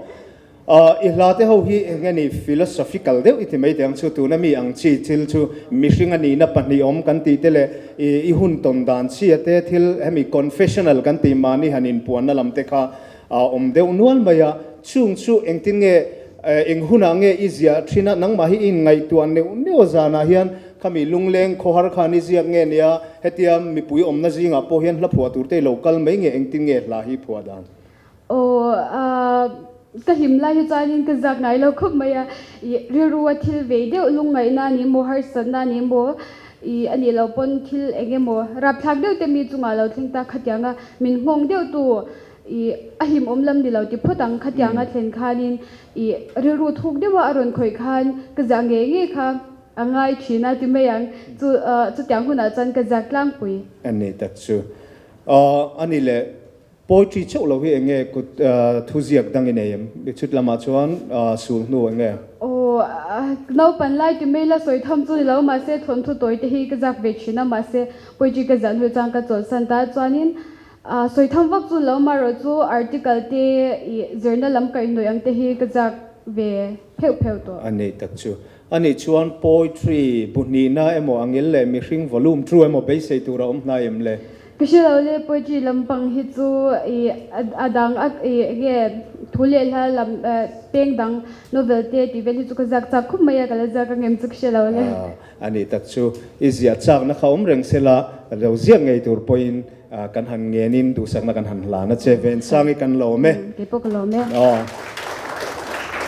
I hla te ho hi eng nge ni philosophical deuh i ti mai teh ang chu, tuna mi ang chi thil chu mihring a nihna pahnih awm kan tih te leh i hun tawn dan chhia te thil hemi confessional kan tih mahni han inpuanna lam te kha a awm deuh nual mai a, chung chu engtin nge eng hunah nge i ziah thin a, nangmah hi i inngaihtuah neuh neuh zanah hian khami lungleng khawhar khan i ziak nge nia, hetia mipui awmna zingah pawh hian hla phuah tur te i lo kal mai nge engtin nge hla hi phuah dan? Aw, ka hlim lai hi chuanin ka zak ngai lo khawp mai a, i rilru a thil vei deuh lungngaihna a ni maw, harsatna a ni maw, i a nih loh pawn thil eng emaw rapthlak deuh te mi chungah lo thleng ta khatianga min nghawng deuh tu i a hlimawm lam ni lo ti phawt ang khatianga thlen khanin i rilru thuk deuha a rawn khawih khan ka zah ngei ngei kha a ngai thin a ti mai ang chu chutiang hunah chuan ka zak tlangpui. A ni tak chu. A ni leh Poetry chauh lo hi eng nge kut thuziak dang i nei em? I chhut lamah chuan sul hnu eng nge? Aw, naupan lai ti mai la sawi tham chu ni lo, mahse thawnthu tawi te hi ka zak ve thin a, mahse poetry ka ziah hnu chuan ka chawlhsan ta chuanin sawi tham vak chu ni lo, marawh chu article te i zirna lam kaihhnawih ang te hi ka zak ve pheuh pheuh tawh. A nih tak chu. A nih chuan poetry bu hnihna emaw angil leh mihring volume two emaw beisei tur a awm hnai em le? Ka hre lo le, poetry lampang hi chu i a dang a i enge thu leh hla lam peng dang novel te tih vel hi chu ka ziak chak khawp mai a, ka la ziak ang em chu ka hre lo le. A nih tak chu i ziah chakna kha awm reng sela lo ziak ngei tur pawhin kan han ngenin duhsakna kan han hlan a che. Vensangi kan lawm e. Kei pawh ka lawm e. Aw.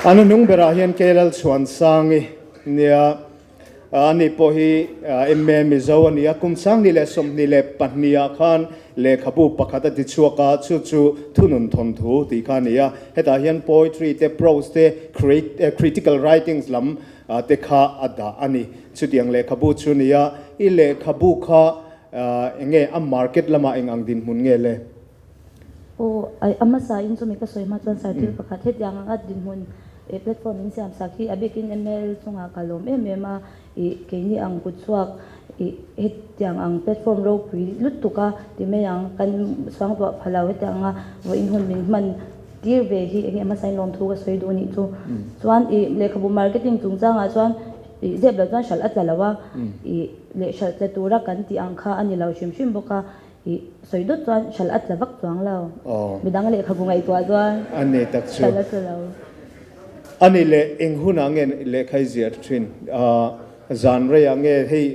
A hnuhnung berah hian Kelalchhuansangi nia. Ani pawh hi MA Mizo a ni a, kum 2022 ah khan lehkhabu pakhat a ti chhuak a, chu chu Thunun Thawnthu tih kha a ni a. Hetah hian poetry te, prose te, critical writings lam te kha a dah a ni. Chutiang lehkhabu chu a ni a, i lehkhabu kha eng nge a market lamah eng ang dinhmun nge le? Aw, a hmasa in chumi ka sawi hma chuan sir thil pakhat hetiang anga dinhmun eh platform in siam sak hi a bikin ML chungah ka lawm em em a, ih keini ang kutchhuak ih hetiang ang platform ropui lutuk a ti mai ang kan suangtuah pha lo hetiang anga vawiin hun min hman tir ve hi enge a hmasa in lawmthu ka sawi duh anih chu. Chuan ih lehkhabu marketing chungchangah chuan ih zep loh chuan hralh a tla lo a, ih leh hralh tla tura kan tih ang kha a ni lo hrim hrim bawk a. I sawi dawt chuan hralh a tla vak chuang lo. Midang lehkhabu ngaihtuah chuan A ni tak chu. hralh a tla lo. A ni leh eng hunah nge lehkha i ziah thin? Zan reiah nge hei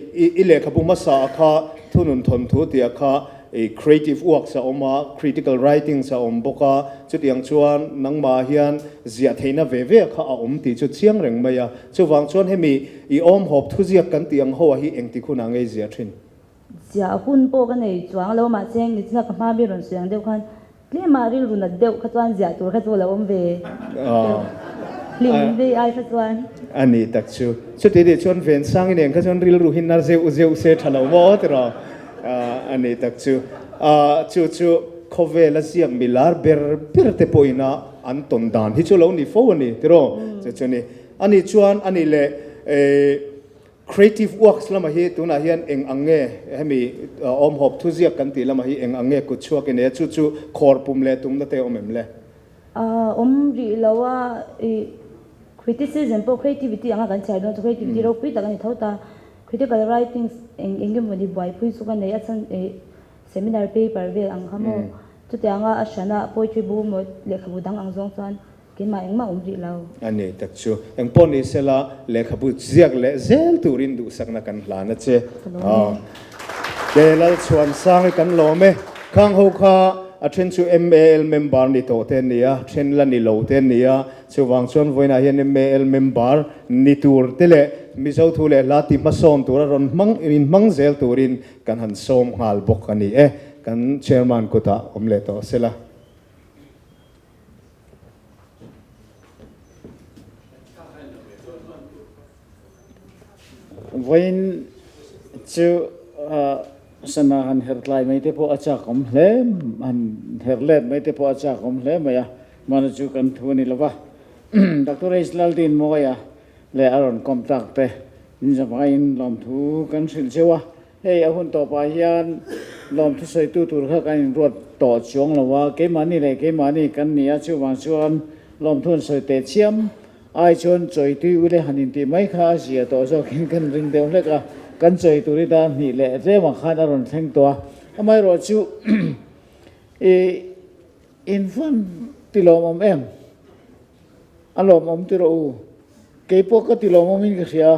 i lehkhabu hmasa a kha thunun thawnthu tih a kha i creative works a awm a, critical writings a awm bawk a, chutiang chuan nangmah hian ziah theihna ve ve a kha a awm tih chu chiang reng mai a. Chuvang chuan hemi i awmhawp thuziak kan tih ang ho a hi engtik hunah nge i ziah thin? Ziah hun pawh ka nei chuang lo, mahse nichina ka hma mi rawn sawi ang deuh khan tlema rilru nat deuh kha chuan ziah tur kha chu a lo awm ve deuh, hlim ve ai kha chuan. A ni tak chu. Chuti tih chuan Vensangi nen kha chuan rilru hi na zeuh zeuh se tha lo maw tiraw? A ni tak chu. Chu chu khawvela ziak mi lar ber ber te pawhin a an tawn dan hi chu lo ni fo a ni tiraw? Chu chu a ni. A nih chuan a nih leh Creative works lamah hi tunah hian eng ang nge hemi awmhawp thuziak kan tih lamah hi eng ang nge kut chhuak i nei a, chu chu khawr pum leh tumna te awm em le? Awm rih lo a, i criticism pawh creativity anga kan chhiar dawn chu creativity ropui tak a ni tho ta. Critical writings eng eng emaw ni buaipui chu ka nei a chhan i seminar paper vel ang kha maw chutianga a hrana poetry bu maw lehkhabu dang ang zawng chuan Keimah engmah awm rih lo. A ni tak chu. Eng pawh ni sela, lehkhabu ziak leh zel turin duhsakna kan hlan a che. Ka lawm e. Ke Lalchhuansang i kan lawm e. Khang ho kha a then chu MAL member ni tawh te an ni a, then la ni lo te an ni a. Chuvang chuan vawiinah hian MAL member ni tur te leh Mizo thu leh hla ti hmasawn tura rawn hmang inhmang zel turin kan han sawm nghal bawk a ni e. Kan Chairman kutah awm leh tawh sela. Vawiin chu sana han her tlai mai te pawh a chak awm hle, han her let mai te pawh a chak awm hle mai a, mahni chu kan thu a ni lo va. Doctor H. Laldinmawia leh a rawn kawm tak te. Inzavaiin lawmthu kan hrilh cheu a, hei a hun tawpah hian lawmthu sawitu tur kha kan inruat tawh chuang lo a, keimahni leh keimahni kan ni a, chuvang chuan lawmthu an sawi teh chiam ai chuan chawitui ule han intih mai kha a zia tawh zawkin kan ring deuh hlek a, kan chawi tur hi dar hnih leh tlemah khan a rawn thleng tawh a, amaherawhchu i infan ti lawmawm em? A lawmawm ti rawh u. Kei pawh ka ti lawmawmin ka hria.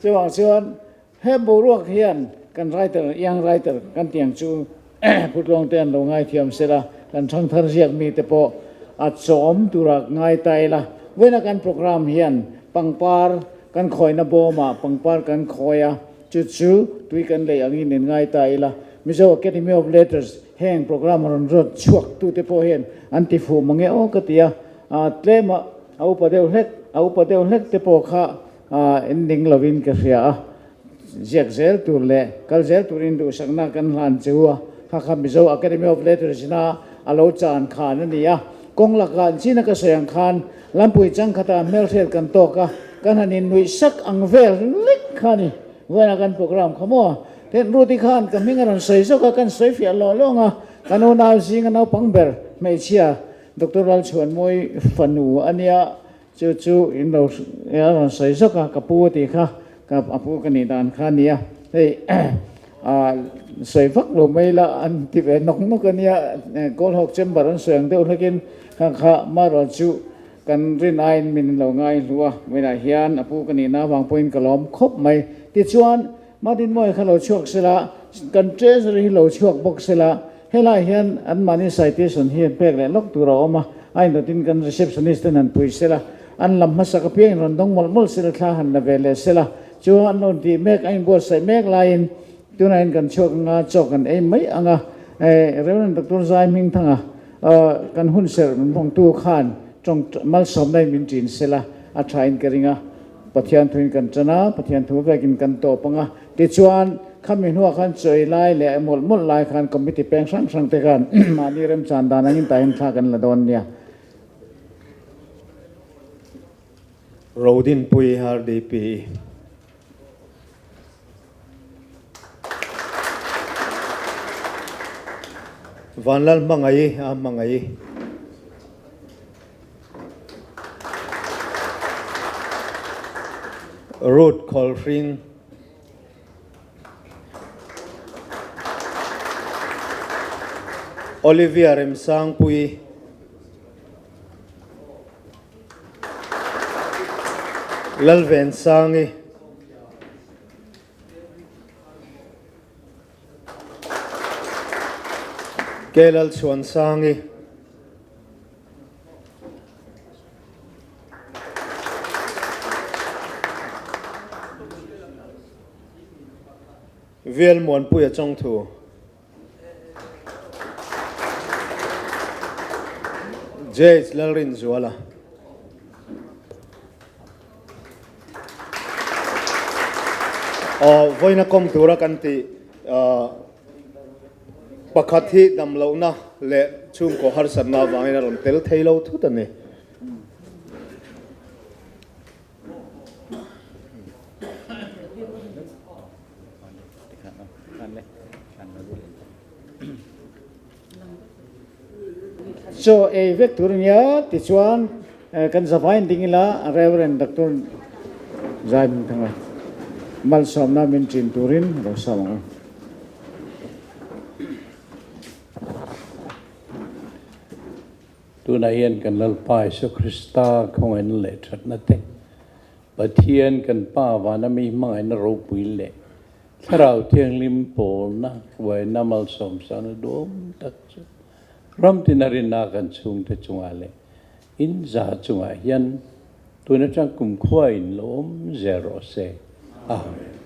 Chuvang chuan he boruak hian kan writer, young writer kan tih ang chu Putluang te an lo ngaithiam sela, kan thangthar ziak mite pawh a chawm tura ngai ta ila. Vawiina kan program hian pangpar kan khawina bawmah pangpar kan khawi a, chu chu tui kan lei angin in ngai ta ila. Mizo Academy of Letters Heng program rawn ruat chhuak tute pawh hian an ti fuh mange aw ka ti a, tlem a a upa deuh hlek, a upa deuh hlek te pawh kha en ding lovin ka hria a, ziak zel tur leh kal zel turin duhsakna kan hlan che u a, kha kha Mizo Academy of Letters ina a lo chan khan a ni a, kawng lakah an china ka sawi ang khan lampui changkhatah hmelhriat kan tawk a, kan han innuih sak ang vel lek kha a ni, vawiinah kan program kha maw? Tin, Ruth-i khan ka hming a rawn sawi zawk a, kan sawi fiah lawng lawng a, kan unau zinga naupang ber hmeichhia Doctor Lalchhuanmawi fanu a nia, chu chu in lo a rawn sawi zawk a, ka pu a tih kha, ka a pu ka nih dan kha a nia, hei ah sawi vak lo mai la an ti ve nawk nawk a nia, Kawlhawk chamber an sawi ang deuh hlekin kha kha marawh chu kan rin aiin min lo ngai hlu a, vawiinah hian a pu ka nihna avang pawhin ka lawm khawp mai. Tichuan, Madinmawi kha lo chhuak sela, kan Treasury hi lo chhuak bawk sela, helai hian anmahni citation hi an pek leh lawk tur a awm a, a indawtin kan receptionist ten han pui sela, an lam hmasak apiangin rawn dawng mawlh mawlh sela, thla han la ve leh sela, chu an lo intih mek, a inbuatsaih mek laiin tunah hian kan chhuak anga chaw kan ei mai ang a, Rev. Doctor Zai Hmingthanga kan hunserh min vawngtu khan tawng malsawmna in min ṭin sela a ṭhain ka ring a. Pathian thuin kan ṭan a, Pathian thu vekin kan tawp ang a. Tichuan, khami hnuah khan chawi lai leh mawlh mawlh lai khan committee peng hrang hrang te khan mahni remchan dan angin tah hian thla kan la dawn nia. Rodinpui RDP. Vanlal hmangaih a hmangaih. Ruth Khawlhring. Olivia Remsangpui. Lalvensangi. Kelalchhuansangi. Vel Muanpuia Chawngthu. JH Lalrinzuala. Aw vawiina kawm tura kan tih pakhat hi damlohna leh chhungkaw harsatna avangin a rawn tel thei lo thut a ni. Chaw ei vek tur ania tichuan kan zavain ding ila Rev. Doctor Zai Hmingthanga malsawmna min ṭin turin lo sawm ang u. Tunah hian kan Lalpa Isua Krista khawngaihna leh ṭhatna te, Pathian kan Pa vana mi hmangaihna ropui leh Thlarau Thianghlim pawlna hruaina malsawmsana duhawm tak chu ram tina rinna kan chhungte chungah leh in za chungah hian tun atang kumkhua in lo awm zel rawh se. Amen.